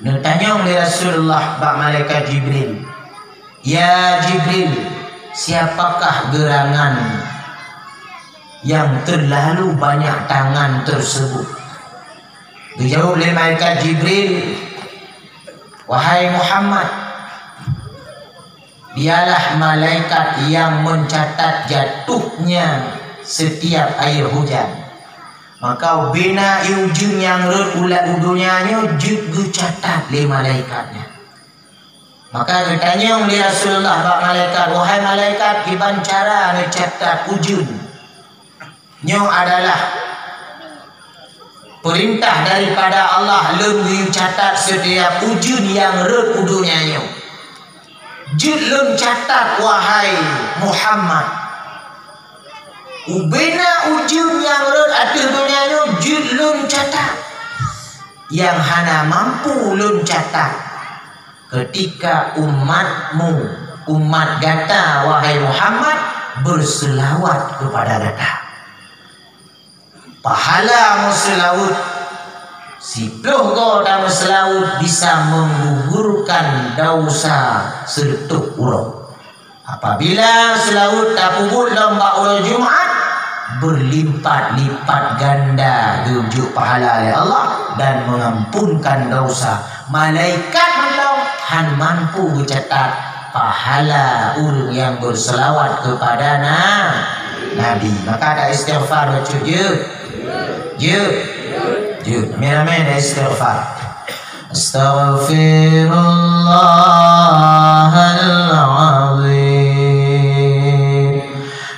Neutanyong lé Rasulullah bak malaikat Jibril, "Ya Jibril, siapakah gerangan yang terlalu banyak tangan tersebut?" Geujaweueb lé malaikat Jibril, "Wahai Muhammad, dialah malaikat yang mencatat jatuhnya setiap air hujan. Maka ubena ié ujeuen nyang rhot u lat u donya nyoe jeuet geucatat lé malaikat nyan." Maka geutanyong lé Rasulullah bak malaikat, "Wahai malaikat, kiban cara neucatat ujeuen?" "Nyoe adalah peurintah daripada Allah, lôn geucatat setiap ujeuen nyang rhot u donya nyoe. Jeuet lôn catat, wahai Muhammad. Ubena ujeuen nyang rhot ateueh donya nyoe jeuet lôn catat. Nyang hana mampu lôn catat, keutika umatmu, umat gata, wahai Muhammad, berselawat kepada gata." Pahala meuseulaweuet, siploh goe tameuseulaweuet bisa menggugurkan desya seureutôh uroe. Apabila seulaweuet tapeubuet lom bak uroe Jumat, berlipat-lipat ganda geujok pahala lé Allah dan mengampunkan desya. Malaikat mantong han mampu geucatat pahala ureueng nyang berselawat kepada na-, Nabi. Maka ta istighfar bacut jeuet. Jeuet. Jeuet. Ramé-ramé ta istighfar. Astaghfirullahal azim.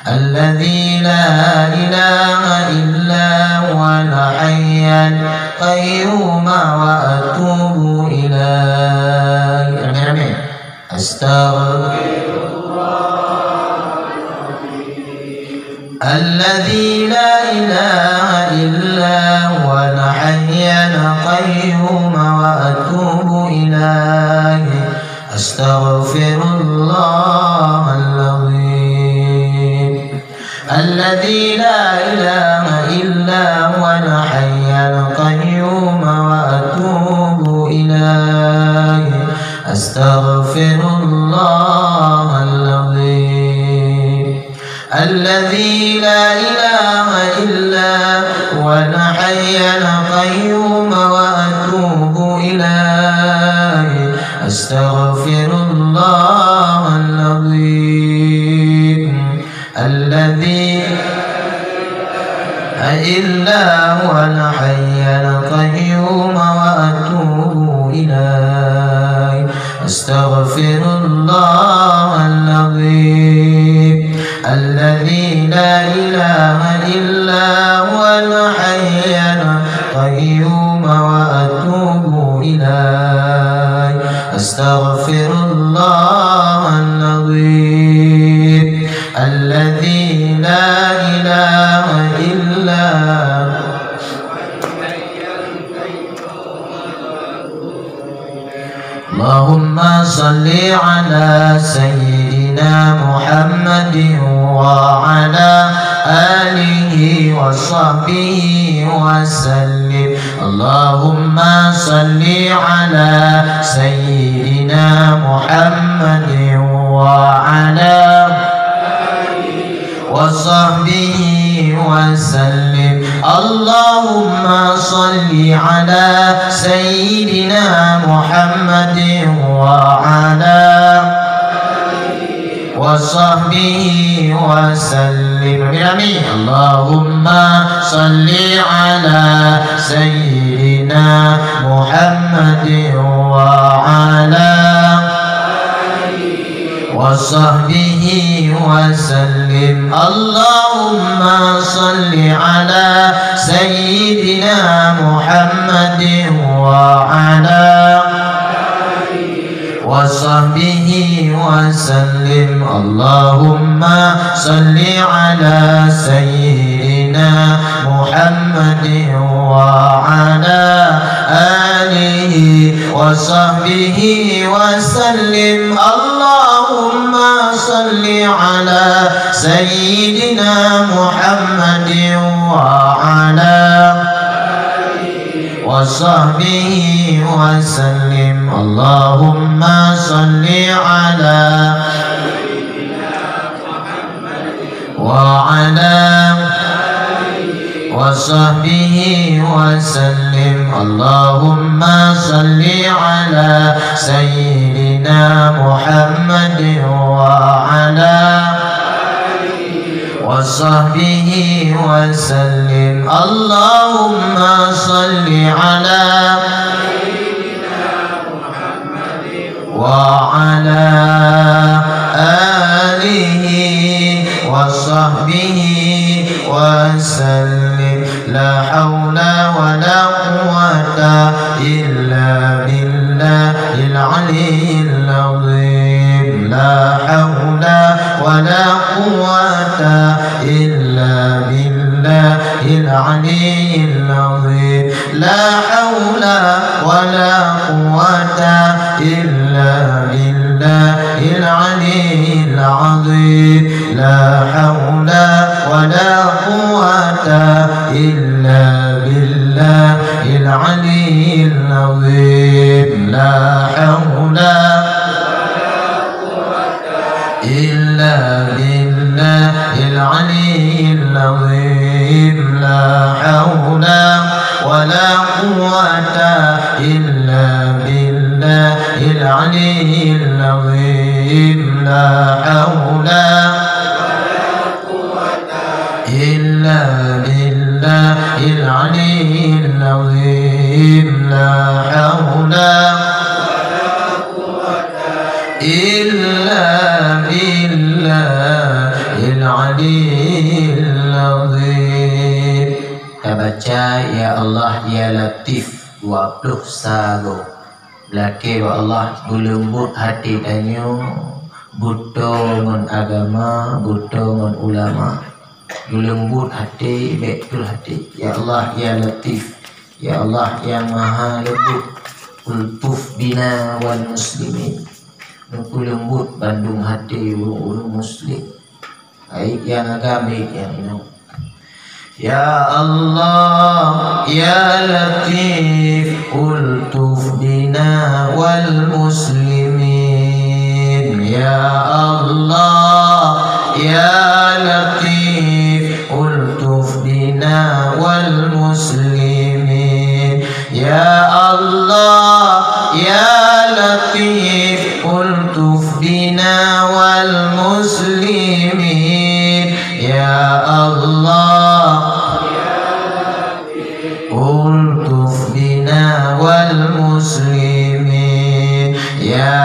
Alladzi la ilaha illa huwal hayyul qayyum wa atubu ilaih. Ramé-ramé. Astaghfirullah. Alladzi la ilaha illa huwal hayyul qayyum wa atubu ilaih. Astaghfirullahal azim. Alladzi la ilaha illa huwal hayyul qayyum wa atubu ilaih. Astaghfirullahal azim. Alladzi la ilaha illa huwal hayyul qayyum wa atubu ilaih. Astaghfirullahal azim. Alladzi illa huwal hayyul qayyum wa atubu ilaih. Astaghfirullahal azim. القيوم وأتوب إليه. أستغفر الله العظيم الذي لا إله إلا هو. اللهم صل على سيدنا محمد وعلى آله وصحبه وسلم. اللهم صل على سيدنا محمد وعلى وصحبه وسلم. اللهم صل على سيدنا محمد وعلى وصحبه وسلم. آمين، آمين. اللهم صل على سيدنا محمد وعلى وصحبه وسلم. اللهم صل على سيدنا محمد وعلى وصحبه وسلم. اللهم صل على سيدنا محمد وعلى آله وصحبه وسلم. اللهم صل على سيدنا محمد وعلى وصحبه وسلم. اللهم صل على وعلى وصحبه وسلم. اللهم صل على سيدنا محمد وعلى وصحبه وسلم. اللهم صل على وعلى آله وصحبه وسلم. لا حول ولا قوة إلا بالله العلي العظيم. لا حول ولا قوة إلا بالله العلي العظيم. لا حول ولا قوة إلا بالله العلي العظيم. لا حول ولا قوة إلا بالله العلي العظيم. لا حول إلا بالله العلي العظيم. لا حول ولا قوة إلا بالله العلي العظيم. لا حول إلا بالله العلي العظيم. لا حول إلا بالله العلي العظيم. Tabaca, Ya Allah, Ya Latif, dua ploh sa goe. Lakée bak Allah, beuleumbot até tanyoe, beutôi ngon agama, beutôi ngon ulama. Beuleumbot até, bék teuh até. Ya Allah, Ya Latif. Ya Allah, nyang maha leumbot. Ultuf bina wal muslimin. Neupeuleumbot bandum até ureuëng-ureuëng muslim. Hai nyang agam, hai nyang inong. Ya Allah, Ya Latif, ultuf bina wal muslimin. Ya Allah, Ya Latif, ultuf bina wal muslimin. Ya Allah, Ya Latif, ultuf bina wal muslimin. Ya Allah, ultuf bina wal muslimin. Ya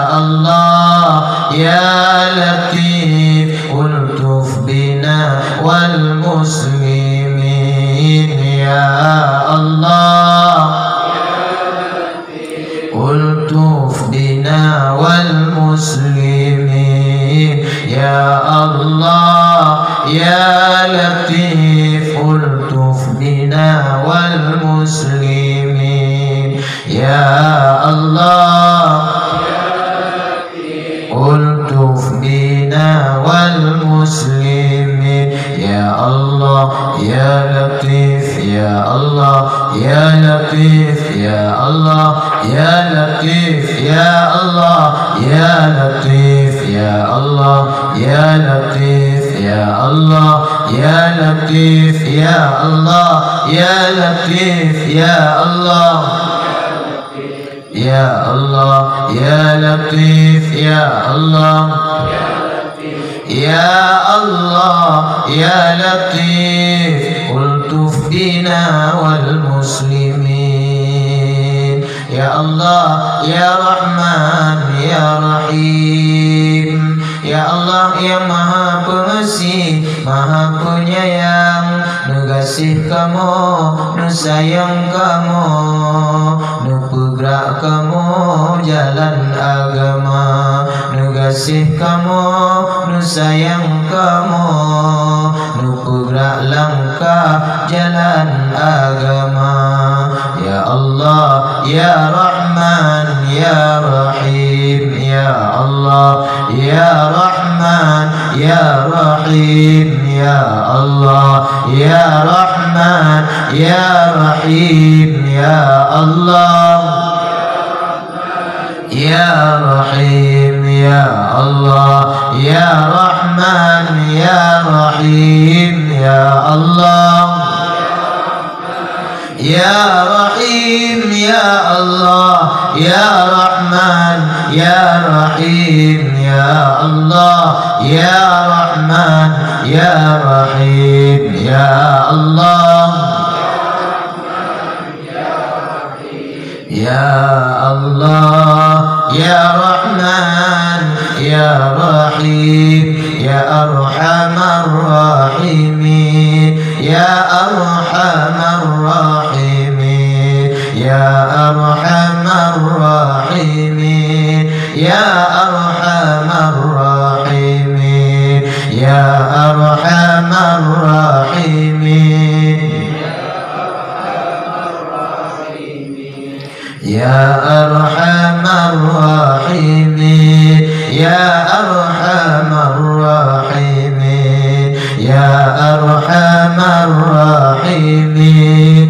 Allah, Ya Latif, ultuf bina wal muslimin. Ya Allah, Ya Allah, ya Latif, ultuf bina wal muslimin. Ya Allah, ultuf bina wal muslimin. Ya Allah, ya Latif, ya Allah, ya Latif, ya Allah, ya Latif, ya Allah, ya Latif, ya Allah, ya Latif, ya Allah, ya Latif, ya Allah, ya Latif, ya Allah. Ya Allah, ya Latif, ya Allah. Ya Allah, ya Latif, ultuf bina wal muslimin. Ya Allah, ya Rahman, ya Rahim. Ya Allah, ya Maha Pengasih, Maha Penyayang, neugaséh kamoe, neusayang kamoe, neupeugrak kamoe jalan agama, neugaséh kamoe, neusayang kamoe, neupeugrak langkah jalan agama. Ya Allah, ya Rahman, ya Rahim, ya Allah, ya Rahman, ya Rahim, ya Allah, ya Rahman, ya Rahim, ya Allah. Ya Rahim, ya Allah, ya Rahman, ya Rahim, ya Allah. Ya Rahim, ya Allah, ya Rahman, ya Rahim, ya Allah, ya Rahman, ya Rahim, ya Allah. Ya Allah, ya Rahman, ya Rahim, ya Arhamar Rahimin, ya Arhamar Rahimin, ya Arhamar Rahimin, ya Arhamar Rahimin, ya Arhamar Rahimin. Ya Arhamar Rahimin, ya Arhamar Rahimin, ya Arhamar Rahimin,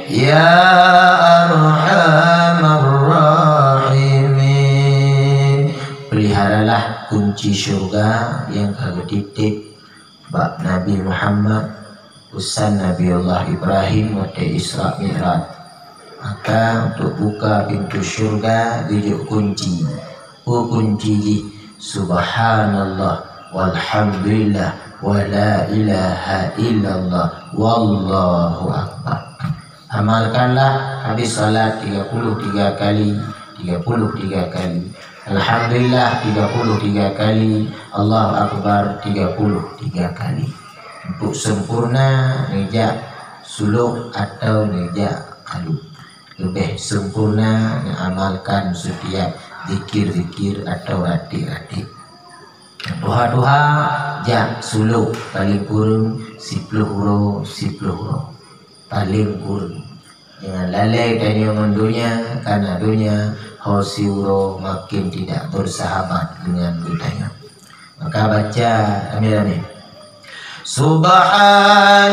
ya Arhamar Rahimin. Peliharalah kunci syurga nyang ka geutitip bak Nabi Muhammad, usan Nabiullah Ibrahim watée Isra Mi'raj. Maka untuk buka pintu syurga geujok kunci. Peue kunci jih? Subhanallah, walhamdulillah, wa la ilaha illallah, wallahu akbar. Amalkanlah habis salat tiga puluh tiga kali, tiga puluh tiga kali. Alhamdulillah tiga puluh tiga kali, Allahu Akbar tiga puluh tiga kali. Untuk sempurna neujak sulok atau neujak kalu. Leubeh sempurna neuamalkan setiap zikir-zikir atau ratik-ratik. Tuha-tuha jak sulok paling kureueng siploh uroe, siploh uroe. Paléng kureueng. Jangan lalai tanyoe ngon donya, karena donya ho siuroe makin tidak bersahabat dengan geutanyoe. Maka baca ramé-ramé. Subhanallah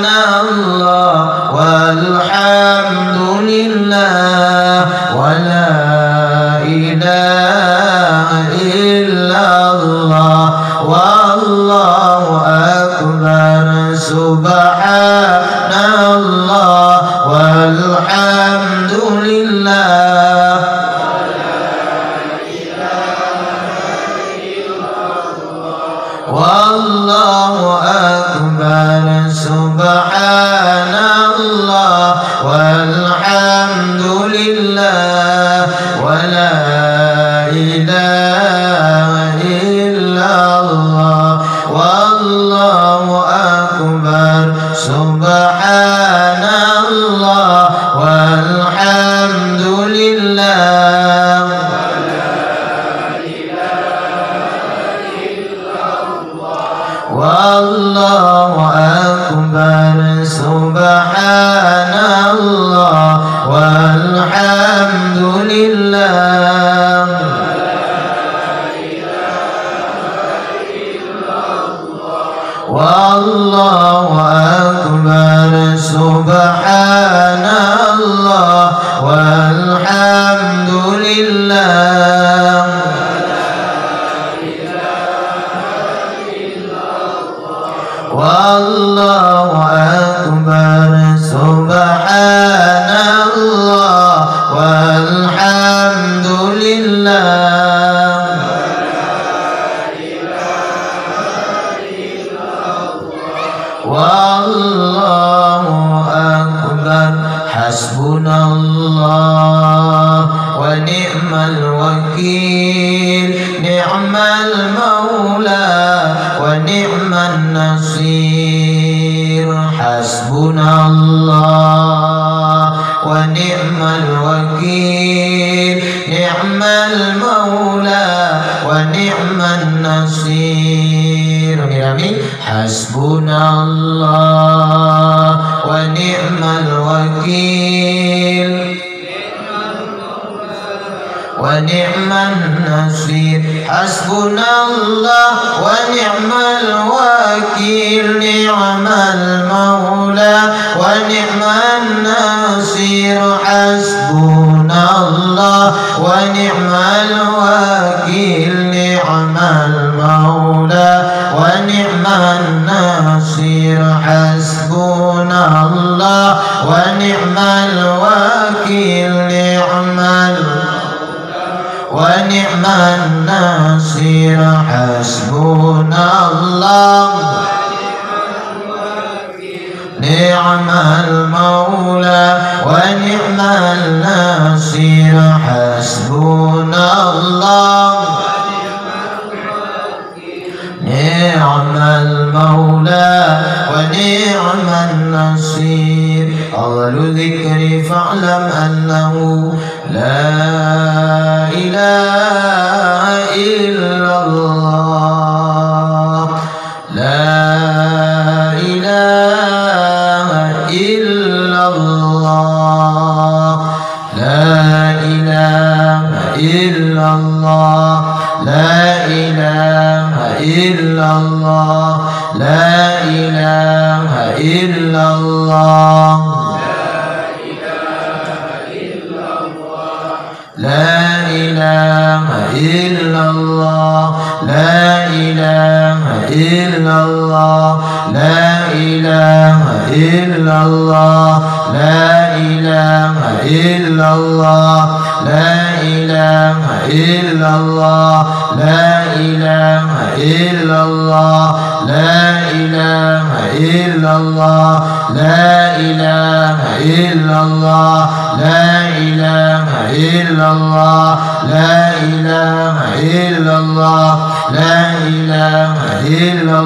walhamdulillah wa la ilaha illallah wallahu akbar. Subhanallah walhamdulillah. Wallahu akbar. Subhanallah walhamdulillah wa la ilaha illallah wallahu akbar. Subhanallah walhamdulillah. Subhanallah walhamdulillah. Wallahu akbar. Subhanallah walhamdulillah. Wallahu akbar. Hasbunallah wa ni'mal wakil. Ni'mal maula wa ni'man nasir. Hasbunallah wa ni'mal wakil. Ni'mal maula wa ni'man nasir. Amin, amin. Hasbunallah wa ni'mal wakil. Wa ni'man nasir. Hasbunallah wa ni'mal wakil. Ni'mal maula wa ni'man nasir. Hasbunallah wa ni'mal wakil. Ni'mal maula wa ni'man nasir. Hasbunallah wa ni'mal wakil. Ni'mal wa ni'man nasir. Hasbunallah. Ni'mal maula wa ni'man nasir. Hasbunallah. Ni'mal maula wa ni'man nasir. Afdalu dzikri fa'lam annahu la ilaha illallah. La ilaha illallah. La ilaha illallah. La ilaha illallah. La ilaha illallah. La ilaha illallah, la ilaha illallah, la ilaha illallah, la ilaha illallah, la ilaha illallah, la ilaha illallah, la ilaha illallah, la ilaha illallah, la ilaha illallah, la ilaha illallah, la ilaha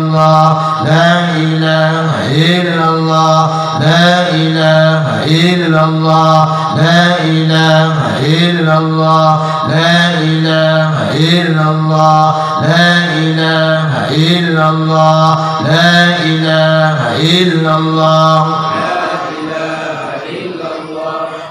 illallah, la ilaha illallah, la ilaha illallah, la ilaha illallah, la ilaha illallah, la ilaha illallah, la ilaha illallah.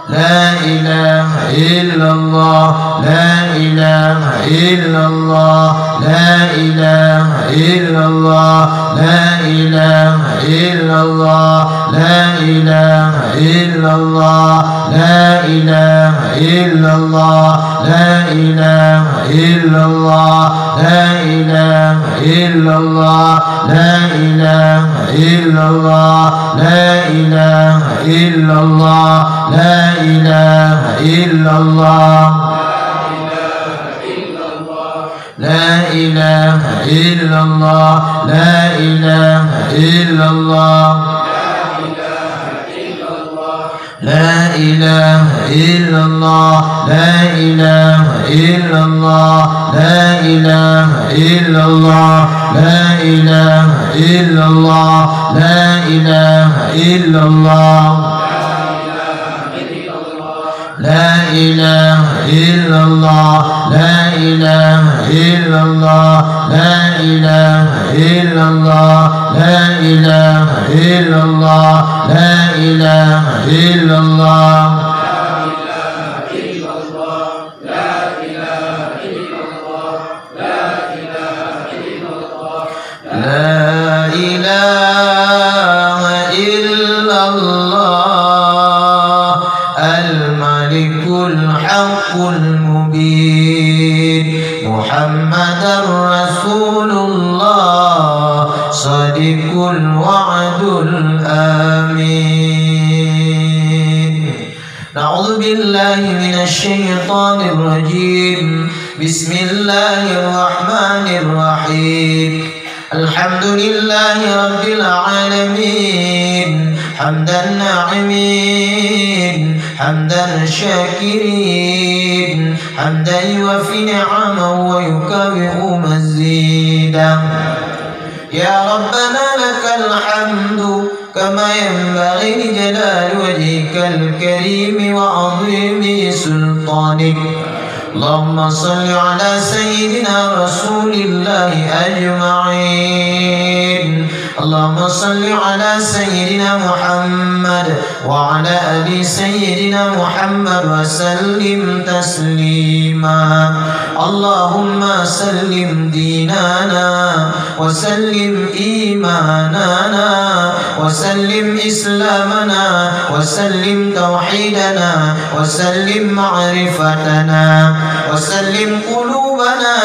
La ilaha illallah, la ilaha illallah, la ilaha illallah, la ilaha illallah, la ilaha illallah, la ilaha illallah, la ilaha illallah, la ilaha illallah, la ilaha illallah, la ilaha illallah, la ilaha illallah. La ilaha illallah, la ilaha illallah. La ilaha illallah, la ilaha illallah, la ilaha illallah, la ilaha illallah, la ilaha illallah. La ilaha illallah, la ilaha illallah, la ilaha illallah, la ilaha illallah, la ilaha illallah. La ilaha illallah. الله الملك الحق المبين. محمد رسول الله صادق الوعد الأمين. أعوذ بالله من الشيطان الرجيم. بسم الله الرحمن الرحيم. الحمد لله رب العالمين. حمد الناعمين، حمد الشاكرين، حمدا يوافي نعمه ويكافئ مزيده. يا ربنا لك الحمد كما ينبغي لجلال وجهك الكريم وعظيم سلطانك. اللهم صل على سيدنا رسول الله أجمعين. اللهم صل على سيدنا محمد وعلى آل سيدنا محمد وسلم تسليما. اللهم سلم ديننا وسلم إيماننا وسلم إسلامنا وسلم توحيدنا وسلم معرفتنا وسلم قلوبنا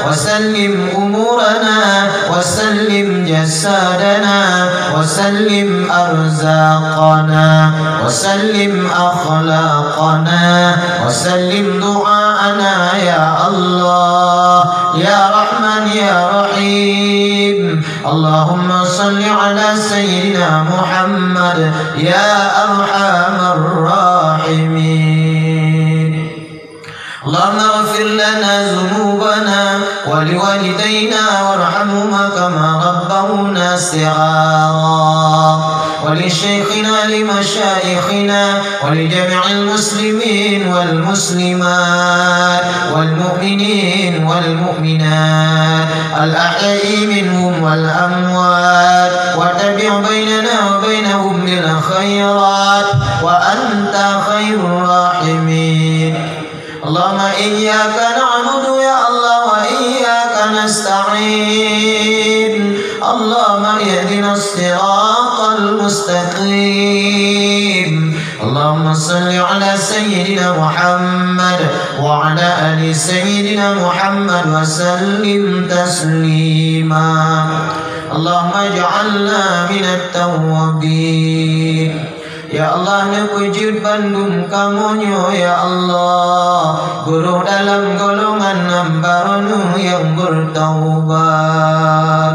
وسلم أمورنا وسلم جسادنا وسلم أرزاقنا وسلم أخلاقنا وسلم دعاءنا يا الله يا رحمن يا رحيم. اللهم صل على سيدنا محمد يا أرحم الراحمين. اللهم اغفر لنا ذنوبنا ولوالدينا وارحمهما كما ربونا صغارا، ولشيخنا لمشايخنا ولجميع المسلمين والمسلمات والمؤمنين والمؤمنات الأحياء منهم والأموات، وتابع بيننا وبينهم بالخيرات وأنت خير الراحمين. اللهم إياك نعبد يا الله وإياك نستعين. اللهم اهدنا الصراط المستقيم. اللهم صل على سيدنا محمد وعلى آل سيدنا محمد وسلم تسليما. اللهم اجعلنا من التوابين. Ya Allah, neupeujeuet bandum kamoe nyoe, ya Allah, beuroh dalam golongan hamba Droeneuh nyang beutaubat.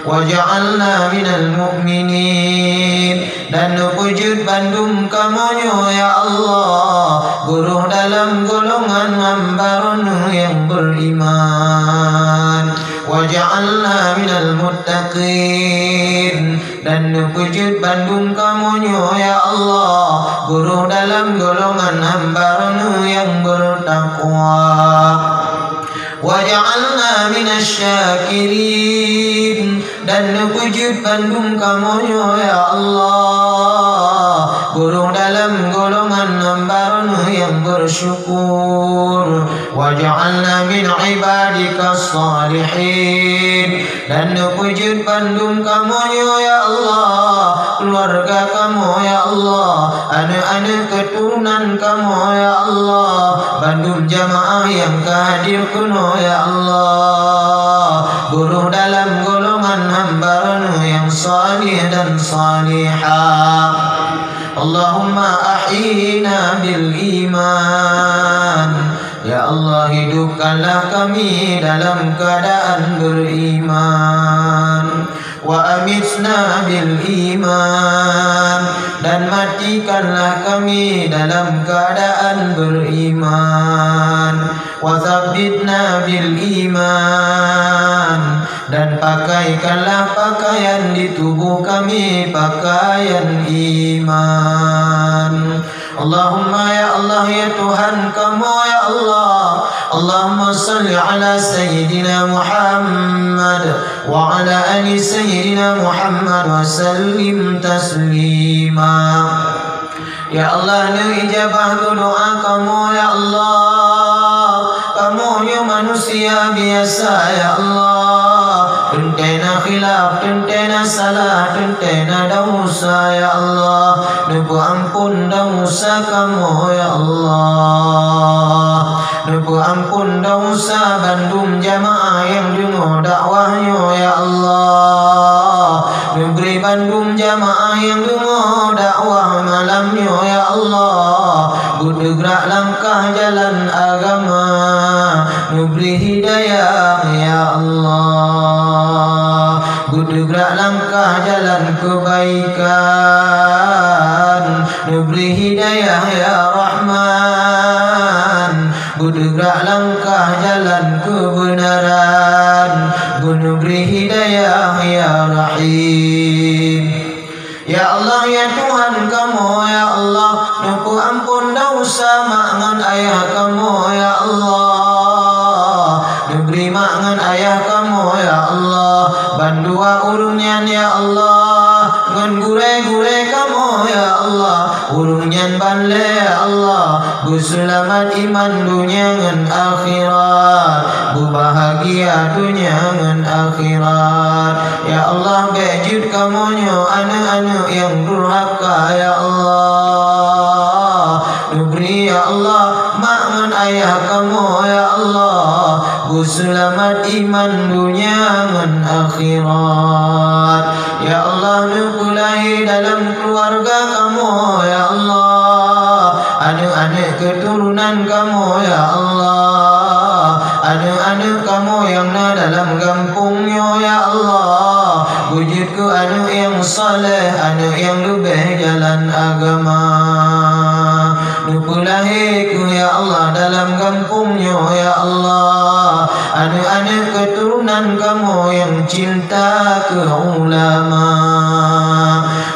Waj'alna minal mu'minin, dan neupeujeuet bandum kamoe nyoe, ya Allah, beuroh dalam golongan hamba Droeneuh nyang beriman. Waj'alna minal muttaqin, dan neupeujeuet bandum kamoe nyoe, ya Allah, beuroh dalam golongan hamba Droeneuh nyang beutakwa. Waj'alna minasy syakirin, dan neupeujeuet bandum kamoe nyoe, ya Allah, beuroh dalam golongan hamba Droeneuh nyang beusyukur. Waj'alna min ibadikas shalihin, dan neupeujeuet bandum kamoe nyoe, ya Allah, keuluwarga kamoe, ya Allah, aneuk-aneuk keuturonan kamoe, ya Allah, bandum jamaah nyang ka hadir keunoe, ya Allah, beuroh dalam golongan hamba Droeneuh nyang salih dan salihah. Allahumma ahyina bil iman. Ya Allah, hidupkanlah kami dalam keadaan beriman. Wa amitna bil iman, dan matikanlah kami dalam keadaan beriman. Wa tsabbitna bil iman, dan pakaikanlah pakaian di tuboh kami pakaian iman. Allahumma, ya Allah, ya Tuhan kamoe, ya Allah. Allahumma shalli ala Sayyidina Muhammad wa ala ali Sayyidina Muhammad wa sallim taslima. Ya Allah, neuijabah doa kamoe, ya Allah. Kamoe nyoe manusia biasa, ya Allah. Teuntée na khilaf Teuntée na salah, teuntée na desya, ya Allah. Neupeuamphon desya kamoe, ya Allah. Neupeuamphon desya bandum jamaah nyang deungoe dakwah nyoe, ya Allah. Neubri bandum jamaah nyang deungoe dakwah malam nyoe, ya Allah. Beuteugerak langkah jalan agama. Neubri hidayah, ya Allah. Beuteugerak langkah jalan keubaikan. Neubri hidayah, ya Rahman. Beuteugerak langkah jalan keubeunaran. Beuneubri hidayah, ya Rahim. Ya Allah, ya Tuhan kamoe, ya Allah, neupeuamphon desya mak ngon ayah kamoe, ya Allah. Neubri mak ngon ayah kamoe, ya Allah, bandua ureuëng nyan, ya Allah, ngon gurée-gurée kamoe, ya Allah, ureuëng nyan ban lé, ya Allah, beuseulamat iman donya ngon akhirat, beubahagia donya ngon akhirat. Ya Allah, bék jeuet kamoe nyoe aneuëk-aneuëk nyang durhaka, ya Allah. Neubri, ya Allah, mak ngon ayah kamoe, ya Allah, beuseulamat iman donya ngon akhirat. Ya Allah, neupeulahé dalam keuluwarga kamoe, ya Allah, aneuëk-aneuëk keuturonan kamoe, ya Allah, aneuëk-aneuëk kamoe nyang na dalam gampông nyoe, ya Allah, beujeuet keu aneuëk nyang saleh, aneuëk nyang leubeh jalan agama. Neupeulahé keu, ya Allah, dalam gampông nyoe, ya Allah, aneuëk-aneuëk keuturonan kamoe nyang cinta keu ulama.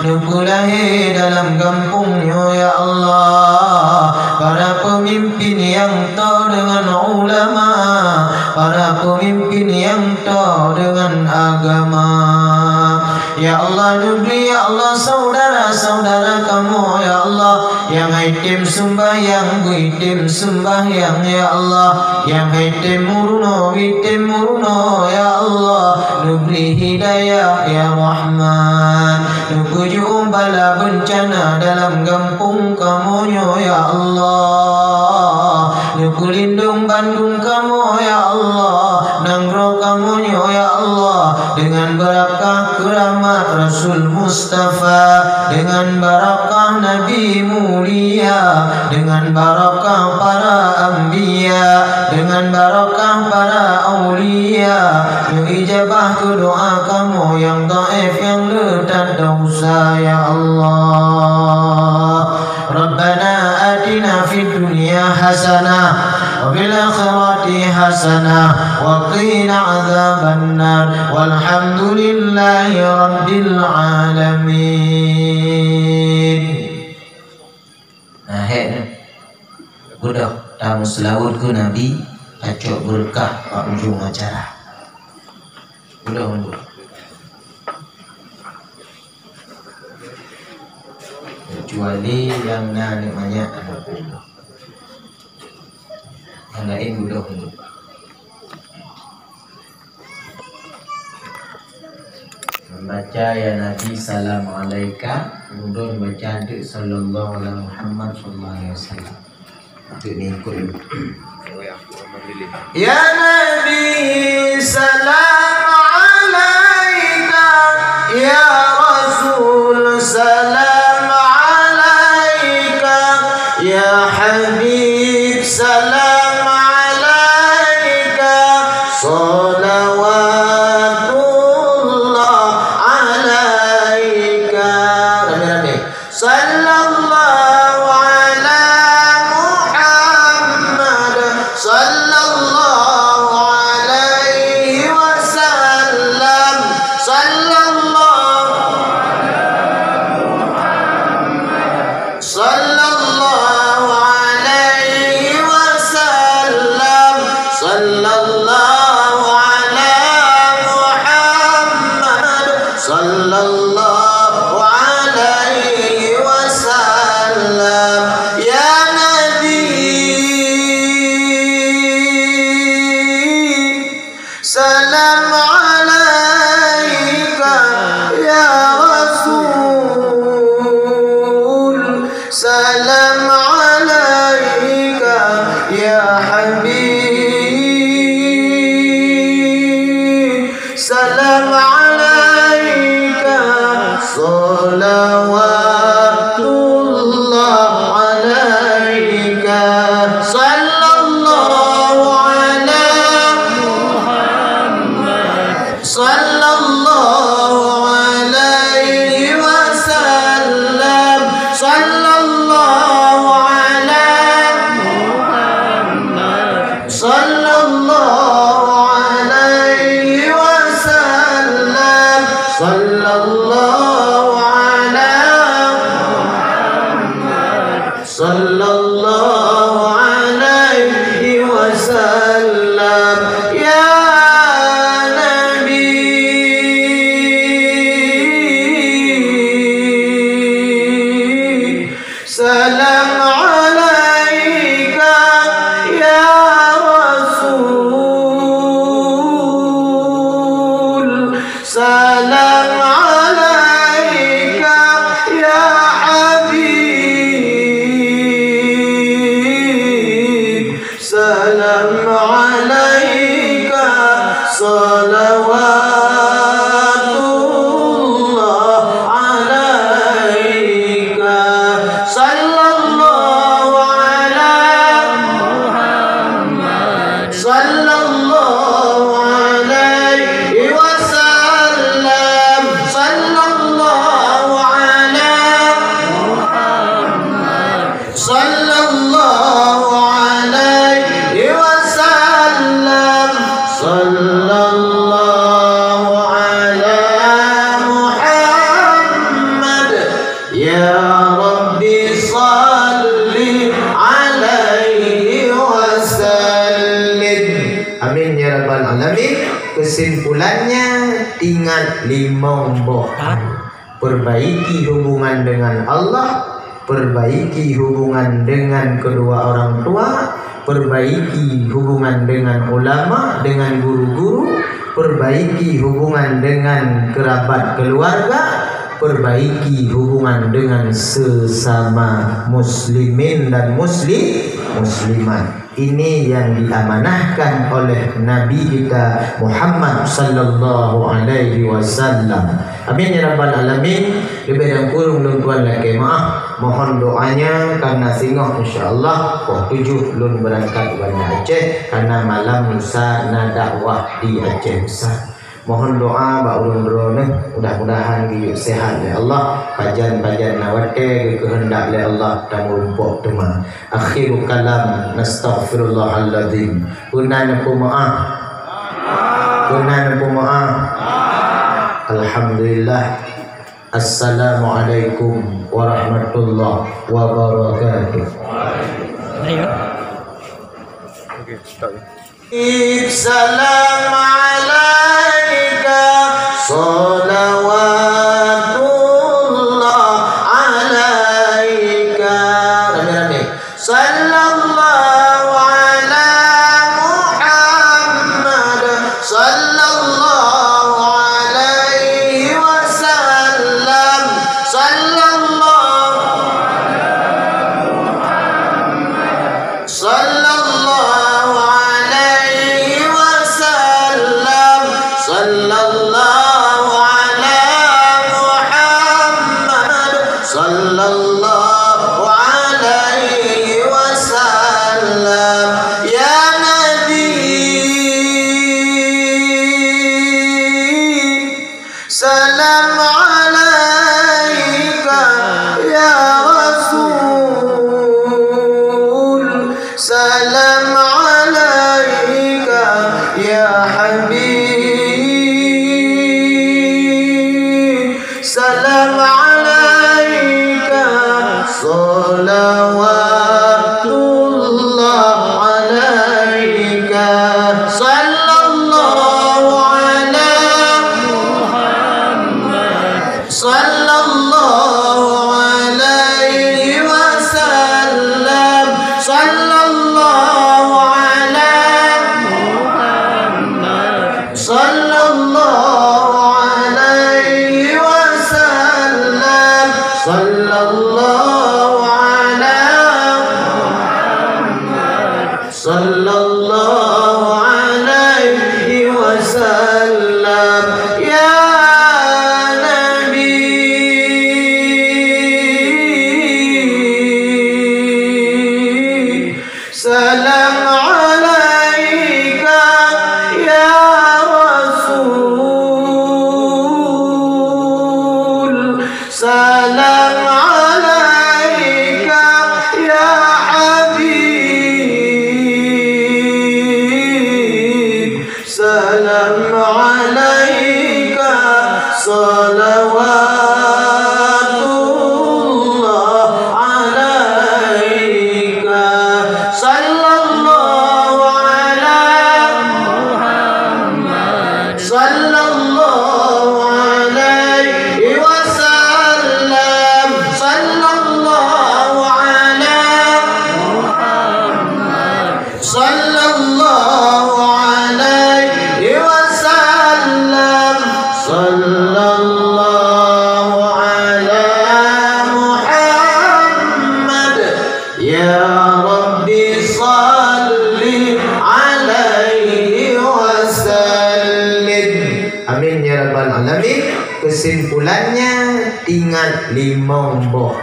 Neupeulahé dalam gampông nyoe, ya Allah, para peumimpin nyang toe deungon ulama, para peumimpin nyang toe deungon agama. Ya Allah, neubri, ya Allah, syedara-syedara kamoe, ya Allah, nyang hai tem seumbahyang, bri tem seumbahyang, ya Allah, nyang hai tem meurunoe, bri tem meurunoe, ya Allah, neubri hidayah, ya Rahman. Neupeujeuet bala beuncana dalam gampông kamoe nyoe, ya Allah. Neupeulindong bandum kamoe, ya Allah, nanggroe kamoe nyoe, ya Allah, deungon barakah keuramat Rasul Mustafa, deungon barakah Nabi mulia, deungon barakah para anbiya, deungon barakah para aulia. Nyoe ijabah keu doa kamoe nyang dhaif, nyang le that desya, ya Allah. Rabbana atina fid dunya hasanah wa fil akhirati hasanah wa qina adzabannar. Walhamdulillahi rabbil alamin. Nah, hek ni. Beudôh tameuseulaweuet keu Nabi, tacok beureukat bak ujong acara. Beudôh, beudôh. Kecuali nyang na aneuk manyak, hana peue. Nyang laén beudôh, beudôh. Membaca ya Nabi salam alaika, kemudian baca deuk sallallahu ala Muhammad sallallahu alaihi wasallam. Deuk ni ikut dulu. Ya Nabi salam alaika, ya Rasul salam alaika, ya Habib salam alaika, salawatullah alaika. Rame-rame. Sallallahu ala Muhammad, sallallahu alaihi wasallam, sallallahu, sallallahu alaihi wasallam, sallallahu ala Muhammad, sallallahu alaihi wasallam. Salam alaika ya habib. Salam alaika, salawatullah alaika. Sallallahu ala Muhammad. Sallallahu alaihi wasallam. Sallallahu ala Muhammad. Sallallahu alaihi wasallam. Sallallahu ala Muhammad. Sallallahu alaihi wasallam. Ya Nabi, salam alaika ya Rasul. Salam alaika ya habib. Salam alaika, salawatullah alaika. Sallallahu ala Muhammad. Sallallahu alaihi wasallam. Sallallahu ala Muhammad. Sallallahu alaihi wasallam. Sallallahu ala Muhammad. Ya Rabbi, salli alaihi wasallim. Amin ya rabbal alamin. Kesimpulannya, ingat limong boh. Perbaiki hubungan dengan Allah, perbaiki hubungan dengan kedua orang tua, perbaiki hubungan dengan ulama, dengan guru-guru, perbaiki hubungan dengan kerabat keluarga, perbaiki hubungan dengan sesama muslimin dan muslim-, muslimat. Ini yang diamanahkan oleh Nabi kita Muhammad sallallahu alaihi wasallam. Amin ya rabbal alamin. Leubeh dan kureueng lôn tuan lakée meu'ah. Mohon doanya karena singoh insya Allah poh tujoh lôn beurangkat u Banda Aceh karena malam lusa na dakwah di Aceh Besar. Mohon doa bak ureuëng droeneuh, mudah-mudahan geuyue sehat lé Allah. Pajan-pajan na watée geukeuheundak lé Allah tameurumpok teuma. Akhiru kalam, nastaghfirullahaladzim. Peue na neupeumaaf? Peue na neupeumaaf? Alhamdulillah. Assalamualaikum warahmatullahi wabarakatuh. Ayo. Oke, stop ya. Salam alaika, salawatullah alaika. Rame-rame. Sallallahu ala Muhammad, sallallahu alaihi wasallam, sallallahu Sallallahu alaihi wasallam. Sallallahu ala Muhammad. Sallallahu alaihi wasallam. Ya Nabi, salam alaika ya Rasul, salam alaika ya Habib, salam alaika, salawatullah alaika. Sallallahu ala Muhammad. Sallallahu alaihi wasallam. Sallallahu ala Muhammad. Sallallahu alaihi wasallam. Sallallahu Ya Rabbi, salli alaihi wasallim. Amin ya rabbal alamin. Kesimpulannya, ingat limong boh.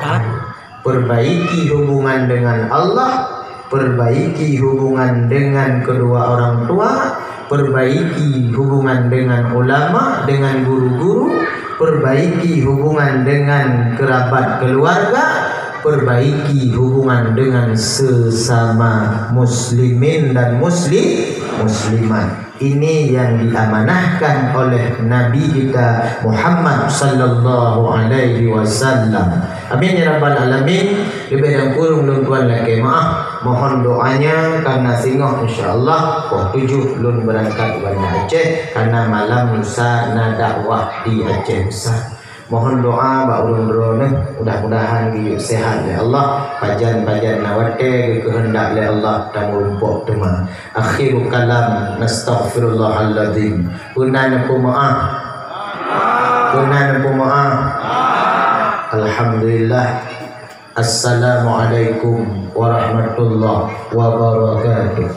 Perbaiki hubungan dengan Allah, perbaiki hubungan dengan kedua orang tua, perbaiki hubungan dengan ulama, dengan guru-guru, perbaiki hubungan dengan kerabat keluarga, perbaiki hubungan dengan sesama muslimin dan muslim-, muslimat. Ini yang diamanahkan oleh Nabi kita Muhammad sallallahu alaihi wasallam. Amin ya rabbal alamin. Lebih dan kurang lôn tuan lakée maaf. Mohon doanya karena singoh, insya Allah poh tujuh lôn berangkat Banda Aceh karena malam lusa na dakwah di Aceh Besar. Mohon doa bak ulôn droeneuh, mudah-mudahan geuyue sehat lé Allah, pajan-pajan na watée geukeuheundak lé Allah tameurumpok teuma. Akhirul kalam, nastaghfirullahalazim. Peunan peumeu'ah. Peunan peumeu'ah. Alhamdulillah. Assalamualaikum warahmatullahi wabarakatuh.